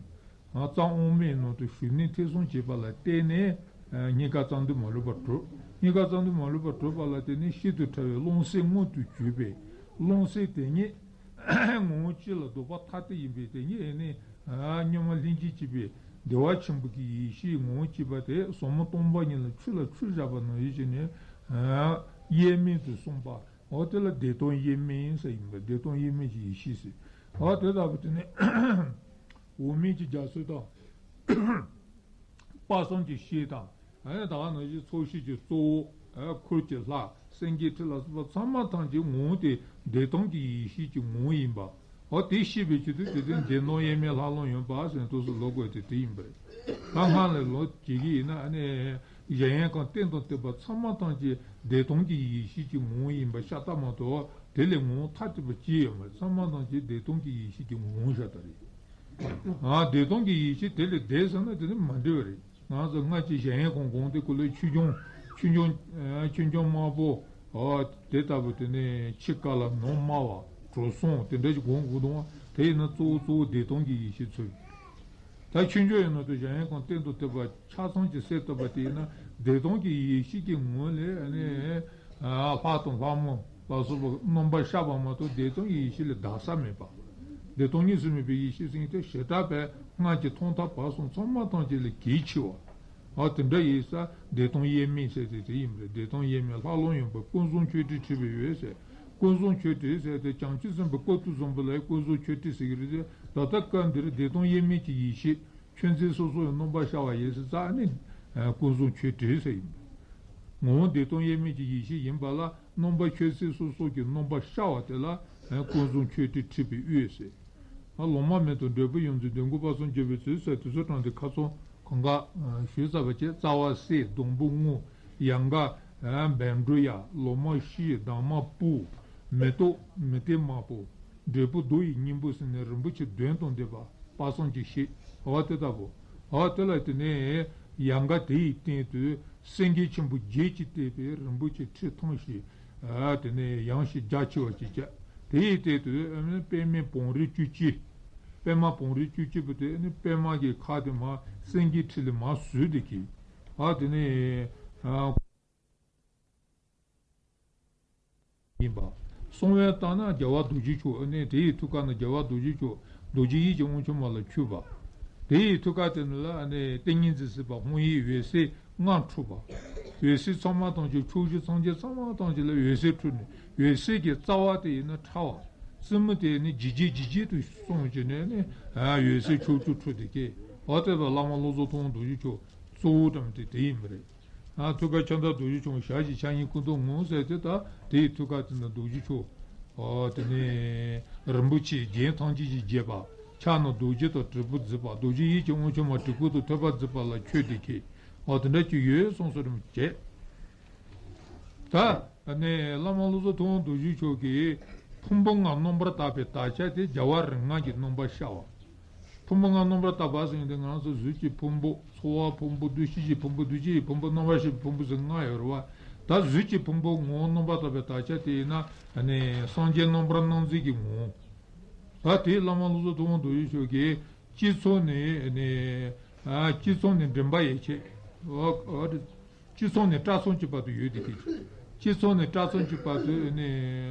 རྩ་དབང་མའི་ནང་དུ་ཞུགས་ནས་ཐེ་ཚོམ་བྱེད་པ་ལ་བརྟེན་ནས་སྙིང་ག་རྩ་མདུད་མ་ལུས་པ་གྲོལ། སྙིང་ག་རྩ་མདུད་མ་ལུས་པ་གྲོལ་བ་ལ་བརྟེན་ནས་ཤིན་ཏུ་ཕྲ་བའི་རླུང་སེམས་མངོན་དུ་གྱུར་པས་རླུང་སེམས་དེ་ཉིད་ངོ་བོ་གཅིག་ལ་ལྡོག་པ་ཐ་དད་ཡིན་པས་དེ་ཉིད་ནི་སྙོམས་མ་ལྷན་ཅིག་སྐྱེས་པའི་བདེ་བ་ཆེན་པོ་གི་ཡེ་ཤེས་ངོ་བོ་གཅིག་པ་དེ་ཟབ་མོ་སྟོང་པ་ཉིད་ལ་ཆོས་ལ་ཆོས་བཞག་པ་ནང་བཞིན་བྱས་ནས་དབྱེར་མེད་དུ་གསུངས་པ། འོ་དེ་ལ་བདེ་སྟོང་དབྱེར་མེད་ཟེར་ཡིན་པས་བདེ་སྟོང་དབྱེར་མེད་ཀྱི་ཡེ་ཤེས་ཟེར། འོ་དེ་ལྟ་བུ་དེ་ནི་འོག་མིན་གྱི་རྒྱ་མཚོ་དང་། དཔག་བསམ་གྱི་ཤིང་དང་། ཨ་ནི་ད་ག་ནང་བཞིན་ཚོགས་ཞིང་གི་གཙོ་བོ། ཨ་ཁུར་གྱི་ལྷ། སེང་གེའི་ཁྲི་ལ་སོགས་པ་ཚང་མ་ཐམས་ཅད་ངོ་བོ་དེ་བདེ་སྟོང་གི་ཡེ་ཤེས་ཀྱི་ངོ་བོ་ཡིན་པ། འོ་དེ་ཤེས་པའི་ཆེད་དུ་དེ་དོན་བདེ་སྟོང་དབྱེར་མེད་ལྷ་ལམ་ཡངས་པ་ཟེར་ཏོག་ཙམ་ལོག་དགོས་ཏེ་དེ་ཡིན་པ་རེད། ད་སྔར་ལས་ལོག་བྱེད་ཀྱི་ཡིན་ན་ཨ་ནི། གཞལ་ཡས་ཁང་སྟེང་དང་བསྟན་པ་ཚང་མ་ཐམས་ཅད་བདེ་སྟོང་གི་ཡེ་ཤེས་ཀྱི་ངོ་བོ་ཡིན་པ་ཤ་སྟག་མ་གཏོགས་དེ་ལས་ངོ་བོ་ཐ་དད་པ་ཅི་ཡོད་མ་རེད། ཚང་མ་ཐམས་ཅད་བདེ་སྟོང་གི་ཡེ་ཤེས་ཀྱི་ངོ་བོ་ཤ་སྟག་རེད། ཨ་བདེ་སྟོང་གི་ཡེ་ཤེས་དེ་ལས་འདས་ཟེར་ན་དེ་ནི་མ་འདྲེས་པ་རེད། ང་ཚོ་སྔར་གྱི་གཞལ་ཡས་ཁང་གོང་དེ་ཀུན་ལས་ཆོས་སྐྱོང་ཆོས་སྐྱོང་ཆོས་སྐྱོང་དམར་པོ། ཨ་དེ་ལྟ་བུ་དེ་ནས་ཕྱི་དཀར་ལ་ནང་དམར་བ་གྲོ་སོང་དེ་འདྲ་ཞིག་གོང་དགོས་དང་དེ་ཡིན་ན་གཙོ་བོ་གཙོ་བོ་བདེ་སྟོང་གི་ཡེ་ཤེས་ཚོ་ཡིན། ད་ཆོས་འབྱུང་ཡིན་ན་དུ་གཞལ་ཡས་ཁང་སྟེང་དུ་བསྟོད་པ་ཆ་ཚང་གི་གསལ་བཏབ་པ་དེ་ཡིན་ན་བདེ་སྟོང་གི་ཡེ་ཤེས་ཀྱི་ངོ་ལས་ནི་ལྷ་དང་ལྷ་མོ་ལ་སོགས་པ་རྣམ་པར་ཤར་བ་མ་གཏོགས་བདེ་སྟོང་གི་ཡེ་ཤེས་ལས་འདའ་ས་མེད་པ། བདེ་སྟོང་གཉིས་སུ་མེད་པའི་ཡེ་ཤེས་ཟེར་མཁན་དེ་བྱེ་བྲག་པའི་སྔར་གྱི་མཐོང་ཐོས་བར་གསུམ་ཚང་མ་ཐམས་ཅད་ལས་གལ་ཆེ་བ། ཨ་དེ་འདྲ་ཡིན་ས་བདེ་སྟོང་དབྱེར་མེད་ཟེར་ཏེ་དེ་ཡིན་པ་རེད། བདེ་སྟོང་དབྱེར་མེད་ལྷ་ལམ་ཡངས་པ་ཀུན་བཟང་མཆོད་སྤྲིན་འཁྲིགས་པའི་འོད་ཟེར། ཀུན་བཟང་མཆོད་སྤྲིན་ཟེར་ཏེ་བྱང་ཆུབ་སེམས་དཔའི་སྐུ་དང་བཟང་པོ་ལ་ཀུན་བཟང་མཆོད་སྤྲིན་ཟེར་གྱི་རེད་དེ། ད་ལྟ་སྐབས་འདིར་བདེ་སྟོང་དབྱེར་མེད་ཀྱི་ཡེ་ཤེས་ཆོས་མཚན་སོ་སོ་ཡི་རྣམ་པར་ཤར་བ་ཡིན་ཟེར་ཙང་ནི་ཀུན་བཟང་མཆོད་སྤྲིན་ཟེར་ཡིན་པ། ངོ་བོ་བདེ་སྟོང་དབྱེར་མེད་ཀྱི་ཡེ་ཤེས་ཡིན་པ་ལ་རྣམ་པ་ཁྱད་གསོད་སོ་སོ་གི་རྣམ་པ་ཤར་བ་དེ་ལ་ཀུན་བཟང་མཆོད་རྟེན་འཁྲིལ་བའི་དབུས་ཟེར། ལོ་མ་མེ་ཏོག་འབྲས་བུ་ཡོངས་འཛིན་འདོད་དགུ་དཔག་བསམ་བརྗོད་པའི་ཚུལ་ཟེར་དེ་ཚོ་དྲངས་ཏེ་ཁ་སང་གང་ག་ཞུས་ཚར་བ་བཅས། རྩ་བ་སྲེད། སྡོང་པོ་སྔོ། ཡལ་ག་བཻ་ཌཱུརྱ། ལོ་མ་ཤེལ། འདབ་མ་སྤུ། མེ་ཏོག་མུ་ཏིག་དམར་པོ། འབྲས་བུ་རྡོ་ཡི་སྙིང་པོ་ཟེར་ནས་རིན་པོ་ཆེ་གདོན་དང་ལྡན་པ་དཔག་བསམ་གྱིས་བྱེད། འོ་དེ་ལྟ་བུ། འོ་དེ་ལ་དེ་ནས་ཡལ་ག་དེ་ཡི་སྟེང་དུ་སེང་གེ་ཆེན་པོ་བརྒྱད་ཀྱིས་བཏེགས་པའི་རིན་པོ་ཆེ་ཁྲི་ཐང་ཞིག་ཨ་དེ་ནས་ཡངས་ཤིང་རྒྱ་ཆེ་བ་ཅིག་བྱས། དེ་ཡི་སྟེང་དུ་ཨ་ནི་པདྨའི་བང་རིམ་བཅུ་གཅིག་པདྨ་བང་རིམ་བཅུ་གཅིག་པོ་དེ་ནི་པདྨ་གི་ཁ་དེ་མར་སེང་གེའི་ཁྲི་ལས་མར་བཟོས་ཏེ་གི། ཨ་དེ་ནས་ཨ་ཡིན་པ། གསང་བའི་ལྟ་ན་རྒྱལ་བ་རྡོ་རྗེ་མཆོག་ཨ་ནི་དེ་ཡི་ཐུགས་ཀ་ན་རྒྱལ་བ་རྡོ་རྗེ་མཆོག་རྡོ་རྗེ་ཡིད་ཀྱི་དབང་ཕྱུག་མ་ལ་འཁྱུད་པ། དེ་ཡི་ཐུགས་ཀ་དེ་ནི་ལ་ཨ་ནི་ཏིང་ངེ་འཛིན་སྲིད་པ་སྤངས་ཡུལ་འོད་གསལ་ལྔ་འཕྲོས་པ། འོད་གསལ་ཚང་མ་ཐམས་ཅད་ཕྱོགས་བཅུ་སངས་རྒྱས་ཚང་མ་ཐམས་ཅད་ལ་འོད་གསལ་འཕྲོས་ནས་འོད་གསལ་གྱི་རྩ་བ་དེ་ཡིན་ན་ཕྲ་བ། རྩེ་མོ་དེ་ནི་ཇི་སྐད་ཇི་སྐད་དུ་སོང་བྱས་ནས་ནི་འོད་གསལ་ཕྱོགས་བཅུར་འཕྲོས་ཏེ་སྐྱེ། འོ་དེ་ལ་བླ་མ་བློ་བཟང་ཐུབ་དབང་རྡོ་རྗེ་མཆོག་གཙོ་བོ་འདྲ་མི་དེ་དེ་ཡིན་པ་རེད། ཨ་ཐུགས་ཀར་ཕྱག་མདའ་རྡོ་རྗེ་འཆང་། ཞལ་གཅིག་ཕྱག་གཉིས་སྐུ་མདོག་སྔོ་ཟེར་དེ་ད་དེ་ཡི་ཐུགས་ཀ་དེ་ན་རྡོ་རྗེ་མཆོག་ཨོ་དེ་ནས་རིན་པོ་ཆེ་རྒྱན་ཐམས་ཅད་ཀྱིས་བརྒྱན་པ། ཕྱག་ན་རྡོ་རྗེ་དང་དྲིལ་བུ་མཛད་པ། རྡོ་རྗེ་ཡིད་ཀྱི་དབང་ཕྱུག་མ་དྲིལ་བུ་དང་ཐོད་པ་མཛད་པ་ལ་འཁྱུད་དེ་ཁྱེད་ཨོ་དེ་འདྲ་ཅིག་ཡོད་གསུངས་སོ་རིམ་བྱས། ད་ནས་བླ་མ་བློ་བཟང་ཐུབ་དབང་རྡོ་རྗེ་མཆོག་གིས་ཕུང་པོ་ལྔ་རྣམ་པར་དག་པའི་དག་ཆ་དེ་རྒྱལ་བ་རིགས་ལྔ་གི་རྣམ་པར་ཤར་བ། ཕུང་པོ་ལྔ་རྣམ་པར་དག་པ་ཟེར་མཁན་དེ་ང་ཚོ་གཟུགས་ཀྱི་ཕུང་པོ། ཚོར་བ་ཕུང་པོ། འདུ་ཤེས་ཀྱི་ཕུང་པོ། འདུ་བྱེད་ཀྱི་ཕུང་པོ། རྣམ་པར་ཤེས་པའི་ཕུང་པོ་ཟེར་ལྔ་ཡོད་རེད་བ། ད་གཟུགས་ཀྱི་ཕུང་པོ་ངོ་བོ་རྣམ་པར་དག་པའི་དག་ཆ་དེ་ཡིན་ན་ནི་སངས་རྒྱས་རྣམ་པར་སྣང་མཛད་ཀྱི་ངོ་བོ། ད་དེ་བླ་མ་བློ་བཟང་ཐུབ་དབང་རྡོ་རྗེ་མཆོག་གིས་སྤྱི་ཚོགས་ནས་ནི་ཨ་སྤྱི་ཚོགས་ནས་མགྲིན་པ་ཡན་ཆད། ཨོ་ཨོ་སྤྱི་ཚོགས་ནས་སྐྲ་ཚོམས་ཀྱི་བར་དུ་ཡོད་དེ་སྐད་ཅིག་སྤྱི་ཚོགས་ནས་སྐྲ་ཚོམས་ཀྱི་བར་དུ་ནི།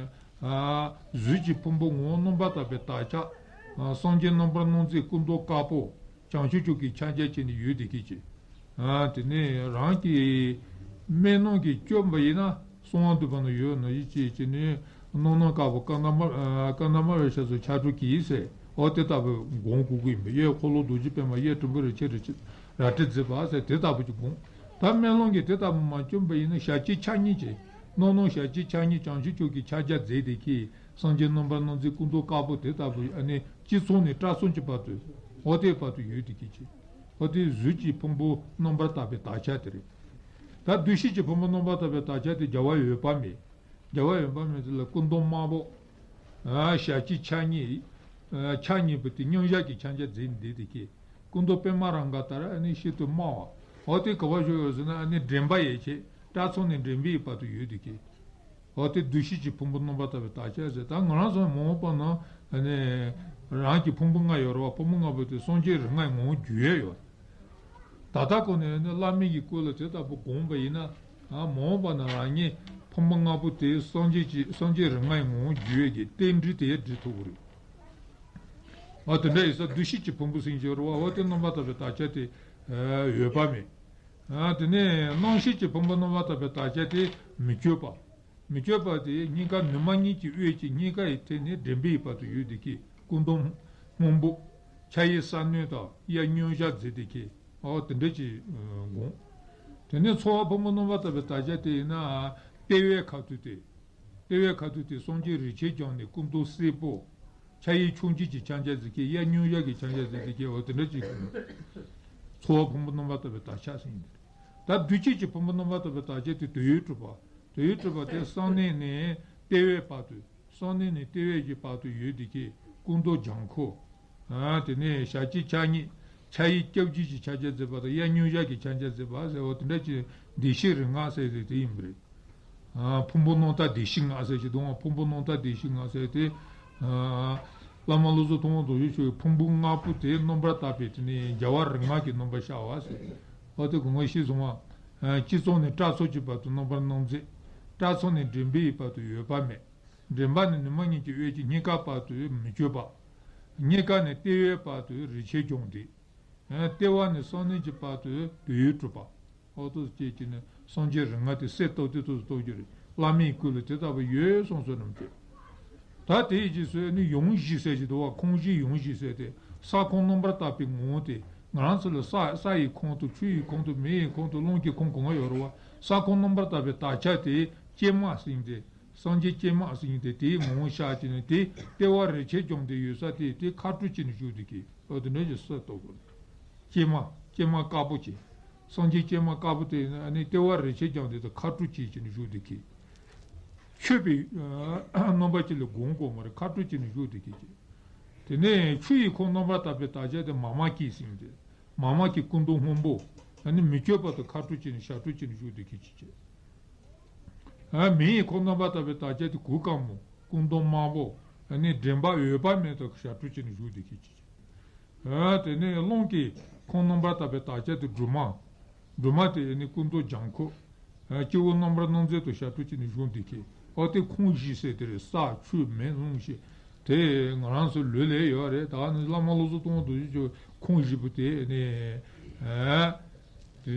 ཨ་གཟུགས་ཀྱི་ཕུང་པོ་ངོ་བོ་རྣམ་པར་དག་པའི་དག་ཆ། ཨ་སངས་རྒྱས་རྣམ་པར་སྣང་མཛད་སྐུ་མདོག་དཀར་པོ། བྱང་ཆུབ་མཆོག་གི་ཕྱག་རྒྱ་བྱས་ནས་ཡོད་དེ་སྐད་ཅིག་ཨ་དེ་ནས་རང་གི་སྨོན་ལམ་གྱིས་བསྐྱོན་པ་ཡིན་ན་གསང་བ་འདུས་པ་ན་ཡོད་ན་ཡིད་ཆེས་བྱས་ནས་རྣམ་སྣང་དཀར་པོ་ཀ་ན་མ་ཨ་ཀ་ན་མ་ར་ཤ་ཚོ་ཕྱག་དྲུག་གིས་ཟེར། འོ་དེ་ལྟ་བུ་སྒོམ་དགོས་ཀྱི་ཡིན་པས། གཡས་འཁོར་ལོ་རྡོ་རྗེ་པདྨ། གཡས་སྤྲིན་པ་རིན་ཆེན་རལ་གྲི་རལ་གྲི་མཛད་པ་ཟེར་དེ་ལྟ་བུ་ཅིག་སྒོམ། ད་སྨོན་ལམ་གྱིས་དེ་ལྟ་བུ་མ་བསྐྱོན་པ་ཡིན་ན་ཞལ་གཅིག་ཕྱག་གཉིས་ཀྱིས་རྣམ་སྣང་ཞལ་གཅིག་ཕྱག་གཉིས་བྱང་ཆུབ་མཆོག་གི་ཕྱག་རྒྱ་མཛད་དེ་ཁྱེད་སངས་རྒྱས་རྣམ་པར་སྣང་མཛད་སྐུ་མདོག་དཀར་པོ་དེ་ལྟ་བུ་ཨ་ནི་སྤྱི་ཚོགས་ནས་སྐྲ་ཚོམས་ཀྱི་བར་དུ་འོ་དེའི་བར་དུ་ཡོད་དེ་སྐད་ཅིག་འོ་དེ་གཟུགས་ཀྱི་ཕུང་པོ་རྣམ་པར་དག་པའི་དག་ཆ་དེ་རེད། ད་འདུ་ཤེས་ཀྱི་ཕུང་པོ་རྣམ་པར་དག་པའི་དག་ཆ་དེ་རྒྱལ་བ་འོད་དཔག་མེད། རྒྱལ་བ་འོད་དཔག་མེད་དེ་ལ་སྐུ་མདོག་དམར་པོ། ཨ་ཞལ་གཅིག་ཕྱག་གཉིས། ཨ་ཕྱག་གཉིས་པོ་དེ་མཉམ་བཞག་གི་ཕྱག་རྒྱ་མཛད་འདི་དེ་ཁྱེད། སྐུ་མདོག་པདྨ་རཱ་ག་ལྟར་ཨ་ནི་ཤིན་ཏུ་དམར་བ། འོ་དེ་ག་པར་བཞུགས་ཡོད་ཟེར་ན་ཨ་ནི་མགྲིན་པ་ཡན་ཆད་སྐྲ་ཚོམས་ནས་མགྲིན་པའི་བར་དུ་ཡོད་དེ་ཁྱེད། འོ་དེ་འདུ་ཤེས་ཀྱི་ཕུང་པོ་རྣམ་པར་དག་པའི་དག་ཆ་ཟེར། ད་ང་རང་ཚོ་མ་འོངས་པ་ན་ཨ་ནི་རང་གི་ཕུང་པོ་ལྔ་ཡོད་རེད་བ། ཕུང་པོ་ལྔ་པོ་དེ་སངས་རྒྱས་རིགས་ལྔའི་ངོ་བོ་འགྱུར་ཡས་ཡོད། ད་ལྟ་ཁོ་ནས་ནི་བླ་མེད་ཀྱི་སྐུ་ལ་དེ་ལྟ་བུ་དགོངས་པ་ཡིན་ན། ཨ་མ་འོངས་པ་ན་རང་ཉིད་ཕུང་པོ་ལྔ་པོ་དེ་སངས་རྒྱས་ཀྱི་སངས་རྒྱས་རིགས་ལྔའི་ངོ་བོ་འགྱུར་ཡས་ཀྱི་རྟེན་འབྲེལ་དེ་ཡང་འགྲིག་ཐུབ་ཀྱི་རེད། ཨ་དེ་འདྲ་ཡིན་ཙང་འདུ་ཤེས་ཀྱི་ཕུང་པོ་ཟེར་གྱི་རེད་བ། འོ་དེ་རྣམ་པར་དག་པའི་དག་ཆ་དེ་ཨ་འོད་དཔག་མེད། ཨ་དེ་ནས་རྣམ་ཤེས་ཀྱི་ཕུང་པོ་རྣམ་པར་དག་པའི་དག་ཆ་དེ་མི་བསྐྱོད་པ། མི་བསྐྱོད་པ་དེ་སྙིང་ག་ནུ་མ་གཉིས་ཀྱི་དབུས་ཀྱི་སྙིང་ག་ཡི་ཐད་ནས་མགྲིན་པའི་བར་དུ་ཡོད་དེ་ཁྱེད། སྐུ་མདོག་སྔོན་པོ། ཕྱག་གཡས་ས་གནོན་དང་གཡས་མཉམ་བཞག་མཛད་དེ་ཁྱེད། ཨོ་དེ་འདྲ་ཅིག་དགོངས། དེ་ནས་ཚོར་བ་ཕུང་པོ་རྣམ་པར་དག་པའི་དག་ཆ་དེ་ཡིན་ན་ལྟེ་བའི་ཁ་ཐུག་དེ། ལྟེ་བའི་ཁ་ཐུག་དེ་སངས་རྒྱས་རིན་ཆེན་བརྐྱང་ནས་སྐུ་མདོག་སེར་པོ། ཕྱག་གཡས་ཕྱོགས་འགྱེད་ཀྱི་ཕྱག་རྒྱ་མཛད་ཁྱེད། གཡས་མཉམ་བཞག་གི་ཕྱག་རྒྱ་མཛད་དེ་ཁྱེད། ཨོ་དེ་འདྲ་ཅིག་དགོངས། ཚོར་བ་ཕུང་པོ་རྣམ་པར་དག་པའི་དག་ཆ་ཟེར་ཡིན་ཏེ། ད་འདུ་བྱེད་ཀྱི་ཕུང་པོ་རྣམ་པར་དག་པའི་དག་ཆ་དེ་དོན་ཡོད་གྲུབ་པ། དོན་ཡོད་གྲུབ་པ་དེ་གསང་གནས་ནས་ལྟེ་བའི་བར་དུ། གསང་གནས་ནས་ལྟེ་བའི་གི་བར་དུ་ཡོད་དེ་ཁྱེད། སྐུ་མདོག་ལྗང་ཁུ། ཨ་དེ་ནས་ཞལ་གཅིག་ཕྱག་གཉིས། ཕྱག་གཡས་སྐྱབས་འཇུག་གི་ཕྱག་རྒྱ་མཛད་པ་དང་གཡས་མཉམ་བཞག་གི་ཕྱག་རྒྱ་མཛད་པ་ཟེར་བ་དེ་འདྲ་ཅིག་བདེ་གཤེགས་རིགས་ལྔ་ཟེར་དེ་དེ་ཡིན་པ་རེད། ཨ་ཕུང་པོ་རྣམ་དག་བདེ་གཤེགས་ལྔ་ཟེར་ཅིག་འདུག་ཨ། ཕུང་པོ་རྣམ་དག་བདེ་གཤེགས་ལྔ་ཟེར་དེ། ཨ་བླ་མ་བློ་བཟང་ཐུབ་དབང་རྡོ་རྗེ་མཆོག་གི་ཕུང་པོ་ལྔ་པོ་དེ་རྣམ་པར་དག་པའི་དེ་ནས་རྒྱལ་བ་རིགས་ལྔ་གི་རྣམ་པར་ཤར་བ་ཟེར། ཨོ་དེ་གོང་མ་ཤེས་སོང་བ། ཨ་སྤྱི་གཙུག་ནས་སྐྲ་ཚོམས་ཀྱི་བར་དུ་རྣམ་པར་སྣང་མཛད། སྐྲ་ཚོམས་ནས་མགྲིན་པའི་བར་དུ་འོད་དཔག་མེད། མགྲིན་པ་ནས་ནུ་མ་གཉིས་ཀྱི་དབུས་ཀྱི་སྙིང་ག་བར་དུ་མི་བསྐྱོད་པ། སྙིང་ག་ནས་ལྟེ་བའི་བར་དུ་རིན་ཆེན་བརྐྱང་བསྒྲིགས། ལྟེ་བ་ནས་གསང་གནས་ཀྱི་བར་དུ་དོན་ཡོད་གྲུབ་པ། ཨོ་ཏོ་སྐྱེས་ཀྱི་ནི་སངས་རྒྱས་རིགས་ལྔ་དེ་གསལ་ཏོག་ཏོ་ཏོ་རྟོགས་རྒྱུ་རེད། བླ་མའི་སྐུ་ལ་དེ་ལྟ་བུ་ཡོད་གསུངས་སོ་ནམ་སྐྱེས། ད་དེའི་རྗེས་སུ་ནི་ཡུམ་བཞི་ཟེར་གྱི་འདུག་བ། ཁོང་བཞི་ཡུམ་བཞི་ཟེར་ཏེ། ས་ཁོངས་རྣམ་པར་དག་པའི་ངོ་བོ་དེ། ང་རང་ཚོ་ལ་ས་ས་ཡི་ཁོངས་དང་ཆུ་ཡི་ཁོངས་དང་མེ་ཡི་ཁོངས་དང་རླུང་གི་ཁོངས་གང་ཡོད་རེད་བ། ས་ཁོངས་རྣམ་པར་དག་པའི་དག་ཆ་དེ་ཀྱེ་མ་ཟེར་ཏེ། སངས་རྒྱས་ཀྱེ་མ་ཟེར་ཏེ་དེའི་ངོ་བོ་ཤར་བྱས་ནས་དེ་ལྟེ་བ་རིན་ཆེན་སྦྱངས་ཏེ་ཡོད་ས་དེ་དེ་ཁ་སྤྲོད་བྱས་ནས་བཞུགས་བསྡད་ཀྱི། འོ་དེ་འདྲ་ཞིག་སུ་གཏོགས་དགོས། ཀྱེ་མ་ཀྱེ་མ་དཀར་པོ་ཅན། སངས་རྒྱས་ཀྱེ་མ་དཀར་པོ་དེ་ནི་ལྟེ་བ་རིན་ཆེན་སྦྱངས་ཏེ་དེ་ཁ་སྤྲོད་བྱས་བྱས་ནས་བཞུགས་བསྡད་ཀྱི། མཆོད་པའི་རྣམ་པ་ཅིག་ལ་སྒོམ་དགོས་མ་རེད། ཁ་སྤྲོད་བྱས་ནས་བཞུགས་བསྡད་ཀྱི་ཅིག་དེ་ནས་ཆུ་ཡི་ཁོངས་རྣམ་པར་དག་པའི་དག་ཆ་དེ་མཱ་མ་ཀཱི་ཟེར་ཏེ། མཱ་མ་ཀཱི་སྐུ་མདོག་སྔོན་པོ། ཨ་ནི་མི་བསྐྱོད་པ་དང་ཁ་སྤྲོད་བྱས་ནས་ཞབས་བྲོ་བྱས་ནས་བཞུགས་བསྡད་ཀྱི་ཅིག་ཨ་མེ་ཡི་ཁོངས་རྣམ་པར་དག་པའི་དག་ཆ་དེ་གོས་དཀར་མོ། སྐུ་མདོག་དམར་པོ། ཨ་ནི་མགྲིན་པ་འོད་དཔག་མེད་དང་ཞབས་བྲོ་བྱས་ནས་བཞུགས་བསྡད་ཀྱི་ཅིག་ཨ་དེ་ནས་རླུང་གི་ཁོངས་རྣམ་པར་དག་པའི་དག་ཆ་དེ་སྦྲུམ་མ། སྦྲུམ་མ་དེ་ནི་སྐུ་མདོག་ལྗང་ཁུ། ཨ་སྤྱི་བོ་རྣམ་པར་སྣང་མཛད་དུ་ཞབས་བྲོ་བྱས་ནས་བཞུགས་འདི་ཁེ། ཨོ་དེ་ཁོངས་བཞི་ཟེར་དེ་རེད། ས་ཆུ་མེ་རླུང་ཞེས། དེ་ང་རང་ཚོ་ལུས་ལས་ཡོད་རེད། ད་ནི་བླ་མ་བློ་བཟང་ཐུབ་དབང་རྡོ་རྗེ་ཁོངས་བཞི་པོ་དེ་ནི་ཨ་དེ་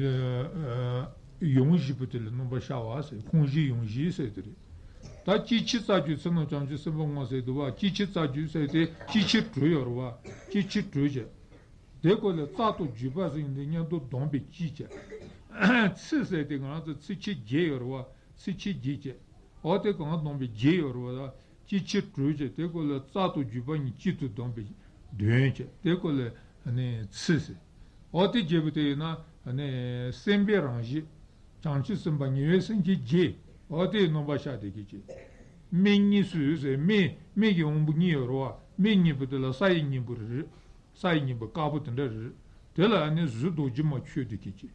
ཡུམ་བཞི་པོ་དེ་ལ་སྣོན་པ་ཤར་བ་ཟེར། ཁོངས་བཞི་ཡུམ་བཞི་ཟེར་དེ་རེད། ད་སྤྱི་ཕྱི་རྩ་རྒྱུད་ཚུལ་རྣམ་བྱང་ཆུབ་སེམས་དཔའ་མངོན་ཟེར་འདུག་བ། སྤྱི་ཕྱི་རྩ་རྒྱུད་ཟེར་དེ་སྤྱི་ཕྱི་དྲུག་ཡོད་རེད་བ། སྤྱི་ཕྱི་དྲུག་བྱས། དེ་ཀོ་ལས་རྩ་དང་བརྒྱུད་པ་ཟེར་ཡིན་དེ་མཉམ་དུ་བསྡོམས་པའི་སྤྱི་བྱས། ཚིག་ཟེར་དེ་ང་རང་ཚོ་ཚིག་ཕྱི་བརྒྱད་ཡོད་རེད་བ། ཚིག་ཕྱི་བརྒྱད་བྱས། འོ་དེ་གང་བསྡོམས་པའི་བརྒྱད་ཡོད་རེད་བ། ད་སྤྱི་ཕྱི་དྲུག་བྱས། དེ་ཀོ་ལས་རྩ་དང་བརྒྱུད་པ་གཉིས་གཅིག་ཏུ་བསྡོམས་པའི་བདུན་བྱས། དེ་ཀོ་ལས་ནི་ཚིག་ཟེར། འོ་དེ་བརྒྱད་པོ་དེ་ཡིན་ན་ནི་སེམས་དཔའི་རང་བཞིན། བྱང་ཆུབ་སེམས་དཔའ་ཉེ་བའི་སེམས་ཅན་བརྒྱད། འོ་དེའི་སྣོན་པ་ཤར་བསྡད་ཀྱི་ཅིག་མིག་གཉིས་སུ་ཟེར། མིག་མིག་གི་དབང་པོ་གཉིས་ཡོད་རེད་བ། མིག་གཉིས་པོ་དེ་ལ་ས་ཡི་སྙིང་པོ་རེད། ས་ཡི་སྙིང་པོ་དཀར་པོ་དེ་འདྲ་རེད། དེ་ལ་ནི་གཟུགས་རྡོ་རྗེ་མ་མཆོད་བསྡད་ཀྱི་ཅིག་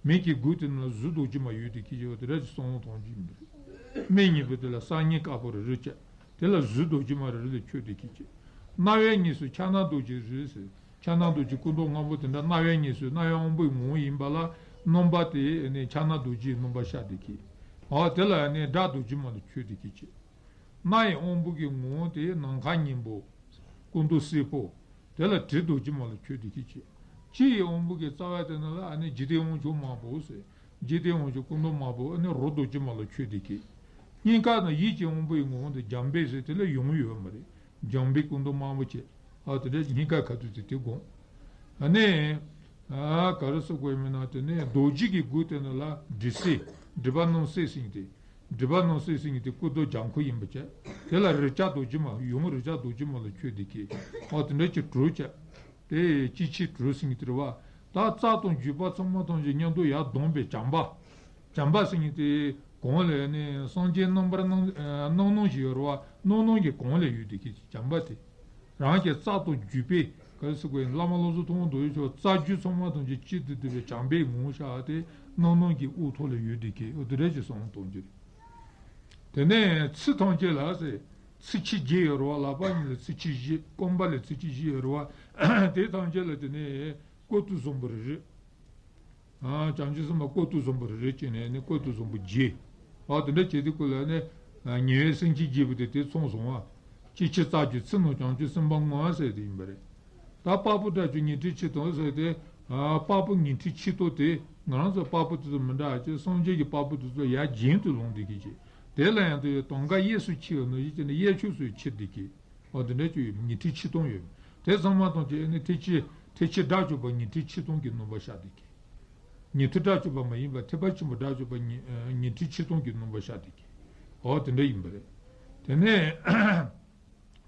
མིག་གི་མགུལ་དེ་ནང་ལ་གཟུགས་རྡོ་རྗེ་མ་ཡོད་བསྡད་ཀྱི་ཅིག་འོ་དེ་འདྲ་ཅིག་གསུང་མཐོང་རྒྱུ་ཡིན་པ་རེད། མིག་གཉིས་པོ་དེ་ལ་སང་ཉིན་དཀར་པོ་རེ་རེ་བྱས། དེ་ལ་གཟུགས་རྡོ་རྗེ་མ་རེ་རེ་ལ་མཆོད་བསྡད་ཀྱི་ཅིག་རྣ་བའི་གཉིས་སུ་ཕྱག་ན་རྡོ་རྗེ་རེད་ཟེར། ཕྱག་ན་རྡོ་རྗེ་སྐུ་མདོག་སྔོན་པོ་དེ་འདྲ་རྣ་བའི་གཉིས་སུ་རྣ་བའི་དབང་པོའི་ངོ་བོ་ཡིན་པ་ལ་སྣོན་པ་དེ་ནི་ཕྱག་ན་རྡོ་རྗེའི་སྣོན་པ་ཤར་བསྡད་ཀྱི། འོ་དེ་ལ་ནི་སྒྲ་རྡོ་རྗེ་མ་ལ་མཆོད་བསྡད་ཀྱི་ཅིག་སྣ་ཡི་དབང་པོ་གི་ངོ་བོ་དེ་ནམ་མཁའི་སྙིང་པོ། སྐུ་མདོག་སེར་པོ། དེ་ལ་དྲི་རྡོ་རྗེ་མ་ལ་མཆོད་བསྡད་ཀྱི་ཅིག་ལྕེ་ཡི་དབང་པོ་གི་རྩ་བ་དེ་ནང་ལ་ཨ་ནི་འཇིག་རྟེན་དབང་ཕྱུག་དམར་པོ་ཟེར། འཇིག་རྟེན་དབང་ཕྱུག་སྐུ་མདོག་དམར་པོ་ཨ་ནི་རོ་རྡོ་རྗེ་མ་ལ་མཆོད་བསྡད་ཀྱི། སྙིང་ག་ན་ཡིད་ཀྱི་དབང་པོ་ཡི་ངོ་བོ་དེ་འཇམ་དཔལ་ཟེར། དེ་ལ་ཡུམ་ཡོད་མ་རེད། འཇམ་དཔལ་སྐུ་མདོག་དམར་པོ་བྱས། ཨ་དེ་འདྲ་སྙིང་ག་ཁ་ཐུག་དེ་དེ་དགོངས། ཨ་ནི། ཨ་ག་རེ་ཟེར་དགོས་མིན་ན་དེ་ནས་རྡོ་རྗེ་གི་མགུལ་དེ་ནང་ལ་སྒྲིབ་སེལ། སྒྲིབ་པ་རྣམ་སེལ་ཟེར་མཁན་དེ། སྒྲིབ་པ་རྣམ་སེལ་ཟེར་མཁན་དེ་སྐུ་མདོག་ལྗང་ཁུ་ཡིན་པ་བྱས། དེ་ལ་རེག་བྱ་རྡོ་རྗེ་མ། ཡུམ་རེག་བྱ་རྡོ་རྗེ་མ་ལ་མཆོད་བསྡད་ཀྱི། ཨ་དེ་འདྲ་ཅིག་དྲུག་བྱས། དེ་སྤྱི་ཕྱི་དྲུག་ཟེར་མཁན་དེ་རེད་བ། ད་རྩ་དང་བརྒྱུད་པ་ཚང་མ་ཐམས་ཅད་མཉམ་དུ་ཡར་བསྡོམས་པའི་བྱམས་པ། བྱམས་པ་ཟེར་མཁན་དེ་གོང་ལ་ནི་སངས་རྒྱས་རྣམ་པར་སྣང་སྣང་སྣང་ཞིག་ཡོད་རེད་བ། སྣང་སྣང་གི་གོང་ལ་ཡོད་བསྡད་ཀྱི་བྱམས་པ་དེ། རང་གི་རྩ་དང་བརྒྱུད་པའི་ག་རེ་ཟེར་དགོས་ཡིན། བླ་མ་བློ་བཟང་ཐུབ་དབང་རྡོ་རྗེ་མཆོག་རྩ་རྒྱུད་ཚང་མ་ཐམས་ཅད་གཅིག་ཏུ་བསྡུས་པའི་བྱམས་པའི་ངོ་བོ་ཤར་དེ་སྣང་སྣང་གི་དབུ་ཐོག་ལ་ཡོད་བསྡད་ཀྱི། འོ་དེ་འདྲ་ཞིག་གསུང་གཏོང་རྒྱུ་རེད། དེ་ནས་ཚིགས་ཐམས་ཅད་ལ་ཟེར། ཚིགས་ཕྱི་བརྒྱད་ཡོད་རེད་བ། ལག་པ་གཉིས་ལ་ཚིགས་ཕྱི་བཞི། རྐང་པ་ལ་ཚིགས་ཕྱི་བཞི་ཡོད་རེད་བ། དེ་ཐམས་ཅད་ལ་དེ་ནས་བཀོད་དུ་བཟུང་བ་རེ་རེ། ཨ་བྱང་ཆུབ་སེམས་དཔའ་བཀོད་དུ་བཟུང་བ་རེ་རེ་བྱས་ནས་ནི་བཀོད་དུ་བཟུང་བ་བརྒྱད། ཨ་དེ་འདྲ་བྱས་དུས་སྐབས་ལ་ནི་ཉེ་བའི་སེམས་ཅན་བརྒྱད་པོ་དེ་དེ་མཚུངས་སོང་བ། སྤྱི་ཕྱི་རྩ་རྒྱུད་ཚིག་རྣམས་བྱང་ཆུབ་སེམས་དཔའ་མངོན་ཟེར་དེ་ཡིན་པ་རེད། ད་དཔའ་བོ་དགྲ་བཅོམ་ཉི་ཁྲི་ཆིག་སྟོང་ཟེར་ཏེ། ཨ་དཔའ་བོ་ཉི་ཁྲི་ཆིག་སྟོང་དེ་ང་རང་ཚོ་དཔའ་བོ་དེ་ཚོ་མི་འདྲ་བ་ཅིག་སངས་རྒྱས་ཀྱི་དཔའ་བོ་དེ་ཚོ་ཡར་རྒྱན་དུ་ལོངས་བསྡད་ཀྱི་ཅིག་དེ་ལ་ཡང་དེ་དོང་ཁ་གཡས་སུ་འཁྱིལ་བ་ནང་བཞིན་བྱས་ནས་གཡས་ཕྱོགས་སུ་འཁྱིལ་བསྡད་ཀྱི། འོ་དེ་འདྲ་ཅིག་ཡོད། ཉི་ཁྲི་ཆིག་སྟོང་ཡོད། དེ་ཚང་མ་དང་བཅས་ནས་ཐེག་ཆེན་ཐེག་ཆེན་དགྲ་བཅོམ་པ་ཉི་ཁྲི་ཆིག་སྟོང་གི་སྣོན་པ་ཤར་བསྡད་ཀྱི། ཉན་ཐོས་དགྲ་བཅོམ་པ་མ་ཡིན་པ་ཐེག་པ་ཆེན་པོ་དགྲ་བཅོམ་པ་ཉི་ཉི་ཁྲི་ཆིག་སྟོང་གི་སྣོན་པ་ཤར་བསྡད་ཀྱི། འོ་དེ་འདྲ་ཡིན་པ་རེད། དེ་ནས་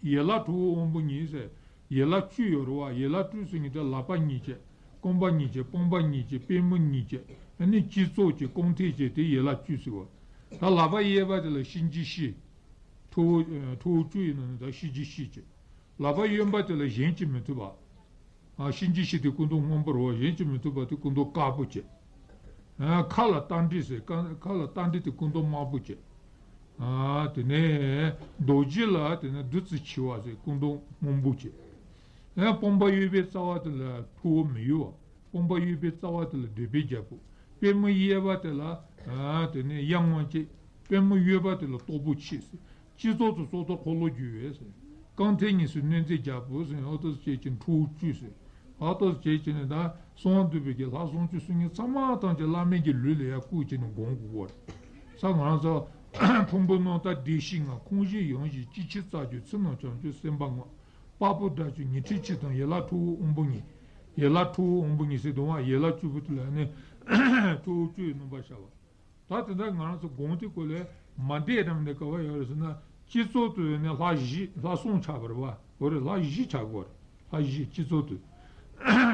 ཡན་ལག་ཁྲོ་བོའི་དབང་པོ་ཉིད་ཟེར། ཡན་ལག་བཅུ་ཡོད་རེད་བ། ཡན་ལག་བཅུ་ཟེར་མཁན་དེ་ལག་པ་གཉིས་བྱས། རྐང་པ་གཉིས་བྱས། པང་པ་གཉིས་བྱས། པུས་མོ་གཉིས་བྱས། ཨ་ནི་སྤྱི་ཚོགས་བྱས། རྐང་མཐིལ་བྱས། དེ་ཡན་ལག་བཅུ་ཟེར་བ། ད་ལག་པ་གཡས་པ་དེ་ལ་གཤིན་རྗེ་གཤེད། ཁྲོ་བོ་ཁྲོ་བོ་བཅུ་ཡིན་ནོ་ནི་ད་གཤིན་རྗེ་གཤེད་བྱས། ལག་པ་གཡོན་པ་དེ་ལ་གཞན་གྱིས་མི་ཐུབ་པ། ཨ་གཤིན་རྗེ་གཤེད་དེ་སྐུ་མདོག་སྔོན་པོ་རེད་བ། གཞན་གྱིས་མི་ཐུབ་པ་དེ་སྐུ་མདོག་དཀར་པོ་བྱས། ཨ་ཁ་ལ་རྟ་མགྲིན་ཟེར། ཁ་ཁ་ལ་རྟ་མགྲིན་དེ་སྐུ་མདོག་དམར་པོ་བྱས། ཨ་དེ་ནས་རྡོ་རྗེ་ལ་དེ་ནས་བདུད་རྩི་འཁྱིལ་བ་ཟེར། སྐུ་མདོག་སྔོན་པོ་བྱས། ཨ་པང་པ་གཡས་པའི་རྩ་བ་དེ་ལ་ཁྲོ་བོ་མི་གཡོ་བ། པང་པ་གཡས་པའི་རྩ་བ་དེ་ལ་འདོད་པའི་རྒྱལ་པོ། པུས་མོ་གཡས་པ་དེ་ལ་ཨ་དེ་ནས་གཡང་དབང་བྱེད། པུས་མོ་གཡོན་པ་དེ་ལ་སྟོབས་པོ་ཆེ་ཟེར། སྤྱི་ཚོགས་སུ་སྲོག་ཐོག་འཁོར་ལོ་རྒྱུ་བས་ཟེར། རྐང་མཐིལ་གཉིས་སུ་གནོད་མཛེས་རྒྱལ་པོ་ཟེར། ཨོ་ཏོ་ཟེར་བྱས་ཀྱི་ཁྲོ་བོ་བཅུ་ཟེར། ཨོ་ཏོ་ཟེར་བྱས་ཀྱི་ནི་ད་གསང་བ་འདུས་པའི་གི་ལྷ་སུམ་ཅུ་སོ་གཉིས་ཚང་མ་ཐམས་ཅད་བླ་མའི་གི་ལུས་ལ་ཡར་བཀོད་བྱས་ནས་སྒོམ་དགོས་པ་རེད། ས་ང་རང་ཚོ་ཕུང་པོ་རྣམ་དག་བདེ་གཤེགས་ལྔ། ཁོང་བཞི་ཡོངས་བཞི་སྤྱི་ཕྱི་རྩ་རྒྱུད་ཚིག་རྣམས་བྱང་ཆུབ་སེམས་དཔའ་ལྔ། དཔའ་བོ་དགྲ་བཅོམ་ཉི་ཁྲི་ཆིག་སྟོང་། ཡན་ལག་ཁྲོ་བོའི་དབང་པོ་ཉིད། ཡན་ལག་ཁྲོ་བོ་དབང་པོ་ཉི་ཤུ་དང་ཡན་ལག་བཅུ་པོ་དེ་ལ་ནི་ཁྲོ་བོ་བཅུའི་རྣམ་པར་ཤར་བ། ད་དེ་འདྲ་ང་རང་ཚོ་དགོངས་ཏེ་ཀོ་ལས་མ་འདས་རམ་ནས་ག་བ་ཡོད་རེད་ཟེར་ན། སྤྱི་གཙུག་ཏུ་ནི་ལྷ་བཞི་ལྷ་གསུམ་ཆགས་པ་རེད་བ། འོ་རེད། ལྷ་བཞི་ཆགས་དགོས་རེད། ལྷ་བཞི་སྤྱི་གཙུག་ཏུ།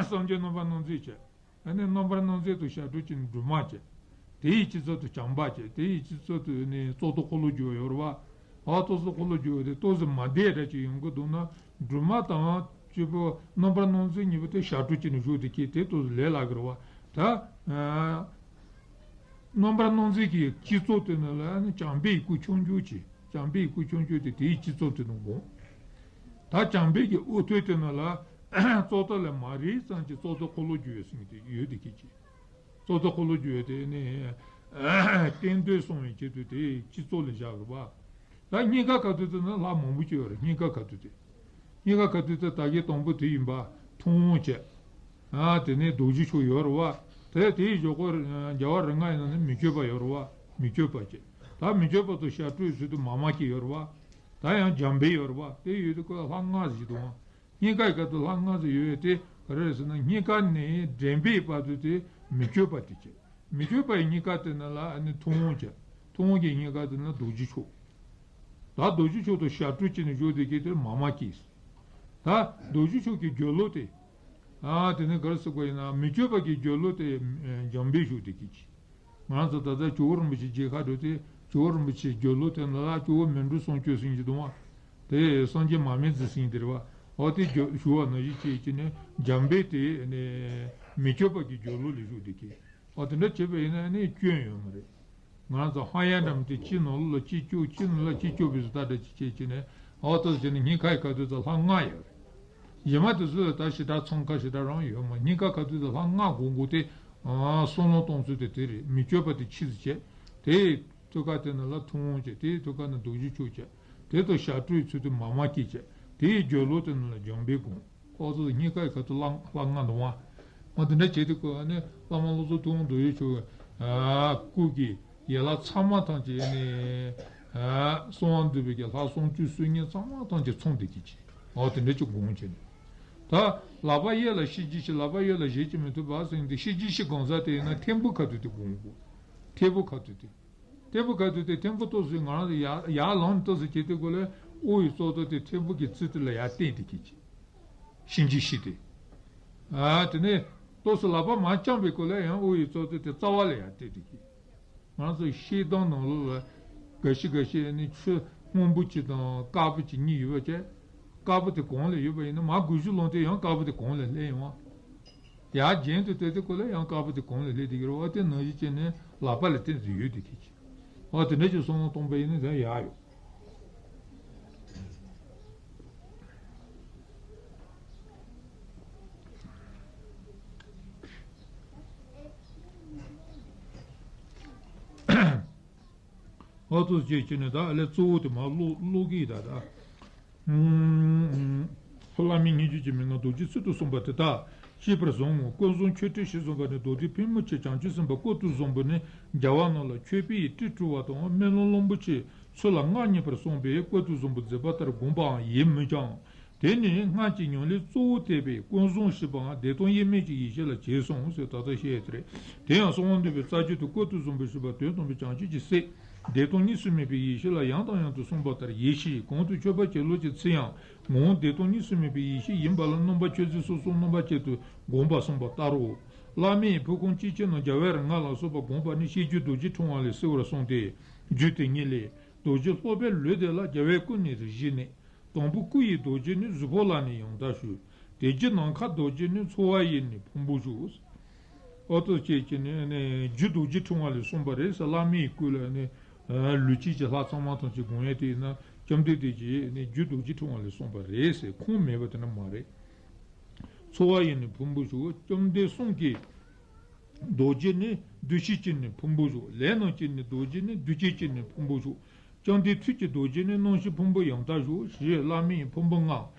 སངས་རྒྱས་རྣམ་པར་སྣང་མཛད་བྱས། ཨ་ནི་རྣམ་པར་སྣང་མཛད་དང་ཞབས་དྲུང་གཅིག་ནི་སྒྲོལ་མ་བྱས། དེའི་སྤྱི་གཙུག་ཏུ་བྱམས་པ་བྱས། དེའི་སྤྱི་གཙུག་ཏུ་ནི་གཙུག་ཏོར་འཁོར་ལོ་སྒྱུར་བ་ཡོད་རེད་བ། ཨ་གཙུག་ཏོར་འཁོར་ལོ་སྒྱུར་བ་དེ་ཏོག་ཙམ་མ་བདེ་འདྲ་ཅིག་ཡོང་གི་འདུག་ན། སྒྲོལ་མ་དང་སྤྱི་བོ་རྣམ་པར་སྣང་མཛད་གཉིས་པོ་དེ་ཞབས་དྲུང་གཅིག་ནི་བཞུགས་དེ་ཁྱེད་དེ་ཏོག་ཙམ་ལས་སླ་གི་རེད་བ། ད་ཨ་རྣམ་པར་སྣང་མཛད་ཀྱི་སྤྱི་གཙུག་དེ་ནི་ལ་ནི་བྱམས་པའི་སྐུ་ཆུང་ཆུང་བྱས། བྱམས་པའི་སྐུ་ཆུང་ཆུང་དེ་དེའི་སྤྱི་གཙུག་དེ་ནི་དགོངས། ད་བྱམས་པའི་གི་དབུ་ཐོད་དེ་ནི་ལ་གཙུག་ཏོར་ལས་མར་རིལ་ཙམ་གྱི་གཙུག་ཏོར་འཁོར་ལོ་སྒྱུར་བའི་སེང་གེ་དེ་ཡོད་དེ་ཁྱེད་ཀྱི། གཙུག་ཏོར་འཁོར་ལོ་སྒྱུར་བའི་དེ་ནི་རྟེན་འབྲེལ་སྲུང་བའི་ཆེད་དུ་དེ་སྤྱི་གཙུག་ལ་བཞག་རེད་པ། ད་སྙིང་ག་ག་དུས་དེ་ན་ལྷ་མང་པོ་ཅིག་ཡོད་རེད། སྙིང་ག་ག་དུས་དེ། སྙིང་ག་ག་དུས་དེ་ད་གིན་དང་པོ་དེ་ཡིན་པ། ཐུབ་དབང་བྱས། ཨ་དེ་ནས་རྡོ་རྗེ་འཆང་ཡོད་རེད་པ། དེ་དེའི་འཇོག་གོ་རྒྱལ་བ་རིགས་ལྔ་ཡིན་ན་ནི་མི་བསྐྱོད་པ་ཡོད་རེད་པ། མི་བསྐྱོད་པ་བྱས། ད་མི་བསྐྱོད་པ་དང་ཞབས་དྲུང་ཚུལ་དུ་མཱ་མ་ཀཱི་ཡོད་རེད་པ། ད་ཡང་འཇམ་དཔལ་ཡོད་རེད་པ། དེ་ཡོད་དུས་ཀོ་ལྷ་ལྔ་ཟིག་དང་། སྙིང་གའི་ཁ་ཐུག་ལྷ་ལྔ་ཟིག་ཡོད་དེ་ག་རེ་ཟེར་ན། སྙིང་ག་ནས་འདྲེན་པའི་བར་དུ་དེ་མི་བསྐྱོད་པ་དེ་བྱས། མི་བསྐྱོད་པའི་སྙིང་ག་དེ་ན་ལ་ཨ་ནི་ཐུབ་དབང་བྱས། ཐུབ་དབང་གི་སྙིང་ག་དེ་ན་རྡོ་རྗེ་འཆང་། ད་རྡོ་རྗེ་འཆང་དང་ཞབས་དྲུང་གཅིག་ནས་བཞུགས་དེ་གི་དེ་མཱ་མ་ཀཱི། ད་རྡོ་རྗེ་འཆང་གི་སྒྱུ་ལུས་དེ། ཨ་དེ་ནས་ག་རེ་ཟེར་དགོས་ཡིན་ན། མི་བསྐྱོད་པ་གི་སྒྱུ་ལུས་དེ་འཇམ་དཔལ་བཞུགས་དེ་གི་ཅི། ང་ཚོ་ད་ལྟ་ཇོ་བོ་རིན་པོ་ཆེ་མཇལ་ཁ་འགྲོ་དུས་ཇོ་བོ་རིན་པོ་ཆེའི་སྒྱུ་ལུས་དེ་ནང་ལ་ཇོ་བོ་མི་འགྲོ་གསུང་ཆོས་ཟེར་གྱི་འདུག་བ། དེ་སངས་རྒྱས་མར་མེ་མཛད་ཟེར་གྱི་འདུག་བ། འོ་དེ་སྒྱུ་ཞུ་བ་ནང་བཞིན་བྱས་ཀྱི་ནས་འཇམ་དཔལ་དེ་ནས་མི་བསྐྱོད་པ་གི་སྒྱུ་ལུས་ལ་བཞུགས་བསྡད་ཀྱི། འོ་དེ་འདྲ་བྱས་པ་ཡིན་ན་ནི་སྐྱོན་ཡོད་མ་རེད། ང་རང་ཚོ་ཧ་ཡ་འགྲམ་དེ་གཅིག་ནང་ལོགས་ལ་གཅིག་བཅུག་གཅིག་ནང་ལ་གཅིག་བཅུག་པའི་བཟོ་ལྟ་འདྲ་ཅིག་བྱས་ཀྱི་ནས། འོ་དེ་བྱས་ནས་སྙིང་གའི་ཁ་ཐུག་ད་ལྷ་ལྔ་ཡོད་རེད། གཞན་མ་དེ་ཚོ་ལ་ད་ཞེ་དྲག་ཚང་ཁ་ཞེ་དྲག་རང་ཡོད་མ། སྙིང་ག་ག་དུས་དེ་ལྷ་ལྔ་དགོངས་དགོས་དེ། ཨ་བསམ་བློ་གཏོང་ཚུལ་དེ་དེ་རེད། མི་བསྐྱོད་པ་དེ་ཕྱིས་སུ་བྱས། དེའི་ཐུགས་ཀ་དེ་ནང་ལ་ཐུབ་དབང་བྱས། དེའི་ཐུགས་ཀ་ནས་རྡོ་རྗེ་འཆང་བྱས། དེ་དང་ཞབས་དྲུང་ཚུལ་དུ་མཱ་མ་ཀཱི་བྱས། དེའི་སྒྱུ་ལུས་དེ་ནང་ལ་འཇམ་དཔལ་དགོངས། ཨོ་ཙི་སྙིང་ག་ག་དུས་ལྷ་ལྷ་ལྔ་འདུག་བ། ཨ་དེ་འདྲ་བྱས་དུས་ཀོ་ནི་བླ་མ་བློ་བཟང་ཐུབ་དབང་རྡོ་རྗེ་འཆང་གི་ཨ་སྐུ་གི་ཡན་ལག་ཚང་མ་ཐམས་ཅད་ནི་ཨ་གསང་བ་འདུས་པའི་གི་ལྷ་སུམ་ཅུ་སོ་གཉིས་ཚང་མ་ཐམས་ཅད་ཚང་བསྡད་ཀྱི་ཅི། ཨོ་དེ་འདྲ་ཅིག་དགོངས་བྱས་ནས། ད་ལག་པ་གཡས་ལ་ཤེས་བྱའི་ཕྱི། ལག་པ་གཡས་ལ་བཞེས་ཀྱི་མི་ཐུབ་པ་ཟེར་ཏེ། ཤེས་བྱའི་ཕྱི་གང་ཟག་དེ་ཡིན་ན་ཐེམ་བུ་ཁ་ཐུག་དེ་དགོངས་དགོས། ཐེམ་བུ་ཁ་ཐུག་དེ། ཐེམ་བུ་ཁ་ཐུག་དེ་ཐེམ་བུ་ཏོག་ཙམ་ང་རང་ཚོ་ཡར་ཡར་ལངས་ཏོག་ཙམ་བྱེད་དུས་སྐོར་ལ་དབུ་ཡི་གཙུག་ཏོར་དེ་ཐེམ་བུ་གི་རྩེ་དེ་ལ་ཡར་བསྟན་ཏེ་གི་ཅི། ཤེས་བྱའི་ཕྱི་དེ། ཨ་དེ་ནས་ཏོག་ཙམ་ལག་པ་མར་བརྐྱངས་པའི་སྐོར་ལ་ཡང་དབུ་ཡི་གཙུག་ཏོར་དེ་རྩ་བ་ལ་ཡར་བསྟན་ཏེ་གི། ང་ཚོ་ཤེལ་དམ་ནང་ལོགས་ལ་འགའ་ཤས་འགའ་ཤས་ནི་ཆུ་སྔོན་པོ་གཅིག་དང་དཀར་པོ་གཅིག་གཉིས་ཡོད་པ་བྱས། དཀར་པོ་དེ་གོང་ལ་ཡོད་པ་ཡིན་ན་མར་སྒུལ་ཤུགས་སློང་དུས་ཡང་དཀར་པོ་དེ་གོང་ལ་སླེབས་ཡོང་བ། ཡར་རྒྱན་དུ་བལྟས་ཏེ་ཁོ་ལ་ཡང་དཀར་པོ་དེ་གོང་ལ་སླེབས་དེ་གི་རེད་བ། དེ་ནང་བཞིན་བྱས་ནས་ལག་པ་ལ་བརྟེན་ཏེ་ཡོད་དེ་གི་ཅི། འོ་དེ་འདྲ་ཅིག་བསམ་བློ་གཏོང་པ་ཡིན་ན་དེ་ཡག་ཡོད། ཨ་ཏོ་ཅེས་བྱས་ནས་ད་ཨ་ལས་གཙོ་བོ་དེ་མར་ཀློག་ཀློག་གི་ཡིན་ད་ད། ཨུམ། བླ་མའི་སྙན་བརྒྱུད་ཀྱི་མན་ངག་རྡོ་རྗེའི་ཚུལ་དུ་གསུངས་པ་དེ་དག་ཤེས་པར་བཟུང་ངོ་། ཀུན་བཟང་མཆོད་སྤྲིན་ཞེས་གསུངས་པ་ནི་མདོ་སྡེ་ཕལ་མོ་ཆེ་བྱང་ཆུབ་སེམས་དཔའ་ཀོ་ཏུ་བཟང་པོ་ནི་རྒྱལ་བ་རྣམས་ལ་མཆོད་པའི་སྤྲིན་སྤྲོ་བ་དང་སྨོན་ལམ་གླང་པོ་ཆེའི་ཚུལ་ལ་མངའ་བརྙེས་པར་གསུངས་པས། ཀོ་ཏུ་བཟང་པོ་མཛད་པ་ལྟར་དགོངས་པའང་ཡིད་མི་འཆང་། དེ་ནི་སྔར་གྱི་ཉམས་ལེན་གཙོ་བོ་བསྟན་པས་ཀུན་བཟང་ཞེས་པའང་བདེ་སྟོང་དབྱེར་མེད་ཀྱི་ཡེ་ཤེས་ལ་བྱས་གསུངས་ཟེར་ད་ལྟ་བཤད་ཡས་དེ་རེད། དེ་ཡང་གསང་བ་འདུས་པའི་རྩ་རྒྱུད་དུ་ཀོ་ཏུ་བཟང་པོ་ཞེས་པ་དོན་དམ་པའི་བྱང་ཆུབ་ཀྱི་སེམས་བདེ་སྟོང་གཉིས་སུ་མེད་པའི་ཡེ་ཤེས་ལ་ཡང་དང་ཡང་དུ་གསུངས་པ་ལྟར། ཡེ་ཤེས་གང་དུ་མཆོད་པ་བྱེད་ལུགས་ཀྱི་ཚུལ་ཡང་ངོ་བོ་བདེ་སྟོང་གཉིས་སུ་མེད་པའི་ཡེ་ཤེས་ཡིན་པ་ལ་རྣམ་པ་མཆོད་ཚུལ་སོ་སོའི་རྣམ་པ་ཅན་དུ་དགོངས་པ་གསུངས་པ་ལྟར་རོ། བླ་མའི་ཕུལ་ཁུང་སྐྱེ་མཆེད་རྣམས་རྒྱལ་བའི་རིགས་ལྔ་ལ་སོགས་པ་དགོངས་པ་ནི་བཤད་རྒྱུད་རྡོ་རྗེ་ཕྲེང་བ་ལས་གསལ་བར་གསུངས་ཏེ། རྒྱུད་དེ་ཉིད་ལས། རྡོ་རྗེ་སློབ་པའི་ལུས་དེ་ལ་རྒྱལ་བའི་སྐུ་ནི་རིགས་བཞི་གནས། དང་པོ་སྐུ་ཡི་རྡོ་རྗེ་ནི་གཟུགས་ཕུང་ལ་ནི་ཡང་དག་ཞུགས། དེ་རྗེས་ནམ་མཁའི་རྡོ་རྗེ་ནི་ཚོར་བ་ཡི་ནི་ཕུང་པོ་ཞུགས། ཨོ་ཏོ་ཅེས་ཀྱི་ནི་ནི་རྒྱུད་རྡོ་རྗེ་ཕྲེང་བ་ལས་གསུངས་པ་རེད་ཟེར། བླ་མའི་སྐུ་ལ་ནི་ལུས་དཀྱིལ་གྱི་ལྷ་ཚང་མ་ཐམས་ཅད་དགོངས་ཡས་དེ་ཡིན་ན་བཅོམ་ལྡན་འདས་ཀྱིས་ནི་རྒྱུད་རྡོ་རྗེ་ཕྲེང་བ་ལས་གསུངས་པ་རེད་ཟེར། ཁུངས་མེད་པ་དེ་འདྲ་མ་རེད། ཚོར་བ་ཡི་ནི་ཕུང་པོ་ཞུགས། བཅོམ་ལྡན་གསུང་གི་རྡོ་རྗེ་ནི་འདུ་ཤེས་ཀྱི་ནི་ཕུང་པོ་ཞུགས། ལས་རྣམས་ཀྱི་ནི་རྡོ་རྗེ་ནི་འདུ་བྱེད་ཀྱི་ནི་ཕུང་པོ་ཞུགས། བཅོམ་ལྡན་ཐུགས་ཀྱི་རྡོ་རྗེ་ནི་རྣམ་ཤེས་ཕུང་པོ་ཡང་དག་ཞུགས་ཞེས་བླ་མའི་ཕུང་པོ་ལྔ་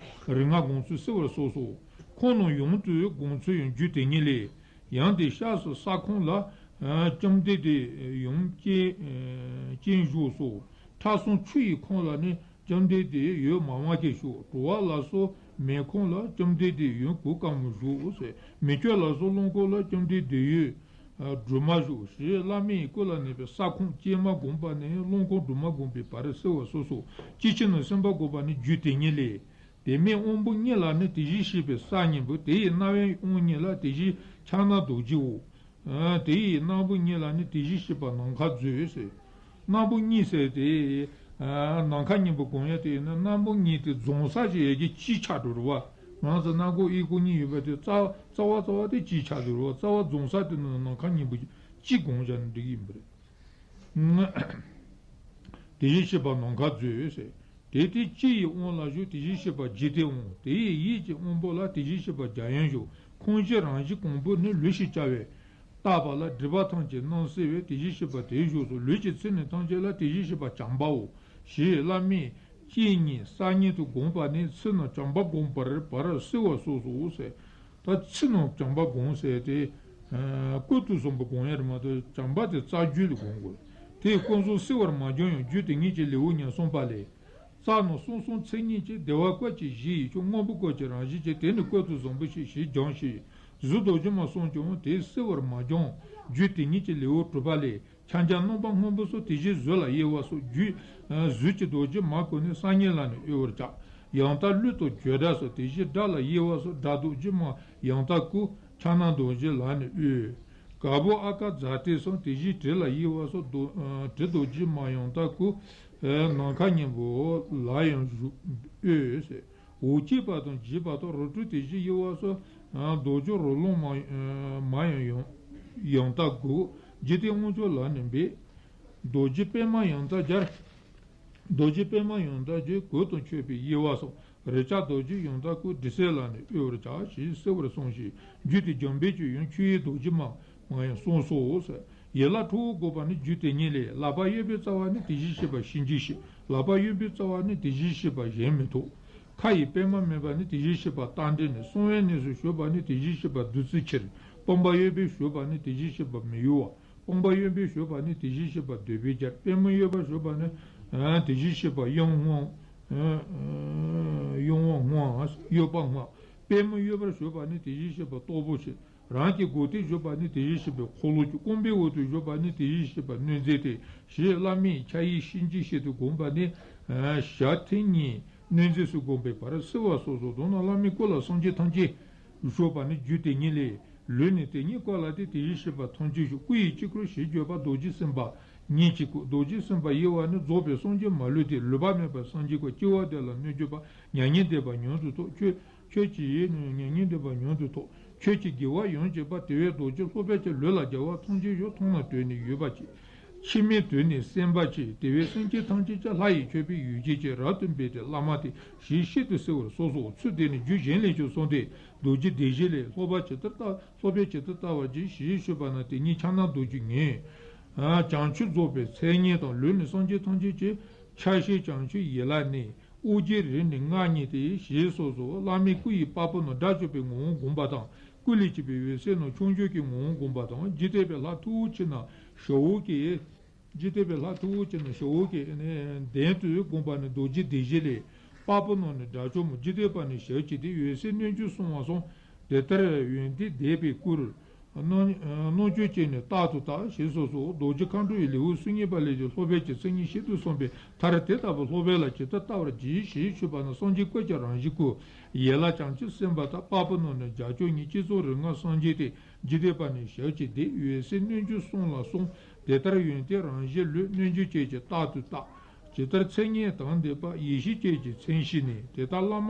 རིགས་ལྔ་དགོངས་ཚུལ་གསལ་བར་གསུངས་སོ། ཁོང་རྣམས་ཡུམ་དུ་དགོངས་ཚུལ་ཡང་རྒྱུད་དེ་ཉིད་ལས། ཡང་དེ་སྐབས་སུ་ས་ཁོངས་ལ་བཅོམ་ལྡན་འདས་ཡུམ་སྤྱན་སྤྱན་བཞུགས་སོ། ཕྲ་གསུང་ཆུ་ཡི་ཁོངས་ལ་ནི་བཅོམ་ལྡན་འདས་འོད་མ་མ་སྐྱེས་བཞུགས། དྲོ་བ་ལ་སོགས་ མེ་ཁོང་ལ་བཅོམ་ལྡན་འདས་ཡོན་གོས་དཀར་མོ་བཞུགས་ཟེར། མེ་སྐྱོན་ལ་སོགས་རླུང་ཁོང་ལ་བཅོམ་ལྡན་འདས་ཡོན་སྦྲུམ་མ་བཞུགས་ཞེས་བླ་མའི་སྐུ་ལ་གནས་པའི་ས་ཁོངས་ཀྱེ་མ་བསྒོམས་པ་ནས་རླུང་ཁོང་སྦྲུམ་མ་བསྒོམས་པའི་བར་གསལ་བར་གསུངས་སོ། ཅི་ཕྱིར་ན་སེམས་དཔའ་བསྒོམ་པ་ནི་རྒྱུད་དེ་ཉིད་ལས། དེ་མིན་དབང་པོ་གཉིས་ལ་ནི་དེ་བཞིན་གཤེགས་པའི་ས་སྙིང་པོ། དེ་ཡི་རྣ་བའི་དབང་གཉིས་ལ་དེ་བཞིན་ཕྱག་ན་རྡོ་རྗེའོ། དེ་ཡི་སྣ་བུག་གཉིས་ལ་ནི་དེ་བཞིན་གཤེགས་པ་ནམ་མཁའ་མཛོད་ཟེར། སྣ་བུག་གཉིས་ཟེར་ཏེ། ནམ་མཁའ་སྙིང་པོ་གང་ཡང་དེ་ཡིན་ན་སྣ་བུག་གཉིས་དེ་རྫོང་ས་ཞིག་ཡ་གི་གཅིག་ཆགས་འགྲོ་རུ་བ། ང་ཚོ་སྣ་ཁོག་ཨི་ཁོག་གཉིས་ཡོད་པ་དེ་རྩ་རྩ་བ་རྩ་བ་དེ་གཅིག་ཆགས་འགྲོ་རུ་བ། རྩ་བ་རྫོང་ས་དེ་ནི་ནམ་མཁའ་སྙིང་པོ་གཅིག་གང་བཞག་ན་འགྲིག་གི་ཡིན་པ་རེད། དེ་བཞིན་གཤེགས་པ་ནམ་མཁའ་མཛོད་ཟེར། དེ་སྟེ་སྤྱི་ཡི་དབང་ལ་བཞུགས་དེ་བཞིན་གཤེགས་པ་འཇིག་རྟེན་དབང་། དེ་ཡི་ཡིད་ཀྱི་དབང་པོ་ལ་དེ་བཞིན་གཤེགས་པ་འཇམ་དབྱངས་བཞུགས། ཁོང་བཞི་རང་བཞིན་གང་བོ་ནི་ལུས་ཤེས་བྱ་བས་བཏགས་པ་ལ་སྒྲིབ་པ་ཐམས་ཅད་རྣམ་སེལ་བས་དེ་བཞིན་གཤེགས་པ་དེར་བཞུགས་སོ། ལུས་ཀྱི་མཚན་ནི་ཐམས་ཅད་ལ་དེ་བཞིན་གཤེགས་པ་བྱམས་པའོ། ཞེས་བླ་མའི་སྤྱན་གཉིས་ས་སྙིང་དུ་བསྒོམས་པ་ནི་ཚེ་ན་བྱམས་པ་བསྒོམས་པར་བར་གསལ་བར་གསུངས་སོ་ཟེར། ད་ཚེ་ན་བྱམས་པ་བསྒོམ་ཟེར་ཏེ། བཀོད་དུ་བཟང་པོ་བསྒོམ་ཡ་རེད་མ་གཏོགས་བྱམས་པ་དེ་རྩ་རྒྱུད་ལ་བསྒོམ་དགོས། དེས་ཀུན་རྫོབ་གསལ་བར་མ་སྦྱངས་ཡང་རྒྱུད་དེ་ཉིད་ཀྱི་ལེའུ་ཉེར་གསུམ་པ་ལས། རྩ་རྣམས་གསུམ་གསུམ་མཚན་ཉིད་ཀྱི་བདེ་བ་བཀོད་ཅིང་བཞི་ཡི་ཆོས་དངོས་པོ་བཀོད་ཅིང་རང་བཞིན་གྱིས་དེ་ནི་བཀོད་དུ་བཟང་པོ་ཞེས་ཞེས་སྦྱངས་ཤིང་གཟུགས་རྡོ་རྗེ་མ་གསུངས་ཀྱང་དེ་གསལ་བར་མ་སྦྱངས་རྒྱུད་དེ་ཉིད་ཀྱི་ལེའུ་དྲུག་པ་ལས། ཕྱག་རྒྱ་རྣམ་པ་སྔོན་པོ་སོགས་དེ་བཞིན་གཟུགས་ལ་དབྱེ་བ་སོགས་རྒྱུད། གཟུགས་ཀྱི་རྡོ་རྗེ་མ་བཀོད་ནས་སང་ཉིན་ལ་ནི་དབྱེ་བར་བྱ། ཡང་དག་གླུད་དང་བརྗོད་སྒྲ་སོགས་དེ་བཞིན་སྒྲ་ལ་དབྱེ་བ་སོགས་སྒྲ་རྡོ་རྗེ་མ་ཡང་དག་བཀོད་ཕྱག་ན་རྡོ་རྗེ་ལ་ནི་དབྱེ། ག་བུ་ཨ་ཀ་ཛ་ཏི་སོགས་དེ་བཞིན་དྲི་ལ་དབྱེ་བ་སོགས་རྡོ་དྲི་རྡོ་རྗེ་མ་ཡང་དག་བཀོད། ནམ་མཁའ་སྙིང་པོ་ལ་ཡང་དབྱེ། འོ་སྐྱེས་པ་དང་འཇིག་པ་དང་རིགས་དྲུག་དེ་བཞིན་དབྱེ་བ་སོགས། རྡོ་རྗེ་རོ་ལངས་མ་མ་ཡང་ཡང་དག་བཀོད། འཇིག་རྟེན་དབང་ཕྱུག་ལ་ནི་འབད། རྡོ་རྗེ་པད་མ་ཡང་དག་སྦྱར། རྡོ་རྗེ་པད་མ་ཡང་དག་སྦྱར་གོས་དང་མཆོད་པའི་དབྱེ་བ་སོགས། རེག་བྱ་རྡོ་རྗེ་ཡང་དག་བཀོད་དྲི་ཟའི་ལ་ནི་དབྱེ་བར་བྱ་ཞེས་གསལ་བར་གསུངས་ཤིང་རྒྱུད་དེ་འཇམ་དཔལ་གྱི་ཡུམ་ཆོས་དབྱིངས་རྡོ་རྗེ་མ། མ་ཡང་གསུངས་སོ། ཡན་ལག་ཁྲོ་བོ་བསྒོམ་པ་ནི་རྒྱུད་དེ་ཉིད་ལས། ལག་པ་གཡས་པའི་རྩ་བ་ནི་དེ་བཞིན་གཤེགས་པ་གཤིན་རྗེའི་གཤེད། ལག་པ་གཡོན་པའི་རྩ་བ་ནི་དེ་བཞིན་གཤེགས་པ་གཞན་མི་ཐོབ། ཁ་ཡི་པདྨ་འབེབས་པ་ནི་དེ་བཞིན་གཤེགས་པ་རྟ་མགྲིན་ནས། གསང་བའི་གནས་སུ་ཞུགས་པ་ནི་དེ་བཞིན་གཤེགས་པ་བདུད་རྩིའི་ཕྱིར། སྟོང་པ་གཡོ་བས་ཞུགས་པ་ནི་དེ་བཞིན་གཤེགས་པ་མི་གཡོ་བ། སྟོང་པ་གཡོ་བས་ཞུགས་པ་ནི་དེ་བཞིན་གཤེགས་པ་འདོད་པའི་རྒྱལ། པདྨ་གཡོ་བས་ཞུགས་པ་ནི་དེ་བཞིན་གཤེགས་པ་གཡོན་སྔོ། གཡོན་སྔོ་གཡོ་བ་སྔོ། པདྨ་གཡོ་བས་ཞུགས་པ་ནི་དེ་བཞིན་གཤེགས་པ་སྟོབས་པོ་ཆེ། རང་གི་མགོ་ཐོག་བཞུགས་པ་ནི་དེ་བཞིན་གཤེགས་པའི་འཁོར་ལོ་ཆེ། རྐང་པའི་འོག་ཏུ་བཞུགས་པ་ནི་དེ་བཞིན་གཤེགས་པ་གནོད་མཛེས་ཏེ། ཞེས་བླ་མའི་ཕྱག་གཡས་གཤིན་རྗེའི་གཤེད་དུ་བསྒོམས་པ་ནི། ཞལ་ཐེངས་གཉིས་གནོད་མཛེས་སུ་བསྒོམས་པའི་བར་གསལ་བར་གསུངས་སོ། མདོར་ན་བླ་མའི་སྐུ་ལ་སེམས་ཅན་ཐམས་ཅད་བཞུགས་པ་ནི་རྒྱུད་དེ་ཉིད་ལས། ལུས་ནི་དེ་ཉིད་བཀོད་ལ་སྟེ་དེ་བཞིན་གཤེགས་པ་ཐམས་ཅད་བཞུགས། སྐུ་ཡི་དཀྱིལ་འཁོར་ཞེས་བརྗོད་པ་རྡོ་རྗེ་སེམས་དཔའ་ཉིད་ཀྱི་སྐུ། རྡོ་རྗེ་སེམས་དཔའ་དབྱེ་བ་ནི་རྫོགས་པའི་སངས་རྒྱས་མ་ལུས་ཏེ། ལུས་པ་མེད་པར་སངས་རྒྱས་ཀྱི་སྐུ། སྐྱེ་བ་དེ་ལ་གནོད་སྐྱོབ་པ། མྱ་ངན་འདས་པ་མྱུར་དུ་ཐོབ། ཁྱོད། ཁྱོད་ཀྱིས་མྱ་ངན་འདས་པ་མྱུར་དུ་ཐོབ། ཁྱོད་ཀྱི་དགེ་བ་ཡོངས་བྱེད་པ། དེ་བས་རྡོ་རྗེ་སློབ་དཔོན་གྱི། ལུས་ལ་རྒྱལ་བ་ཐམས་ཅད་བཞུགས། མཐོང་ན་དུས་ནི་ཡོད་པ་ཆེ། མཆི་མའི་དུས་ནི་སེམས་དཔའ་ཆེ། དེ་བས་སེམས་ཅན་ཐམས་ཅད་ཀྱང་། ལྷ་ཡི་མཆོད་པའི་ཡོ་བྱད་ཅན། རབ་ཏུ་འབད་དེ་བླ་མ་དེ། ཞེས་ཤིན་ཏུ་གསལ་བར་གསུངས་སོ། ཚུལ་འདི་ནི་རྒྱུད་གཞན་ལས་ཀྱང་གསུངས་ཏེ། རྡོ་རྗེ་སྡེ་བཞི་ལས། སློབ་པ་ཇི་ལྟར་ལྟ། སློབ་པས་ཇི་ལྟར་ལྟ་བར་བགྱི། ཞེས་ཞུས་པ་ན་དེ་ཉིད་ཕྱག་ན་རྡོ་རྗེ་ཉིད། བྱང་ཆུབ་རྫོགས་པའི་མཚན་ཉིད་དང་། ལུས་ནི་སེམས་ཅན་ཐམས་ཅད་ཀྱི། ཆ་ཤས་བྱང་ཆུབ་ཡན་ལག་ནི། དབུ་རྒྱན་རིམ་ནི་ལྔ་ཉིད་དེ། ཞེས་གསུངས་སོ། བླ་མའི་སྐུ་ཡི་དཔལ་པོ་རྣམས་སྒྲ་སྐྱོང་བའི་ངག་དབང་བསྒོམ་པ་དང་། སྐུ་ལས་སྐྱེས་པའི་འོད་ཟེར་རྣམས་ཕྱོགས་འཇུག་གི་ངག་དབང་བསྒོམ་པ་དང་། འཇིག་རྟེན་པའི་ལྷ་མཐུ་བོ་ཆེ་རྣམས་ཞབས་འོག་གི། འཇིག་རྟེན་པའི་ལྷ་མཐུ་བོ་ཆེ་རྣམས་ཞབས་འོག་གི་གདན་དུ་བསྒོམ་པ་ནི་རྡོ་རྗེ་སྡེ་བཞི་ལས། དཔལ་པོ་རྣམས་ནི་དགྲ་བཅོམ་མོ། འཇིག་རྟེན་པ་ནི་ཞབས་ཀྱི་སྟེགས། འོད་ཟེར་རྣམ་འགྱུར་གསུམ་ལ་སོགས། དེ་ལྟར་ཡོན་ཏན་བཟླས་པའི་སྐུར། རྣམ་རྣམ་འགྱུར་ཅན་ནི་རྟག་ཏུ་བལྟ། ཞེས་གསུངས་སོ། རྡོ་རྗེ་མཁའ་འགྲོའི་ལེའུ་སུམ་གཉིས་པ་ལས་ཀྱང་སློབ་པའི་མཚན་ཉིད་ཤིན་ཏུ་གསུངས་པའི་མཐར། དེ་ལྟ་བུའི་སློབ་པ་ལ་ཇི་ལྟར་བལྟ་བར་བགྱི། ཞེས་ཞུས་པ་ན་སངས་རྒྱས་སྐུ་ཀྱང་རང་བཞིན་སྐུ། ཡན་ལག་བྱང་ཆུབ་སེམས་དཔའ་དང་། དཔལ་པོ་རྣམས་ནི་དགྲ་བཅོམ་ཉིད། སྤྱི་གཙུག་རིམ་ལྔ་སངས་རྒྱས་ཏེ། འཇིག་རྟེན་པ་ནི་ཞབས་ཀྱི་སྟེགས། འོད་ཟེར་རྣམ་འགྱུར་གསུམ་ལ་སོགས། དེ་ལྟར་ཡོན་ཏན་རང་བཞིན་ལུས། རྣམ་འགྱུར་ཅན་གྱི་རྟག་ཏུ་བལྟ། ཇི་ལྟར་མཚན་ཉིད་དང་ལྡན་པ། ཡེ་ཤེས་ཅན་གྱི་མཚན་ཤེས་ནི། དེ་ལྟར་བླ་མ་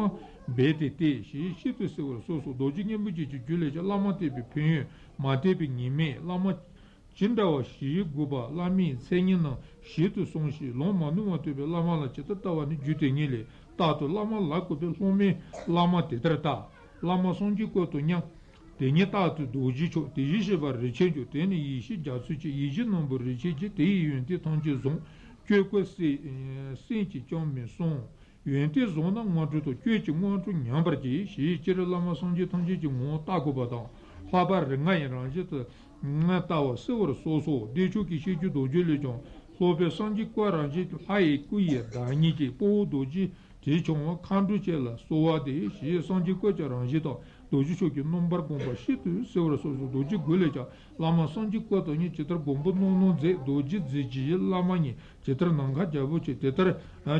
འབད་དེ་བལྟས། ཞེས་ཤིན་ཏུ་གསལ་བར་གསུངས་སོ། རྡོ་རྗེ་སྙིང་པོ་རྗེ་ཀྱི་རྒྱུད་ལས་ཀྱང་། བླ་མ་བལྟས་པའི་ཕན་ཡོན། མ་བལྟས་པའི་ཉེས་དམིགས། བླ་མ་ཇི་འདྲ་བ་ཞིག་དགོས་པ། བླ་མའི་མཚན་ཉིད་རྣམས་ཞིབ་ཏུ་གསུངས་ཤིང་། ལམ་མ་ནུབ་པར་ཐོབ་པའི་བླ་མ་ལ་ཇི་ལྟར་བལྟ་བ་ནི་རྒྱུད་དེ་ཉིད་ལས། རྟག་ཏུ་བླ་མ་ལ་གུས་པས། སློབ་མས་བླ་མ་དེ་ལྟར་བལྟ། བླ་མ་སངས་རྒྱས་སྐུ་དང་མཉམ། དེ་ཉིད་རྟག་ཏུ་རྡོ་རྗེ་མཆོག། དེ་བཞིན་གཤེགས་པ་རིན་ཆེན་མཆོག། དེ་ནི་ཡེ་ཤེས་རྒྱ་མཚོ་ཆེ། ཡིད་བཞིན་ནོར་བུ་རིན་ཆེན་གྱི། དེ་ཡི་ཡོན་ཏན་ཐམས་ཅད་བཟང་། སྤྱོད་ཀུན་སེམས་ཀྱིས་ཀྱང་མི་བསྲུང་། ཡོན་ཏན་བཟང་རྣམས་དངོས་གྲུབ་ཐོབ། སྤྱོད་ཀྱི་དངོས་གྲུབ་ཉམས་པར་བྱེད། ཞེས་སྤྱིར་བླ་མ་སངས་རྒྱས་ཐམས་ཅད་ཀྱི་ངོ་བོ་བལྟ་དགོས་པ་དང་། ལྷག་པར་རིམ་ལྔ་ཡི་རང་བཞིན་དུ་ལྟ་བ་གསལ་བར་གསུངས་སོ། བདེ་མཆོག་གི་བཤད་རྒྱུད་རྡོ་རྗེ་ལས་ཀྱང་། སློབ་པས་སངས་རྒྱས་སྐུ་རང་བཞིན་གྱི། ལྷ་ཡི་སྐུ་ཡི་བདག་ཉིད་ཀྱི། དཔའ་བོ་རྡོ་རྗེ་ དེས་བྱུང་བ་མཁའ་འགྲོ་བཅས་ལ་གསོལ་བ་འདེབས་ཞེས་སངས་རྒྱས་སྐུ་ཀྱང་རང་བཞིན་དང་རྡོ་རྗེ་ཕྱོགས་ཀྱི་རྣམ་པར་སྤངས་པ་ཤིན་ཏུ་གསལ་བར་གསུངས་སོ། རྡོ་རྗེ་མགུལ་ལས་ཀྱང་བླ་མ་སངས་རྒྱས་སྐུ་དང་ཉིད་ཇི་ལྟར་མགོན་པོ་རྣམ་སྣང་མཛད། རྡོ་རྗེ་འཛིན་གྱི་བླ་མ་ཉིད་ཇི་ལྟར་ནམ་མཁའ་རྒྱལ་པོ་ཆེ། དེ་ལྟར་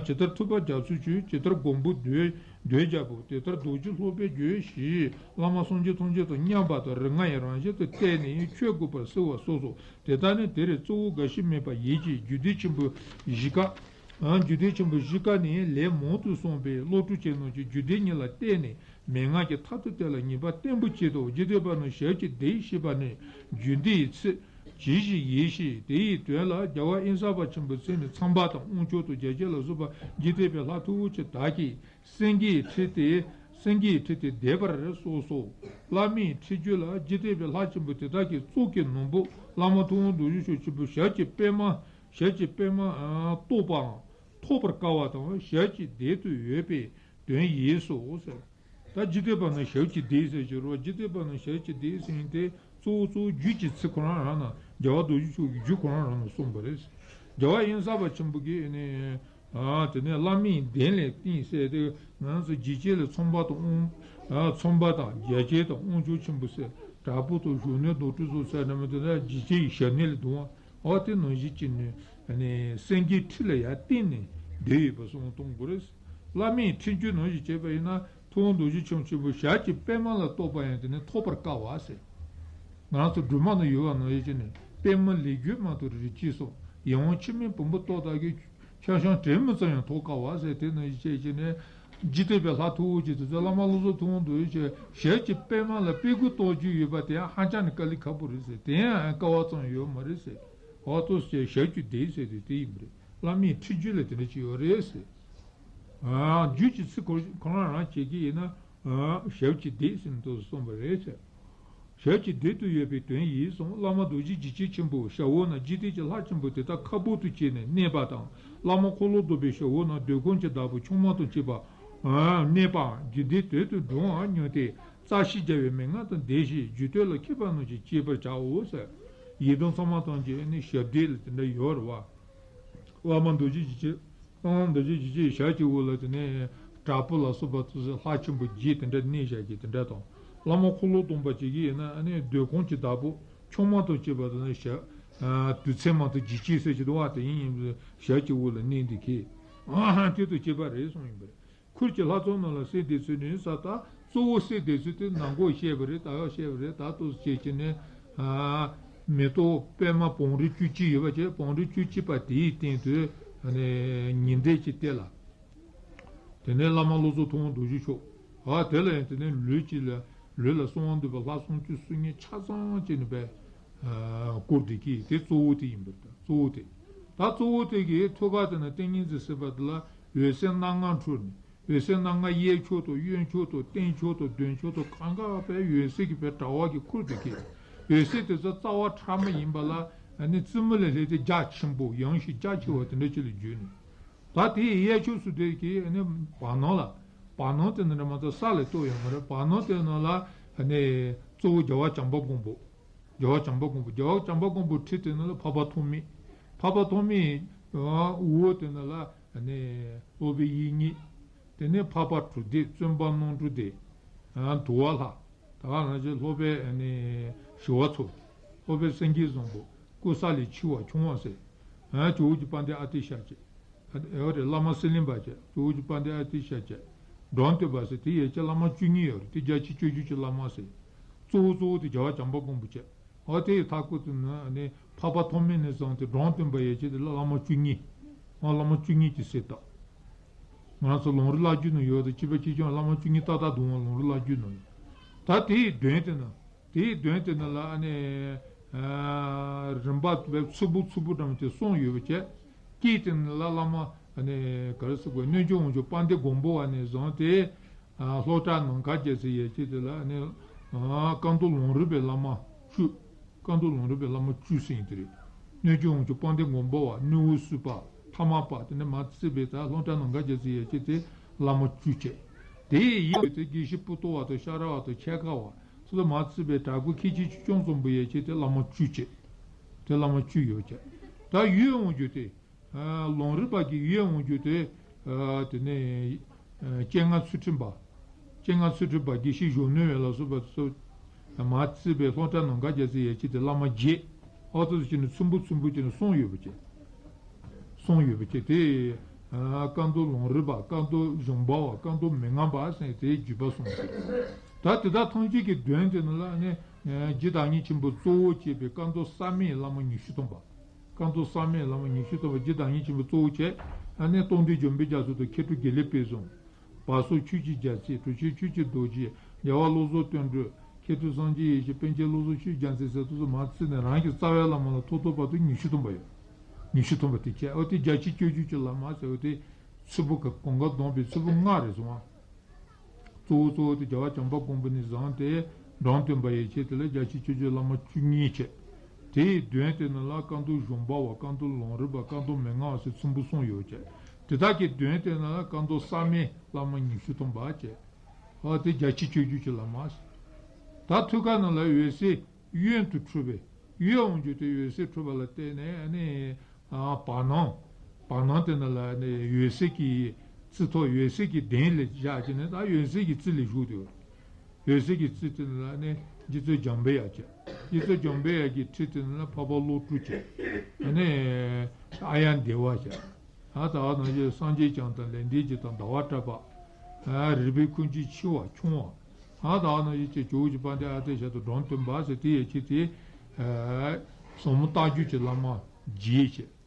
ཇི་ལྟར་ཐུབ་པ་རྒྱ་མཚོའི་ཆུ། ཇི་ལྟར་མགོན་པོ་འདོད་འདོད་རྒྱལ་པོ། དེ་ལྟར་རྡོ་རྗེ་སློབ་དཔོན་བརྗོད་ཞེས་བླ་མ་སངས་རྒྱས་ཐམས་ཅད་དང་མཉམ་པ་དང་རིགས་ལྔ་ཡི་རང་བཞིན་དུ་བལྟས་ནས་ཆོས་དགོས་པར་གསོལ་བ་གསུངས་སོ། དེ་ལྟར་ནི་དེར་གཙོ་བོ་འགའ་ཞིག་མེད་པར་ཡིད་ཀྱིས་རྒྱུད་སྡེ་ཆེན་པོ་བཞི་ཀ་ཨ་རྒྱུད་སྡེ་ཆེན་པོ་བཞི་ཀ་ནས་ལན་མང་དུ་གསུངས་པས་བློ་གྲོས་ཅན་རྣམས་ཀྱིས་རྒྱུད་སྡེ་གཉིས་ལ་བརྟེན་ནས་མན་ངག་གི་མཐར་ཐུག་དེ་ལ་ངེས་པ་བརྟན་པོ་བྱེད་དོ། རྒྱུད་སྡེ་པ་རྣམས་ཞབས་ཀྱིས་བརྡེགས་ཞེས་པ་ནི་རྒྱུད་སྡེ་ཡི་ཚིག་ཇི་བཞིན་ཡིན་ཞིང་དེ་ཡི་དོན་ལ་རྒྱལ་བ་དབེན་ས་པ་ཆེན་པོའི་ཚིག་ནི་ཚངས་པ་དང་དབང་ཕྱུག་དང་རྒྱལ་བྱེད་ལ་སོགས་པ་འཇིག་རྟེན་པའི་ལྷ་མཐུ་བོ་ཆེ་དག་གིས་སེང་གེའི་ཁྲི་སྟེ་སེང་གེའི་ཁྲི་སྟེ་བརྡེགས་པར་གསུངས་སོ། བླ་མའི་ཁྲི་རྒྱུད་ལ་འཇིག་རྟེན་པའི་ལྷ་ཆེན་པོ་དེ་དག་གི་གཙུག་གི་ནོར་བུ་བླ་མ་ཐུབ་དབང་རྡོ་རྗེ་ཕྱོགས་ཆེན་པོའི་ཞབས་ཀྱི་པད་མ་ཞལ་གྱི་པདྨ་རྟོགས་པའང་ཐོབ་པར་དཀའ་བ་དང་ཞལ་གྱིས་བརྡེག་ཏུ་ཡོད་པའི་དོན་ཡིན་སོ་ཟེར། ད་འཇིག་རྟེན་པ་རྣམས་ཞལ་གྱིས་བརྡེགས་ཟེར་གྱི་རོ། འཇིག་རྟེན་པ་རྣམས་ཞལ་གྱིས་བརྡེགས་ཟེར་ཏེ་གཙོ་བོ་གཙོ་བོ་རྒྱུད་ཀྱི་ཚིག་ཁོ་རང་རང་ན་རྒྱལ་བ་རྡོ་རྗེ་འཆང་གི་རྒྱུད་ཁོ་རང་རང་ན་གསུངས་པ་རེད། རྒྱལ་བ་དབེན་ས་པ་ཆེན་པོ་གིས་ནི། ཨ་དེ་ནས་བླ་མའི་གདན་ལས་བཏིང་ཟེར་ཏེ་ང་ཚོ་འཇིགས་བྱེད་ལས་ཚངས་པ་དང་དབང་ཨ་ཚངས་པ་དང་རྒྱལ་བྱེད་དང་དབང་ཕྱུག་ཆེན་པོ་ཟེར་དྲག་པོ་དང་གཞོན་ནུ་དྭགས་ཁྲོ་ཟེར་ན་མི་དེ་ལ་འཇིགས་བྱེད་ཡི་ཞབས་གནས་ལས་དང་ཨ་དེ་ནང་བཞིན་གྱི་ནི་ཨ་ནི་སེང་གེའི་ཁྲི་ལ་ཡར་བཏིང་ནས་བསྡད་ཡོད་པ་སོང་གཏོང་དགོས་རེད། བླ་མའི་ཁྲི་རྒྱུད་ནང་བཞིན་བྱས་པ་ཡིན་ན་ཐུབ་དབང་རྡོ་རྗེ་འཆང་ཆེན་པོ་ཞལ་གྱི་པདྨ་ལ་གཏོགས་པ་ཡང་དེ་ནི་ཐོབ་པར་དཀའ་བ་ཟེར། ང་ཚོ་སྒྲོལ་མ་ན་ཡོད་པ་ནང་བཞིན་གྱི་ནི་པདྨ་ལེགས་བརྗོད་མ་གཏོགས་རིགས་གཅིག་སོགས་ཡིད་འོང་འཆི་མེད་བུམ་པ་ཏོག་དག་གི་ཁྱབ་བྱང་དྲན་མི་ཙམ་ཡང་ཐོབ་དཀའ་བ་ཟེར། དེ་ནང་བཞིན་བྱས་ཀྱི་ནི་འཇིག་རྟེན་པའི་ལྷ་མཐུ་བོ་ཆེ་དེ་ཚོ་བླ་མ་བློ་བཟང་ཐུབ་དབང་རྡོ་རྗེ་ཞལ་གྱི་པདྨ་ལ་པད་སྐུ་གཏོགས་རྒྱུ་ཡོད་པ་དེ་ཡང་ཧ་ཅང་ནས་དཀའ་ལས་ཁག་པོ་རེད་ཟེར། དེ་ཡང་དཀའ་བ་ཙམ་ཡོད་མ་རེད་ཟེར། འོ་ཏོ་ཞེས་ཞབས་ཀྱིས་བརྡེགས་ཟེར་དུས་དེ་ཡིན་པ་རེད། བླ་མའི་ཁྲི་རྒྱུད་ལ་དེ་འདྲ་ཅིག་ཡོད་རེད་ཟེར། ཨ་རྒྱུད་ཀྱི་ཚིག་ཁོ་ཁོ་རང་རང་བྱེད་ཀྱི་ཡིན་ན་ཨ་ཞབས་ཀྱིས་བརྡེགས་ཟེར་དུ་གསུངས་པ་རེད་ཟེར། ཞབས་ཀྱིས་བརྡེག་ཏུ་ཡོད་པའི་དོན་ཡིན་གསུངས། བླ་མ་རྡོ་རྗེ་འཇིགས་བྱེད་ཆེན་པོ་ཞབས་འོག་ན་འཇིག་རྟེན་གྱི་ལྷ་ཆེན་པོ་དེ་དག་ཁ་སྦུབ་ཏུ་བྱས་ནས་གནས་པ་དང་། བླ་མ་འཁོར་ལོ་སྡོམ་པའི་ཞབས་འོག་ན་བདུད་དཔུང་གི་བདག་པོ་ཆུང་མ་དང་བཅས་པ་གནས་པའང་རྒྱུད་སྡེའི་དོན་དུ་འགྲོའང་སྙམ་སྟེ་རྩ་ཤེས་རྒྱལ་བའི་མན་ངག་དང་ལྡན་ཞིང་རྒྱུད་སྟོད་ལ་མཁས་པ་རྣམས་ཀྱིས་དཔྱད་པར་བྱའོ་ཟེར། ཡི་དམ་ཚང་མ་ཐམས་ཅད་ནི་ཞབས་བརྡེག་ལ་དེ་འདྲ་ཡོད་རེད་བ། བླ་མ་རྡོ་རྗེ་འཇིགས་བྱེད། བླ་མ་རྡོ་རྗེ་འཇིགས་བྱེད་ཞབས་ཀྱི་འོག་ལ་དེ་ནས་དྲག་པོ་ལ་སོགས་པ་ཚོ་ལྷ་ཆེན་པོ་བརྒྱད་དེ་འདྲ་གནས་བཞག་གི་དེ་འདྲ་དང་། བླ་མ་འཁོར་ལོ་སྡོམ་པ་བྱེད་ཀྱི་ཡིན་ན་ཨ་ནི་བདུད་དཔུང་གི་བདག་པོ་ཆུང་མ་དང་བཅས་པ་དེ་ནས་ཞབས་དུས་ཚོད་མ་གཏོགས་འཇིགས་བྱེད་ཟེར་གྱི་འདུག་བ། དེ་ཡིན་ཡིན་ཞབས་ཀྱི་འོག་ལ་གནས་འདི་ཁེ་དེ་ཚོ་བྱེད་པ་རེད་གསུངས་ཡིན་པ་རེད། ཁུར་གྱི་ལྷ་ཚོགས་རྣམས་ལ་སྲས་སྡེ་ཚུལ་ནི་ས་ད་གཙོ་བོ་སྲས་སྡེ་ཚུལ་དེ་ནང་གོ་བཤད་པ་རེད། ད་ག་བཤད་པ་རེད། ད་ལྟོས་བྱས་ཀྱི་ནི་མེ་ཏོག་པདྨ་བང་རིམ་བཅུ་གཅིག་ཡོད་པ་བྱས། བང་རིམ་བཅུ་གཅིག་པ་དེའི་སྟེང་དུ་ཉི་ཟླ་གཅིག་བལྟས་ལ། དེ་ནས་བླ་མ་བློ་བཟང་ཐུབ་དབང་རྡོ་རྗེ་མཆོག་ཨ་དེ་ལ་ཡང་དེ་ནས་ལུས་གཅིག་ལ་ལུས་ལ་གསང་བ་འདུས་པ་ལྷ་སུམ་ཅུ་སོ་གཉིས་ཆ་ཚང་བྱས་ནས་པས་བསྐོར་བསྡད་ཀྱི་དེ་གཙོ་བོ་དེ་ཡིན་པར་གཏོགས་གཙོ་བོ་དེ། ད་གཙོ་བོ་དེ་གི་ཐོད་པ་དེ་ན་ཏིང་ངེ་འཛིན་ཟེར་བ་དེ་ལ་འོད་ཟེར་སྣ་ལྔ་འཕྲོས་ནས། འོད་ཟེར་སྣ་ལྔ་གཡས་ཕྱོགས་དང་གཡོན་ཕྱོགས་དང་སྟེང་ཕྱོགས་དང་གདོང་ཕྱོགས་དང་གང་ག་པའི་འོད་ཟེར་གྱི་པའི་དྲ་བ་གིས་ཁུར་དུ་ཁྱེར། འོད་ཟེར་དེ་ཚོ་རྩ་བ་ཕྲ་མོ་ཡིན་པ་ལ་ནི་རྩེ་མོ་ལས་སླེབས་ཏེ་རྒྱ་ཆེན་པོ་ཡངས་ཤིང་རྒྱ་ཆེ་བ་དེ་འདྲ་ཅིག་ལ་བརྗོད་ནས། ད་དེའི་གཡས་ཕྱོགས་སུ་དེ་གི་ནི་བར་སྣང་ལ། བར་སྣང་དེ་ནི་རེད་མ་གཏོགས་ས་ལས་གཏོགས་ཡོད་མ་རེད། བར་སྣང་དེ་ནང་ལ་ནི་གཙོ་བོ་རྒྱལ་བ་བྱམས་པ་མགོན་པོ། རྒྱལ་བ་བྱམས་པ་མགོན་པོ། རྒྱལ་བ་བྱམས་པ་མགོན་པོའི་ཁྲི་དེ་ནང་ལ་འཕགས་པ་ཐོགས་མེད། འཕགས་པ་ཐོགས་མེད་འོག་དེ་ནང་ལ་ནི་སློབ་དཔོན་དབྱིག་གཉེན། དེ་ནས་འཕགས་པ་གྲུབ་སྡེ། བཙུན་པ་རྣམ་གྲོལ་སྡེ། ཨ་དུལ་བ་ལྷ། ད་ག་ནང་བཞིན་སློབ་དཔོན་ནི་ཞི་བ་འཚོ། སློབ་དཔོན་སེང་གེ་བཟང་པོ། ཀུ་ས་ལི་ཆེ་བ་ཆུང་བ་ཟེར། ཨ་ཇོ་བོ་རྗེ་དཔལ་ལྡན་ཨ་ཏི་ཤ་བཅས། ཨ་རེ་བླ་མ་གསེར་གླིང་པ་བཅས། ཇོ་བོ་རྗེ་དཔལ་ལྡན་ཨ་ཏི་ཤ་བཅས། འབྲོམ་སྟོན་པ་ཟེར་དེ་ཡན་ཆད་བླ་མ་བཅུ་གཉིས་ཡོད་རེད། དེ་བརྒྱ་ཆ་བཅུ་བཅུ་གཅིག་བླ་མ་ཟེར། གཙོ་བོ་གཙོ་བོ་དེ་རྒྱལ་བ་བྱམས་པ་མགོན་པོ་བཅས། འོ་དེ་ཡི་མཐའ་སྐོར་དུ་ནི་ནི་འཕགས་པ་ཐོགས་མེད་ནས་བཟུང་སྟེ་འབྲོམ་སྟོན་པ་ཡན་ཆད་དེ་ལ་བླ་མ་བཅུ་གཉིས། འོ་བླ་མ་བཅུ་གཉིས་ཀྱི་གསེར་ཐག་ང་ཚོ་ལུང་རིགས་བླ་བརྒྱུད་ནང་ཡོད་དེ་སྤྱི་པ་སྤྱི་ཆིངས་བླ་མ་བཅུ་གཉིས་ཏག་ཏག་འདུག་ཨང་། ལུང་རིགས་བླ་བརྒྱུད་ནང་ཡོད། ད་དེ་ཡི་མདུན་དེ་ན། དེ་ཡི་མདུན་དེ་ན་ལ་ཨ་ནི་ཨ་རིམ་པ་བས་ཚུབ་པོ་ཚུབ་པོ་འགྲམ་དེ་གསུམ་ཡོད་པ་བྱས། དཀྱིལ་དེ་ན་ལ་བླ་མ་ཨ་ནི་ག་རེ་ཟེར་དགོས། གནོད་སྦྱིན་དབང་ཕྱུག་དཔལ་ལྡན་མགོན་པོ་བ་ནས་བཟུང་སྟེ། ཨ་ལྷོ་བྲག་ནམ་མཁའ་རྒྱལ་མཚན་ཡན་ཆད་དེ་ལ་ཨ་ནི་ཨ་བཀའ་མདོ་ལུང་རིགས་པའི་བླ་མ་བཅུ། བཀའ་མདོ་ལུང་རིགས་པའི་བླ་མ་བཅུ་ཟེར་ཡིན་དེ་རེད། གནོད་སྦྱིན་དབང་ཕྱུག་དཔལ་ལྡན་མགོན་པོ་བ། གནོད་འོག་སྲིད་པ། ཐ་མལ་པ། དེ་ནས་མ་ཚད་པའི་ད་ལྷོ་བྲག་ནམ་མཁའ་རྒྱལ་མཚན་ཡན་ཆད་དེ་བླ་མ་བཅུ་བྱས། དེ་ཡི་དེ་དགེ་བཤེས་པོ་ཏོ་བ་དང་ཤ་ར་བ་དང་ཁྱད་ཀ་བ། སོ་སོ་མ་ཚད་པའི་གྲྭ་སྐོར་མཁན་ཆེན་ཆུང་ཆུང་ཙམ་པོ་ཡན་ཆད་དེ་བླ་མ་བཅུ་བྱས། དེ་བླ་མ་བཅུ་ཡོད་བྱས། ད་ཡུལ་དབང་ཕྱུག་དེ། ལུང་རིགས་པ་གི་ཡུལ་དབང་ཕྱུག་དེ། དེ་ནས་ སྤྱན་སྔ་ཚུལ་ཁྲིམས་པ། སྤྱན་སྔ་ཚུལ་ཁྲིམས་པ་དགེ་བཤེས་གཞོན་ནུ་བས་ལ་སོགས་པ་སོགས། མ་བརྩིས་པའི་སློབ་གྲྭ་ནང་ག་རྒྱ་ཚེ་ཡ་གཅིག་དེ་བླ་མ་བརྒྱད། ཨོ་ཏོ་ཟེར་ནས་ཚོན་པོ་ཚོན་པོ་བྱས་ནས་གསུངས་ཡོད་པ་བྱས། གསུངས་ཡོད་པ་བྱས་དེ། ཀ་མདོ་ལུང་རིགས་པ། ཀ་མདོ་གཞུང་པ་བ། ཀ་མདོ་མན་ངག་པ་ཟེར་དེའི་བརྒྱུད་པ་གསུངས་ཡོད། ད་དེ་དག་ཐམས་ཅད་ཀྱི་དོན་དེ་ནི་ལ་ནི། རྗེ་བདག་ཉིད་ཆེན་པོ་གཙོ་བོ་བྱས་པའི་ཀ་མདོ་གསར་མའི་བླ་མ་ཉི་ཤུ་སྟོང་པ། ཀ་མདོ་གསར་མའི་བླ་མ་ཉི་ཤུ་སྟོང་པ་རྗེ་བདག་ཉིད་ཆེན་པོ་གཙོ་བོ་བྱས། ཨ་ནི་རྟོགས་ལྡན་འཇམ་དཔལ་རྒྱ་མཚོ་དང་མཁས་གྲུབ་དགེ་ལེགས་དཔལ་བཟང་། བར་སོག་ཆོས་ཀྱི་རྒྱལ་མཚན། གྲུབ་ཆེན་ཆོས་ཀྱི་རྡོ་རྗེ། རྒྱལ་བ་བློ་བཟང་དོན་གྲུབ། མཁས་གྲུབ་སངས་རྒྱས་ཡེ་ཤེས། པཎ་ཆེན་བློ་བཟང་ཆོས་རྒྱལ་མཚན་ཟེར་དུས་སུ་མ་བརྩིས་ནས་རང་གི་རྩ་བའི་བླ་མ་ལ་ཐོག་ཐོག་བར་དུ་ཉི་ཤུ་སྟོང་པ་ཡོད། ཉི་ཤུ་སྟོང་པ་དེ་བྱས། འོ་དེ་རྒྱལ་ཆེན་སྤྱོད་བརྒྱུད་ཀྱི་བླ་མ་ཟེར། འོ་དེ་ཚུལ་པོ་ག་གོང་ཁ་བསྡོམས་པའི་ཚུལ་པོ་ལྔ་རེད་སོང་ཨ། གཙོ་བོ་གཙོ་བོ་དེ་རྒྱལ་བ་བྱམས་པ་མགོན་པོ་ནས་བཟུང་སྟེ་འབྲོམ་སྟོན་པ་ཡན་ཆད་དེ་ལ་རྒྱལ་ཆེན་སྤྱོད་བརྒྱུད་བླ་མ་བཅུ་གཉིས་བྱས། དེའི་མདུན་དེ་ནང་ལ་ཀ་མདོ་གཞུང་པ་བ། ཀ་མདོ་ལུང་རིགས་པ། ཀ་མདོ་མན་ངག་པ་ཟེར་ཚོན་པོ་གསུངས་ཡོད་བྱས། དེ་དག་གི་མདུན་དེ་ནང་ལ་ཀ་མདོ་གསར་མའི་བླ་མ་ཉི་ཤུ་སྟོང་པ་བྱས། ཨ་དེ་རྒྱལ་ཆེན་སྤྱོད་བརྒྱུད་ཀྱི་བླ་མ། ད་ཐུའུ་བཀྭ་ནང་ལ་འོད་གསལ་གཡོན་དུ་འཕྲོས་པའི་གཡོན་འོག་འགྱུ་སྟེ་འོད་གསལ་འཕྲོས་པ་ལ་བརྟེན་ནས་ཨ་ནི། ཨ་བར་སྣང་། བར་སྣང་དེ་ནང་ལ་ནི་འོད་གསལ་གྱི་རྩི་ཐོག་འོད་གསལ་གྱི་གདན་ལ་བཞག་བྱས་ནས་ད་འོད་གསལ་གྱི་རྩི་ལ་བཞུགས་འདུག་འོད་གསལ་གྱི་རྩི་དེ་ནང་ལ་ནི་རྗེ་བཙུན་འཇམ་པའི་དབྱངས་བྱས། རྗེ་བཙུན་འཇམ་པའི་དབྱངས་ཀྱི་ཁྲི་དེ་ནང་ལ་འཕགས་པ་བློ་གྲོས་བྱས། ཨ་ནི་ཨཱརྱ་དེ་བ་བྱས། ཨ་ད་ག་ནང་བཞིན་སངས་རྒྱས་བྱང་དང་ལེགས་ལྡན་འབྱེད་དང་ཟླ་བ་གྲགས་པ། ཨ་རིག་པའི་ཁུ་བྱུག་ཆེ་བ་ཆུང་བ། ཨ་ད་ག་ནང་བཞིན་བྱས་ཇོ་བོ་རྗེ་དཔལ་ལྡན་ཨ་ཏི་ཤ་དང་འབྲོམ་སྟོན་པ་ཟེར་དེ་ཡན་ཆད་དེ། ཨ་ཟབ་མོ་རྟགས་བརྒྱད་ཀྱི་བླ་མ་བརྒྱད་བྱས།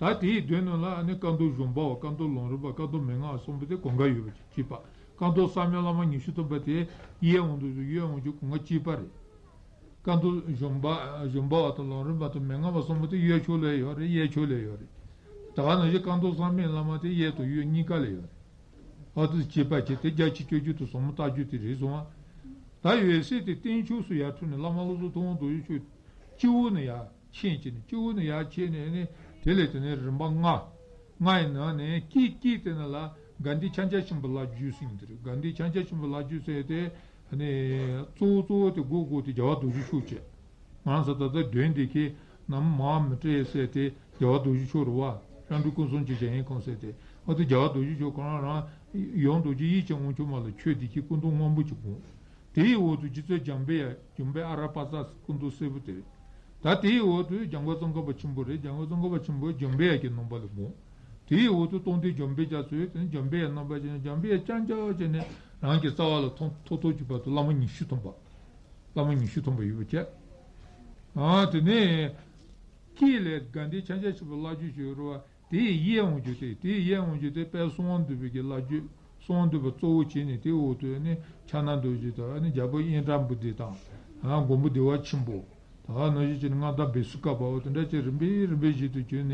ད་དེའི་མདུན་ནང་ལ་ཨ་ནི་ཀ་མདོ་གཞུང་པ་བ། ཀ་མདོ་ལུང་རིགས་པ། ཀ་མདོ་མན་ངག་པ་གསུམ་པོ་དེ་གོང་ཁ་ཡོད་པ་གཅིག་པ། ཀ་མདོ་གསར་མའི་བླ་མ་ཉི་ཤུ་སྟོང་པ་དེ་གཡས་འོག་ཏུ་གཡོན་འོག་འགྱུ་གོང་ཁ་གཅིག་པ་རེད། ཀ་མདོ་གཞུང་པ་གཞུང་པ་བ་དང་ལུང་རིགས་པ་དང་མན་ངག་པ་གསུམ་པོ་དེ་གཡས་ཕྱོགས་ལ་ཡོད་རེད། གཡས་ཕྱོགས་ལ་ཡོད་རེད། ད་ག་ནང་བཞིན་ཀ་མདོ་གསར་མའི་བླ་མ་དེ་གཡས་དང་གཡོན་གཉིས་ཀ་ལ་ཡོད་རེད། ཨ་ཏི་བྱས་པ་བྱས་དེ་རྒྱལ་ཆེན་སྤྱོད་བརྒྱུད་དང་ཟབ་མོ་རྟགས་བརྒྱད་དེ་རེད་སོང་ཨ། ད་འོད་གསལ་དེ་སྟེང་ཕྱོགས་སུ་ཡར་འཕྲོས་ནས་བླ་མ་བློ་བཟང་ཐུབ་དབང་རྡོ་རྗེ་མཆོག་སྤྱི་བོ་ནས་ཡར་མཆེད་བྱས་ནས་སྤྱི་བོ་ནས་ཡར་མཆེད་ནས་ནི་དེ་ལས་དེ་ནས་རིམ་པ་ལྔ། ལྔ་ཡི་ནང་ནས་དཀྱིལ་དཀྱིལ་དེ་ནང་ལ་དགའ་ལྡན་ཕྱག་རྒྱ་ཆེན་པོ་བླ་བརྒྱུད་ཟེར་གྱི་འདུག་དགའ་ལྡན་ཕྱག་རྒྱ་ཆེན་པོ་བླ་བརྒྱུད་ཟེར་དེ་ནི་གཙོ་བོ་གཙོ་བོ་དེ་སྒོ་སྒོ་དེ་རྒྱལ་བ་རྡོ་རྗེ་མཆོག་བྱས། ང་ཚོ་ད་ལྟ་མདུན་འདི་གི་ནམ་མང་མི་སྤྲད་ཟེར་དེ་རྒྱལ་བ་རྡོ་རྗེ་མཆོག་རེད་བ། ལྷ་འབྲུག་ཀུན་བཟང་གི་གཞལ་ཡས་ཁང་ཟེར་དེ། ཨ་དེ་རྒྱལ་བ་རྡོ་རྗེ་མཆོག་ཁོ་རང་རང་ཡང་རྡོ་རྗེ་ཡིད་ཀྱི་དབང་ཕྱུག་མ་ལ་ཆོས་འདི་གི་སྐུ་མདོག་སྔོན་པོ་ཅིག་དགོངས། དེའི་འོག་ཏུ་རྗེ་བཙུན་འཇམ་པའི་དབྱངས། འཇམ་དཔལ་ཨ་ར་པ་ཙ་སྐུ་མདོག་སེར་པོ་དེ་རེད། ད་དེའི་འོག་ཏུ་འཇམ་མགོན་ཙོང་ཁ་པ་ཆེན་པོ་རེད། འཇམ་མགོན་ཙོང་ཁ་པ་ཆེན་པོ་འཇམ་དཔལ་དབྱངས་ཀྱི་རྣམ་པ་ལ་དགོངས། དེའི་འོག་ཏུ་རྟོགས་ལྡན་འཇམ་དཔལ་རྒྱ་མཚོ་ཡོད་དེ་འཇམ་དཔལ་དབྱངས་རྣམ་པ་ཅན། འཇམ་དཔལ་དབྱངས་རྐྱང་རྐྱང་བྱས་ནས་རང་གི་རྩ་བ་ལ་ཐོག་ཐོག་ཐོག་གཅིག་བར་དུ་བླ་མ་ཉི་ཤུ་སྟོང་པ། བླ་མ་ཉི་ཤུ་སྟོང་པ་ཡོད་པ་བྱས། ཨ་དེ་ནས་དཀྱིལ་ལས་དགའ་ལྡན་ཕྱག་རྒྱ་ཆེན་པོ་བླ་བརྒྱུད་ཅིག་ཡོད་རེད་བ། དེའི་གཡས་འོག་འགྱུ་སྟེ། དེའི་གཡས་འོག་འགྱུ་སྟེ་དཔལ་གསང་བ་འདུས་པའི་གི་བླ་བརྒྱུད། གསང་བ་འདུས་པ་གཙོ་བོ་བྱས་ནས་དེའི་འོག་ཏུ་ནི་ཕྱག་ན་རྡོ་རྗེ་དང་ནི་རྒྱལ་པོ་ཨིནྡྲ་བྷུ་ཏི་དང་། མགོན་པོ་བདེ་བ་ཆེན་པོ། ད་ག་ནང་བཞིན་བྱས་ནས་མངའ་བདག་བི་སུ་ཀ་པ། འོ་དེ་འདྲ་བྱས་རིམ་པས་རིམ་པས་བཞིན་དུ་བྱས་ནས་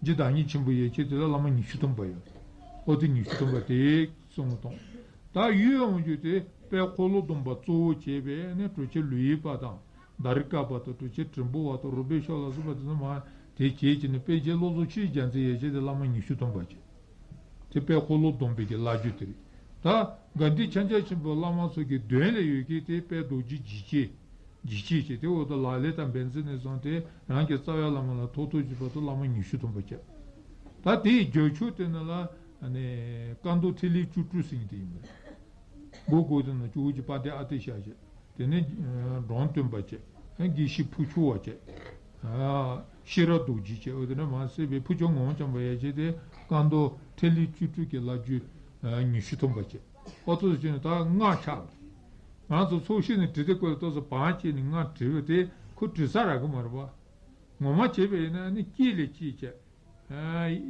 རྗེ་བདག་ཉིད་ཆེན་པོ་ཡན་ཆད་དེ་ལ་བླ་མ་ཉི་ཤུ་སྟོང་པ་ཡོད། འོ་དེ་ཉི་ཤུ་སྟོང་པ་དེ་གསུངས་དང་། ད་གཡོན་འོག་འགྱུ་སྟེ་དཔལ་འཁོར་ལོ་སྡོམ་པ་གཙོ་བོ་བྱས་པའི་ནི་གྲུབ་ཆེན་ལོ་ཡི་པ་དང་། དཱ་རི་ཀ་པ་དང་གྲུབ་ཆེན་དྲིལ་བུ་བ་དང་རོ་པའི་ཤོ་ལ་སོགས་པ་དེ་ཚོ་མ་དེ་བྱས་བྱས་ནས་པཎ་ཆེན་བློ་བཟང་ཆོས་རྒྱལ་མཚན་ཡན་ཆད་དེ་བླ་མ་ཉི་ཤུ་སྟོང་པ་བྱས། དེ་དཔལ་འཁོར་ལོ་སྡོམ་པའི་གི་བླ་བརྒྱུད་དེ་རེད། ད་དགའ་ལྡན་ཕྱག་རྒྱ་ཆེན་པོའི་བླ་མ་ཚོ་གི་མདུན་ལ་ཡོད་མཁན་དེ་དཔལ་རྡོ་རྗེ་འཇིགས་བྱེད། འཇིགས་བྱེད་བྱས་དེ་འོག་ཏུ་ལག་ལེན་དང་བཛྲ་ནས་བཟུང་སྟེ་རང་གི་རྩ་བའི་བླ་མ་ལ་ཐོག་ཐོག་གཅིག་བར་དུ་བླ་མ་ཉི་ཤུ་སྟོང་པ་བྱས། ད་དེའི་རྒྱབ་ཕྱོགས་དེ་ནང་ལ་ནི་ཀ་མདོ་ཐིག་ལེ་བཅུ་དྲུག་ཟེར་མཁན་དེ་ཡིན་པ་རེད། སྒོ་སྒོ་དེ་ནང་ཇོ་བོ་རྗེ་དཔལ་ལྡན་ཨ་ཏི་ཤ་བྱས། དེ་ནས་འབྲོམ་སྟོན་པ་བྱས། དགེ་བཤེས་ཕུར་ཁྱུང་བ་བྱས། ཤེས་རབ་རྡོ་རྗེ་བྱས། འོ་དེ་འདྲ་མ་ཟད་པའི་ཕུར་ཁྱུང་ངག་དབང་བྱམས་པ་ཡན་ཆད་དེ་ཀ་མདོ་ཐིག་ལེ་བཅུ་དྲུག་གི་བླ་བརྒྱུད་ཉི་ཤུ་སྟོང་པ་བྱས། ཨོ་ཏོ་ཟེར་ནས་ད་ལྔ་ཆགས་ལ། ང་ཚོ་ཚོགས་ཞུགས་ནས་བྲིས་དེ་སྐོར་ལ་ཏོག་ཙམ་བང་བྱས་ནས་ལྔ་བྲིས་པ་དེ་ཁོ་བྲིས་ས་རག་གི་མ་རེད་པ། ངོ་མ་བྱས་པ་ཡིན་ན་ནི་དཀྱིལ་ལ་གཅིག་བྱས།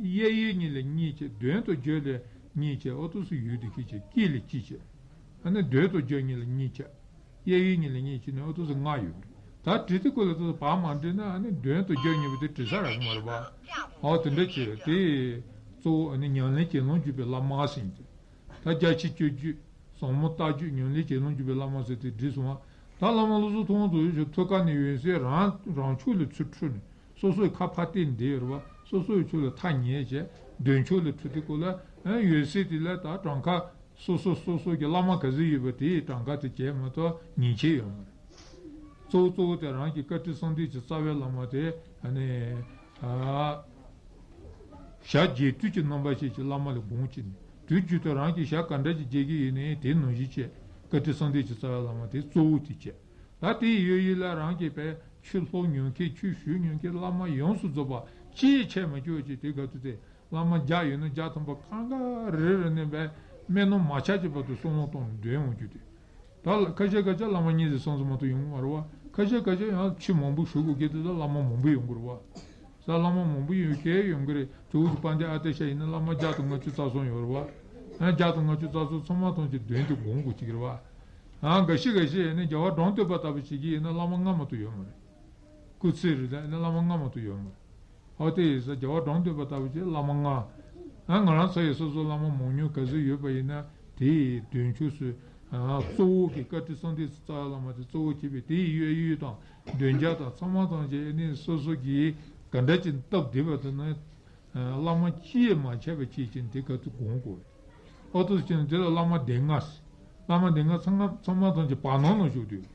གཡས་གཡོན་གཉིས་ལ་གཉིས་བྱས། མདུན་དང་རྒྱབ་ལ་གཉིས་བྱས། ཨོ་ཏོ་སུ་ཡོད་དེ་ཁྱེད་ཀྱི་དཀྱིལ་ལ་གཅིག་བྱས། ཨ་ནི་མདུན་དང་རྒྱབ་གཉིས་ལ་གཉིས་བྱས། གཡས་གཡོན་གཉིས་ལ་གཉིས་བྱས་ནས་ཨོ་ཏོ་སུ་ལྔ་ཡོད་རེད། ད་བྲིས་དེ་སྐོར་ལ་ཏོག་ཙམ་བག་མ་བྲིས་ན་ཨ་ནི་མདུན་དང་རྒྱབ་གཉིས་པོ་དེ་བྲིས་ས་རག་གི་མ་རེད་པ། ཨོ་དེ་འདྲ་བྱས་དེ། གཙོ་བོ་ཨ་ནི་ཉམས་ལེན་གྱེན་ལོག་འཇུག་པའི་བླ་མ་ཟེར་གྱི་འདུག་ད་རྒྱ་ཆེ་སྤྱོད་བརྒྱུད། ཟབ་མོ་རྟགས་བརྒྱུད། ཉམས་ལེན་གྱེན་ལོག་འཇུག་པའི་བླ་མ་ཟེར་དེ་བྲིས་སོང་བ། ད་བླ་མ་བློ་བཟང་ཐུབ་དབང་རྡོ་རྗེ་ཐུགས་ཀ་ནས་འོད་ཟེར་རང་རང་ཕྱོགས་ལ་ཚུར་འཕྲོས་ནས་སོ་སོའི་ཁ་ཕར་བལྟས་འདི་ཡོད་རེད་བ། སོ་སོའི་ཕྱོགས་ལ་ཐག་ཉེ་བྱས་མདུན་ཕྱོགས་ལ་འཕྲོས་དེ་སྐོར་ལ་འོད་ཟེར་དེ་ལ་ད་གྲངས་ཀ་སོ་སོ་སོ་སོ་གི་བླ་མ་ག་ཚོད་ཡོད་པ་དེའི་གྲངས་ཀ་དེ་བྱས་མ་གཏོགས་ཉེས་ཆད་ཡོད་མ་རེད། གཙོ་བོ་གཙོ་བོ་དེ་རང་གི་བཀའ་དྲིན་གསུམ་ལྡན་གྱི་རྩ་བའི་བླ་མ་དེ་ཨ་ནི། ཞག་བརྒྱད་དུས་ཀྱི་རྣམ་པ་ཤེས་ཀྱི་བླ་མ་ལ་དགོངས་ཀྱི་ནི། དུས་རྒྱུན་དུ་རང་གི་ཞག་ག་འདྲ་ཅིག་བརྒྱབ་ཀྱི་ཡིན་ནའི་དེ་ནང་བཞིན་བྱས། བཀའ་དྲིན་གསང་བདེ་གི་རྩ་བའི་བླ་མ་དེ་གཙོ་བོ་དེ་བྱས། ད་དེ་ཡོད་ཡིན་ལ་རང་གིས་བས་ཆོས་སློབ་མྱོང་མཁན་ཆོས་ཞུ་མྱོང་མཁན་བླ་མ་ཡོངས་སུ་རྫོགས་པ་ཅིའི་ཕྱིར་མ་སྐྱོ་ཅིག་དེ་ག་དུས་དེ། བླ་མ་བརྒྱ་ཡོད་ན་བརྒྱ་ཐམ་པ་གང་ག་རེ་རེ་ནས་བས་སྨན་སྣ་མ་ཆག་ཅིག་བར་དུ་གསང་སྔགས་གཏོང་ནས་འདོན་འོང་རྒྱུ་དེ། ད་ཁ་ཤས་ཁ་ཤས་བླ་མ་གཉིས་ཙམ་གསུམ་ཙམ་མ་གཏོགས་ཡོང་གི་མ་རེད་བ། ཁ་ཤས་ཁ་ཤས་ཡང་ཆོས་མང་པོ་ཞུ་དགོས་ཀྱི་དེ་ལ་བླ་མ་མང་པོ་ཡོང་གི་རེད་བ། ས་བླ་མ་མང་པོ་ཡོང་གི་ཡོང་གི་རེད། ཇོ་བོ་རྗེ་དཔལ་ལྡན་ཨ་ཏི་ཤ་ཡིན་ན་བླ་མ་བརྒྱ་དང་ལྔ་བཅུ་རྩ་གསུམ་ཡོད་རེད་བ། ཡང་བརྒྱ་དང་ལྔ་བཅུ་རྩ་གསུམ་ཚང་མ་ཐམས་ཅད་འདོན་དེ་སྒོམ་དགོས་ཀྱི་རེད་བ། ཡང་འགའ་ཤས་འགའ་ཤས་ཡིན་ན་རྒྱལ་བ་འབྲོམ་སྟོན་པ་ལྟ་བུ་ཞིག་གིས་ཡིན་ན་བླ་མ་ལྔ་མ་གཏོགས་ཡོད་མ་རེད། སྐུ་ཚེ་རིང་ལ་ཡིན་ན་བླ་མ་ལྔ་མ་གཏོགས་ཡོད་མ་རེད། ཨོ་དེ་ཡིན་ཙང་རྒྱལ་བ་འབྲོམ་སྟོན་པ་ལྟ་བུ་ཅིག་བླ་མ་ལྔ། ཨ་ང་རང་ཚོ་ཡི་སོ་སོ་བླ་མ་མང་ཉུང་ག་ཚོད་ཡོད་པ་ཡིན་ན་དེ་ཡི་འདོན་ཆོག་སུ། ཨ་གཙོ་བོ་གི་བཀའ་དྲིན་གསང་བདེ་རྩ་བའི་བླ་མ་དེ་གཙོ་བོ་བྱས་པའི་དེ་ཡི་གཡས་གཡོན་དང་འདོན་རྒྱག་དང་ཚང་མ་ཐམས་ཅད་ནི་སོ་སོ་གིས་ག་འདྲ་ཅིག་སྟབས་བདེ་བ་དེ་ན། བླ་མ་ཅིས་མ་ཆགས་པ་ཅིག་ཅིག་དེ་ག་ཚོད་སྒོམ་དགོས། ཨོ་ཏོ་ཅན་དེ་ལ་བླ་མ་སྡེ་ལྔ་ཟེར། བླ་མ་སྡེ་ལྔ་ཚང་མ་ཚང་མ་ཐམས་ཅད་བར་སྣང་ནང་བཞུགས་དུས།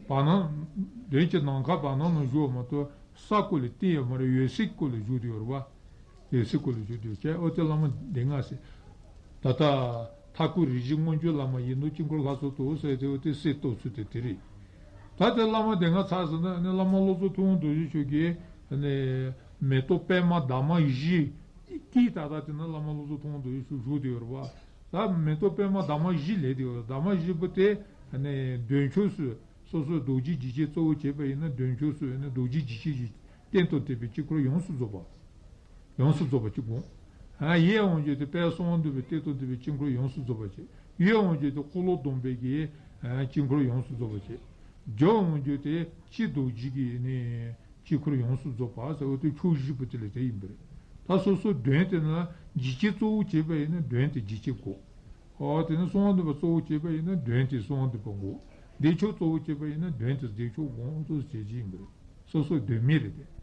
བར་སྣང་། མདུན་གྱི་ནམ་མཁའ་བར་སྣང་ནང་བཞུགས་པ་མ་གཏོགས་ས་སྐོར་ལ་བསྟན་ཡོད་མ་རེད། འོད་གསལ་སྐོར་ལ་བཞུགས་དུས་ཡོད་རེད་བ། འོད་གསལ་སྐོར་ལ་བཞུགས་དུས་བྱས་ཨོ་དེ་བླ་མ་སྡེ་ལྔ་ཟེར། ད་ལྟ་མཐའ་འཁོབ་རིགས་བཞི་མངོན་གྱུར་བླ་མ་ཡིན་ནོ་དཀྱིལ་འཁོར་ལྷ་ཚོགས་ཏོག་ཟེར་དེ་འོ་དེ་གསལ་ཏོག་ཚུལ་དེ་དེ་རེད། ད་དེ་བླ་མ་སྡེ་ལྔ་ཚར་ཟིན་ན་ནི་བླ་མ་བློ་བཟང་ཐུབ་དབང་རྡོ་རྗེ་མཆོག་གིས་ནི་མེ་ཏོག་པད་མ་འདབ་མ་བཞི། དཀྱིལ་ད་ལྟ་དེ་ན་བླ་མ་བློ་བཟང་ཐུབ་དབང་རྡོ་རྗེ་མཆོག་བཞུགས་བསྡད་ཡོད་རེད་བ། ད་མེ་ཏོག་པད་མ་འདབ་མ་བཞི་ལས་དེ་ཡོད་རེད། འདབ་མ་བཞི་པོ་དེ་ནི་འདོན་ཆོག་སུ་སོ་སོའི་རྡོ་རྗེ་འཇིགས་བྱེད་གཙོ་བོ་བྱས་པ་ཡིན་ན་འདོན་ཆོག་སུ་ནི་རྡོ་རྗེ་འཇིགས་བྱེད་ཀྱི་རྟེན་དང་བསྟན་པའི་དཀྱིལ་འཁོར་ཡོངས་སུ་རྫོགས་པ། ཡོངས་སུ་རྫོགས་པ་གཅིག་དགོངས། ཨ་གཡས་འོང་རྒྱུ་དེ་དཔལ་གསང་བ་འདུས་པའི་གཏེར་དང་བསྟུན་པའི་དཀྱིལ་འཁོར་ཡོངས་སུ་རྫོགས་པ་བྱས། གཡོན་འོང་རྒྱུ་དེ་འཁོར་ལོ་སྡོམ་པའི་གི་ཨ་དཀྱིལ་འཁོར་ཡོངས་སུ་རྫོགས་པ་བྱས། རྒྱབ་འོང་རྒྱུ་དེ་སྤྱི་རྡོ་རྗེ་གི་ནི་དཀྱིལ་འཁོར་ཡོངས་སུ་རྫོགས་པ་ཟེར་བ་དེ་ཕྱོགས་བཞི་པོ་དེ་ལ་དེ་ཡིན་པ་རེད། ད་སོ་སོ་མདུན་དེ་ན་འཇིགས་བྱེད་གཙོ་བོ་བྱས་པ་ཡིན་ན་མདུན་དེ་འཇིགས་བྱེད་དགོངས། ཨོ་དེ་ནི་གསང་བ་འདུས་པ་གཙོ་བོ་བྱས་པ་ཡིན་ན་མདུན་དེ་གསང་བ་འདུས་པ་དགོངས། བདེ་མཆོག་གཙོ་བོ་བྱས་པ་ཡིན་ན་མདུན་དེ་བདེ་མཆོག་དགོངས་སོ་སོ་བྱས་ཀྱི་ཡིན་པ་རེད། སོ་སོ་མདུན་མེད་རེད་དེ།